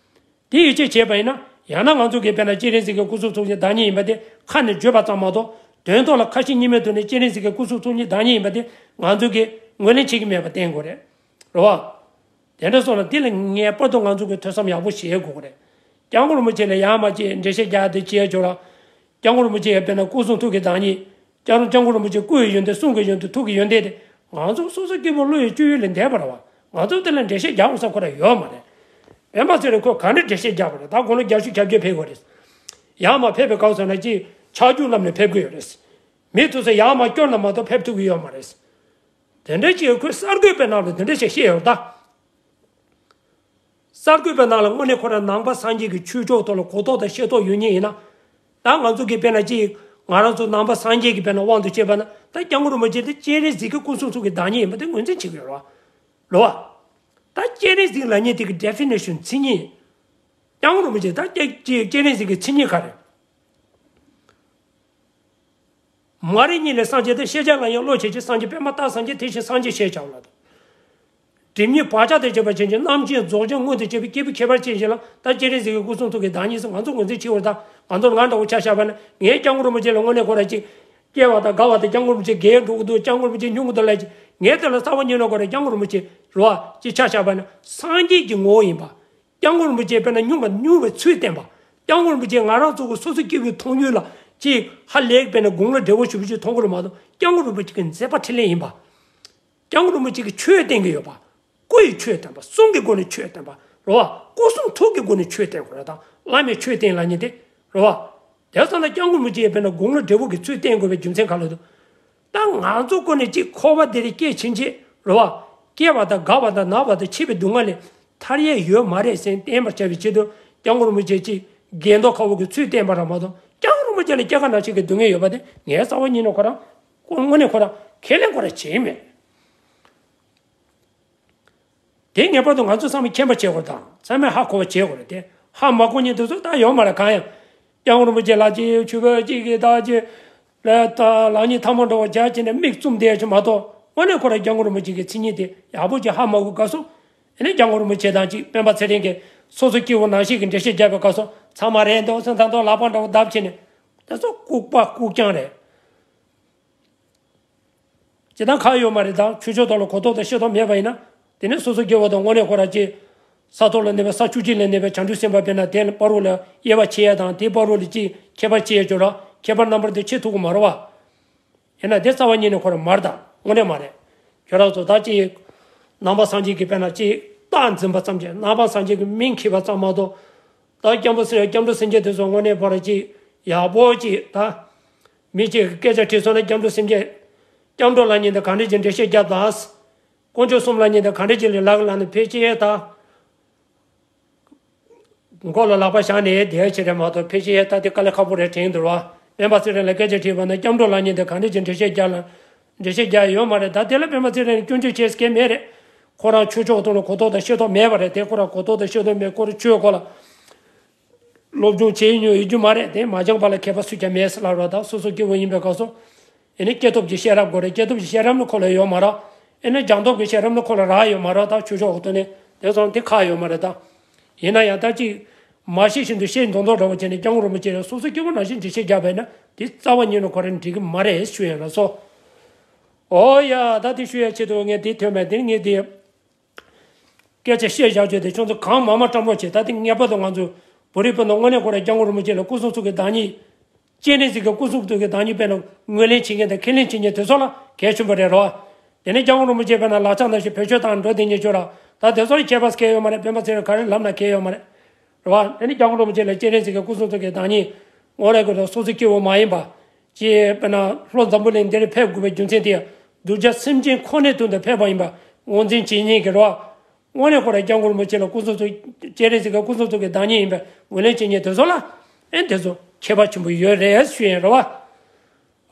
དེ་ཡིད་ཆེས་བྱས་པ་ཡིན་ན་ཡང་ན་ང་ཚོ་གིས་དཔེར་ན་སྤྱན་རས་གཟིགས་ཀྱི་སྐུ་གསུང་ཐུགས་ཀྱི་བདག་ཉིད་ཡིན་པ་དེ་ཁ་ནས་བརྗོད་པ་ཙམ་མ་གཏོགས་དོན་ཐོག་ལ་ཁ་ཞེ་གཉིས་མེད་ཐོག་ནས་སྤྱན་རས་གཟིགས་ཀྱི་སྐུ་གསུང་ཐུགས་ཀྱི་བདག་ཉིད་ཡིན་པ་དེ་ང་ཚོ་གིས་ངོས་ལེན་བྱེད་ཀྱི་མེད་པ་བསྟན་དགོས་རེད། རེད་བ། དེ་འདྲ་སོང་ལ་དེ་ལ་ངེས་པར་དུ་ང་ཚོ་གིས་ཐོས་བསམ་ཡག་པོ་བྱེད་དགོས་ཀྱི་རེད། སྐྱབས་མགོན་རིན་པོ་ཆེ་ལ་ཡར་མར་ཅིག་འགྲེལ་བཤད་རྒྱག་དེ་བྱེད་ཆོག་ལ། སྐྱབས་མགོན་རིན་པོ་ཆེ་ཡང་དཔེར་ན་སྐུ་གསུང་ཐུགས་ཀྱི་བདག་ཉིད། སྐྱབས་སྐྱབས་མགོན་རིན་པོ་ཆེ་སྐུ་ཡི་ཡོན་ཏན་གསུང་གི་ཡོན་ཏན་ཐུགས་ཀྱི་ཡོན་ཏན་དེ་ང་ཚོ་སོ་སོ་སྐྱེ་བོ་བློ་ཡི་སྤྱོད་ཡུལ་ལས་འདས་པ་རེད་བ། ང་ཚོ་དེ་ལ་འགྲེལ་བཤད་རྒྱག་དགོས་ས་ཁོ་རང་ཡོད་མ་རེད། སྤེན་པ་ཚེ་རིང་ཁོས་ག་འདྲ་འགྲེལ་བཤད་རྒྱག་པ་རེད། ད་དགུང་ལོ་བརྒྱད་ཅུ་གྱ་བརྒྱད་ཕེབས་དགོས་རེད། ཡར་མར་ཕེབས་པའི་སྐབས་སུ་ན་ཅིག་ཆ་རྒྱུས་ལམ་ནས་ཕེབས་དགོས་ཡོད་རེད། མི་ཐུག་ས་ཡར་མར་སྐྱོར་ན་མ་གཏོགས་ཕེབས་ཐུབ་ཀྱི་ཡོད་མ་རེད། དེ་འདྲ་ཅིག་ཁོས་གསར་འགོད་པའི་ནང་ལ་དེ་འདྲ་ཞིག་བཤད་ཡོད་ད། གསར་འགོད་པའི་ནང་ལ་དངོས་གནས་ཁོ་རང་ནང་པ་སངས་རྒྱས་ཀྱི་ཆོས་ཕྱོགས་ཐོག་ལ་གོ་རྟོགས་དང་ཤེས་རྟོགས་ཡོད་མཁན་ཡིན་ན། ད་ང་ཚོ་གི་དཔེར་ན་ཅིག་ང་རང་ཚོ་ནང་པ་སངས་རྒྱས་ཀྱི་དཔེར་ན་དབང་དུ་བྱས་པ་ན་ད་སྐྱབས་མགོན་རིན་པོ་ཆེ་དེ་སྤྱན་རས་གཟིགས་ཀྱི་སྐུ་གསུང་ཐུགས་ཀྱི་བདག་ཉིད་ཡིན་པ་དེ་ངོས་འཛིན་བྱེད་ཀྱི་ཡོད་རེད་བ། རེད་བ། ད་སྤྱན་རས་གཟིགས་ལབ་མཁན་དེ་གི་ཌེ་ཕི་ནེ་ཤན་མཚན་ཉིད། སྐྱབས་མགོན་རིན་པོ་ཆེ་ད་སྐྱེ་སྐྱེ་སྤྱན་རས་གཟིགས་ཀྱི་མཚན་ཉིད་ག་རེ། མ་རིག་གཉིད་ལས་སངས་རྒྱས་ཏེ། ཤེས་བྱ་ལ་ཡང་བློ་བྱེད་ཅིང་། སངས་རྒྱས་པདྨ་ལྟར་སངས་རྒྱས། དེ་བཞིན་སངས་རྒྱས་ཞེས་བྱའོ་ལབ། སྒྲིབ་གཉིས་བག་ཆགས་དང་བཅས་པ་ཅན་གྱི། རྣམ་མཁྱེན་རྫོགས་བྱང་མངོན་དུ་བྱེད་པའི་སྐྱེས་བུ་ཁྱད་པར་ཅན་ཞིག་ལ་ད་སྤྱན་རས་གཟིགས་ཀྱི་སྐུ་གསུང་ཐུགས་ཀྱི་བདག་ཉིད་ཟེར་ང་ཚོ་ངོས་འཛིན་བྱེད་འོས། ད་ང་ཚོ་ང་འདྲ་བོ་ཆ་བཞག་པ་ན་ངས་སྐྱབས་མགོན་རིན་པོ་ཆེ་ལ་དངོས་གནས་ཁོ་རང་ཅིག་སྐྱེ་བ་དང་རྒ་བ་དང་སྐྱབས་མགོན་རིན་པོ་ཆེ་རྒས་འགྲོ་གི་འདུག་སྐྱབས་མགོན་རིན་པོ་ཆེ་སྙུང་གི་འདུག་ལབ་ཅིག་ངས་དེ་ལ་རྩ་བ་ཉིད་ནས་ཁོ་རང་སྐྱབས་མགོན་རིན་པོ་ཆེ་རེད་བ་ཅིག་ཆ་བཞག་པ་ན་སངས་རྒྱས་ཀྱི་ངོ་བོ་ཡིན་པ། སྐྱབས་མགོན་རིན་པོ་ཆེ་དཔེར་ན་སྙུང་བ་སྙུང་བའི་ཚུལ་བསྟན་པ། སྐྱབས་མགོན་རིན་པོ་ཆེ་ང་རང་ཚོ་གི་སོ་སོ་སྐྱེ་བོའི་མཐོང་ཡུལ་ལ་ཅིག་ཧ་ལས་དཔེར་ན་དགུང་ལོ་བགྲེས་པོ་ཞེ་པོ་ཅིག་མཐོང་གི་རེད་མ་གཏོགས་སྐྱབས་མགོན་རིན་པོ་ཆེ་གི་མཛད་པ་འཕྲིན་ལས་ཡིན་པ། སྐྱབས་མགོན་རིན་པོ་ཆེ་གི་ཆོས་བསྟན་གྱི་ཡོད་པ། སྐུ་ཡི་ཆོས་བསྟན་པ། གསུང་གི་སྒོ་ནས་ཆོས་བསྟན་པ་རེད་བ། སྐུ་གསུང་ཐུགས་ཀྱི་སྒོ་ནས་ཆོས་བསྟན་དགོས་རེད་ད། བླ་མའི་ཆོས་བསྟན་ལབ་མཁན་དེ་རེད་བ། དེ་ཙམ་ན་སྐྱབས་མགོན་རིན་པོ་ཆེ་དཔེར་ན་དགུང་ལོ་བགྲེས་པོ་གི་ཚུལ་བསྟན་དགོས་པའི་རྒྱུ་མཚན་ག་ལ་འདུག་ད་ང་ཚོ་ཀུན་ནས་ཅིག་འཁོར་བ་འདི་རུ་སྐྱེས་ཕྱིན་ཆད་རེད་བ། སྐྱེ་བ་དང་རྒ་བ་དང་ན་བ་དང་འཆི་བའི་སྡུག་བསྔལ་ལས་ཐར་ཡས་ཡོད་མ་རེད་ཟེར་བསྟན་པར་བྱ་བའི་ཆེད་དུ་སྐྱབས་མགོན་རིན་པོ་ཆེ་ཅིག་རྒས་མདོག་ཁ་པོ་གི་ཚུལ་བསྟན་པ་རང་མ་གཏོགས་སྐྱབས་མགོན་རིན་པོ་ཆེ་ལ་སྐྱེ་རྒ་ན་འཆི་གི་སྡུག་བསྔལ་ཡོད་པ་དེ་ངས་རྩ་བ་ཉིད་ནས་ཁོ་རང་དངོས་གནས་ཁོ་རང་ཁས་ལེན་ཁོ་རང་བྱས་མེད། དེ་ངེས་པར་དུ་ང་ཚོ་ཚང་མས་མཁྱེན་པ་བྱེད་དགོས་དང་ཚང་མས་ཧ་གོ་བ་བྱེད་དགོས་རེད་དེ། ཧ་མ་གོ་མཁན་དེ་ཚོ་ད་ཡོད་མ་རེད། གང་ཡང་སྐྱབས་མགོན་རིན་པོ་ཆེ་ལགས་ཀྱིས་ཆོས་པ་གཅིག་གིས་ད་ཅི་ལ་ད་ལག་གཉིས་ཐལ་མོ་འདྲ་བོ་སྦྱར་བྱས་ནས་མིག་བཙུམ་བསྡད་ཡ་ཆོ་མ་གཏོགས་དངོས་གནས་ཁོ་རང་སྐྱབས་མགོན་རིན་པོ་ཆེ་གི་མཚན་ཉིད་དེ་ཡག་པོ་ཅིག་ཧ་མ་གོ་སྐབས་སུ། ཨ་ནི་སྐྱབས་མགོན་རིན་པོ་ཆེ་དང་གཅིག་སྤེན་པ་ཚེ་རིང་གིས་སོ་སོ་སྐྱེ་བོ་ནང་བཞིན་གྱི་འགྲེལ་བཤད་བརྒྱབ་པའི་སྐབས་སུ་ཚང་མ་རེད་འདུག་སེམས་ཐག་འདུག་ལག་པ་འདྲ་བོ་བརྡབ་བྱས་ནས་དེ་ཚོ་ལྐུགས་པ་ལྐུགས་རྐྱང་རེད། ཇི་ལྟར་ཁག་ཡོད་མ་རེད་དང་ཆོས་ཕྱོགས་ཐོག་ལ་གོ་རྟོགས་དང་ཤེས་རྟོགས་མེད་པ་ཡིན་ན། དེ་ནི་སོ་སོ་སྐྱེ་བོ་དང་དངོས་གནས་ཁོ་རང་ཅིག་ས་ཐོག་ལ་གནས་པའི་ས་བཅུ་གཅིག་ལ་གནས་པའི་བྱང་ཆུབ་སེམས་དཔའ་དཔེར་ན་དེ་ལ་བར་དུ་ལ་དབྱེ་བ་ཕྱེ་ཡ་དང་དེའི་བར་དུ་ལ་ཅིག་ཁྱད་པར་ཕྱེ་ཡ་ཅོ་ར་ཁྱད་པར་རྣམ་པར་དུ་ཕྱེ་ཐུབ་ཀྱི་མ་རེད་བ། ཡིན་ན་དེ་རྩ་བ་ཉིད་ནས་ཁོ་རང་མ་རེད་དང་དངོས་གནས་མ་རེད། ཁྱོད་རང་ཚོ་ད་ཅིག་ནང་པ་སངས་རྒྱས་ཀྱི་དཔེར་ན་ཅིག་རྟགས་འཛིན་པ་ཙམ་གྱིས་ནང་པ་སངས་རྒྱས་ཀྱི་མིང་འཁྱེར་བ་ཙམ་མ་གཏོགས། ད་སྐྱབས་མགོན་སེམས་སྐྱབས་འགྲོ་སེམས་བསྐྱེད་དེ་ཚོ་དངོས་གནས་ཁོ་རང་ཅིག་ཡག་པོ་ཅིག་ད། མི་གཅིག་གིས་སྐད་ཆ་དྲིས་སོང་ན་སྐྱབས་འགྲོ་སེམས་བསྐྱེད། སྐྱབས་འགྲོ་ལབ་མཁན་དེ་ག་འདྲ་ཅིག་འགྲེལ་བཤད་རྒྱབ་དང་། དཀོན་མཆོག་གསུམ་ལབ་མཁན་དེ་ག་འདྲ་ཅིག་ལ་ལག་ལ་ནས་ཕལ་ཆེར་ད། མགོ་ལ་ལག་པ་བཞག་ནས་བསྡད་ཡ་ཅིག་རེད་མ་གཏོགས་ཕལ་ཆེར་ད་དེ་དཀའ་ལས་ཁག་པོ་རེད་དྲན་འདུག་བ། སྤེན་པ་ཚེ་རིང་ལ་སྐད་ཆ་དྲིས་པ་ན་སྐྱབས་འགྲོ་ལབ་མཁན་དེ་ག་འདྲ་ཅིག་འགྲེལ་བཤད་རྒྱག་ལ། འགྲེལ་བཤད་རྒྱག་ཡོད་མ་རེད། ད་དེ་ལ་སྤེན་པ་ཚེ་རིང་ལ་སྐྱོན་བརྗོད་བྱེད་སྐལ་མེད་རེད། ཁོ་རང་ཆོས་ཕྱོགས་ཐོག་ལ་གོ་རྟོགས་དང་ཤེས་རྟོགས་མེད་པ་རེད་དེ། ཁོ་རང་གོ་རྟོགས་དང་ཤེས་རྟོགས་མེད། ཁོ་རང་ཆོས་སྐོར་ལ་སློབ་སྦྱོང་བྱས་མྱོང་ཡོད་རྒྱུ་མ་རེད་དེ། མ་སྦྱངས་པ་ལ་མཁས་པ་སུས་ཀྱང་མེད་ཟེར་ལབ་རོགས། ད་སོ་སོ་སྐྱེ་བོ་ཡིན་པའི་སྐབས་སུ། ཨེ་ནི་སྐྱེས་ཐོབ་ཀྱི་ཤེས་རབ་དགོས་རེད། སྐྱེས་ཐོབ་ཀྱི་ཤེས་རབ་ནི་ཁོ་ལ་ཡོད་མ་རེད། ཨེ་ནི་སྦྱངས་སྟོབས་ཀྱི་ཤེས་རབ་ནི་ཁོ་ལ་རག་ཡོད་མ་རེད། ད་ཆོས་ཕྱོགས་ཐོག་ནས་དེ་ཚོ་དེ་ཁག་ཡོད་མ་རེད་ད། ཡིན་ན་ཡང་ད་ཅིག་མ་ཤེས་བཞིན་དུ་ཤེས་མདོག་མདོག་འདྲ་བོ་བྱས་ནས་སྐྱབས་མགོན་རིན་པོ་ཆེ་ལ་སོ་སོ་སྐྱེ་བོ་ནང་བཞིན་འགྲེལ་བཤད་རྒྱག་པ་ཡིན་ན་དེ་རྩ་བ་ཉིད་ནས་ཁོ་རང་འགྲིག་གི་མ་རེད་ཞུ་ཡ་ལགས་སོ། ཨོ་ཡ་ད་དེ་ཞུ་ཡ་ཆེད་དུ་ངས་དེ་ཐོན་པ་དེ་ངས་དེ། སྐད་ཆ་བཤད་བཞག་བྱས་ཏེ་ཁྱོད་ཚོ་གང་མང་མང་བཀྲམ་རོགས་བྱེད། ད་དེ་ངེས་པར་དུ་ང་ཚོ་བོད་རིགས་སྤུན་ཟླ་དངོས་གནས་ཁོ་རང་སྐྱབས་མགོན་རིན་པོ་ཆེ་ལ་སྐུ་གསུང་ཐུགས་ཀྱི་བདག་ཉིད། སྤྱན་རས་གཟིགས་ཀྱི་སྐུ་གསུང་ཐུགས་ཀྱི་བདག་ཉིད་དཔེར་ན་ངོས་ལེན་བྱེད་མཁན་དང་ཁས་ལེན་བྱེད་མཁན་དེ་ཚོ་ལ་གལ་ཆེན་པོ་རེད་རོ། དེ་ནས་སྐྱབས་མགོན་རིན་པོ་ཆེ་དཔེར་ན་ལག་ཆ་ནང་བཞིན་བེད་སྤྱོད་དང་འགྲོ་བསྡད་མཁན་ཚོ་ལ་ད་དེ་ཚོ་ལ་ཁྱད་པར་གང་ཡང་ཡོད་མ་རེད། སྤེན་པ་ཚེ་རིང་ག་རེ་ལབ་ན་གང་ཡང་ཡོད་མ་རེད། རེད་བ། དེ་ནི་སྐྱབས་མགོན་རིན་པོ་ཆེ་ལ་སྤྱན་རས་གཟིགས་ཀྱི་སྐུ་གསུང་ཐུགས་ཀྱི་བདག་ཉིད་ངོ་རེ་དགོས་དང་སོ་སོ་སྐྱེ་བོ་མ་ཡིན་པ། ཅེས་དཔེར་ན་ལྷོ་འཛམ་བུ་གླིང་འདིར་ཕེབས་དགོས་པའི་རྒྱུ་མཚན་དེ་ཡང་གདུལ་བྱ་སེམས་ཅན་ཁོ་ནའི་དོན་དུ་ཕེབས་པ་ཡིན་པ་ངོས་འཛིན་བྱེད་མཁན་གྱི་རེད་བ། དངོས་གནས་ཁོ་རང་སྐྱབས་མགོན་རིན་པོ་ཆེ་ལ་སྐུ་གསུང་ཐུགས་སྤྱན་རས་གཟིགས་ཀྱི་སྐུ་གསུང་ཐུགས་ཀྱི་བདག་ཉིད་ཡིན་པའི་ངོས་ལེན་བྱེད་མཁན་དེ་ཚོ་ལ། ཨེ་དེ་ཚོ་ཁྱད་པར་ཆེན་པོ་ཡོད་རེད་ཞུ་ཡིན་རེད་བ།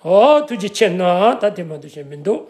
ཨོ་ཐུགས་རྗེ་ཆེ་གནང་། ད་དེ་མ་གཏོགས་གཞན་མི་འདུག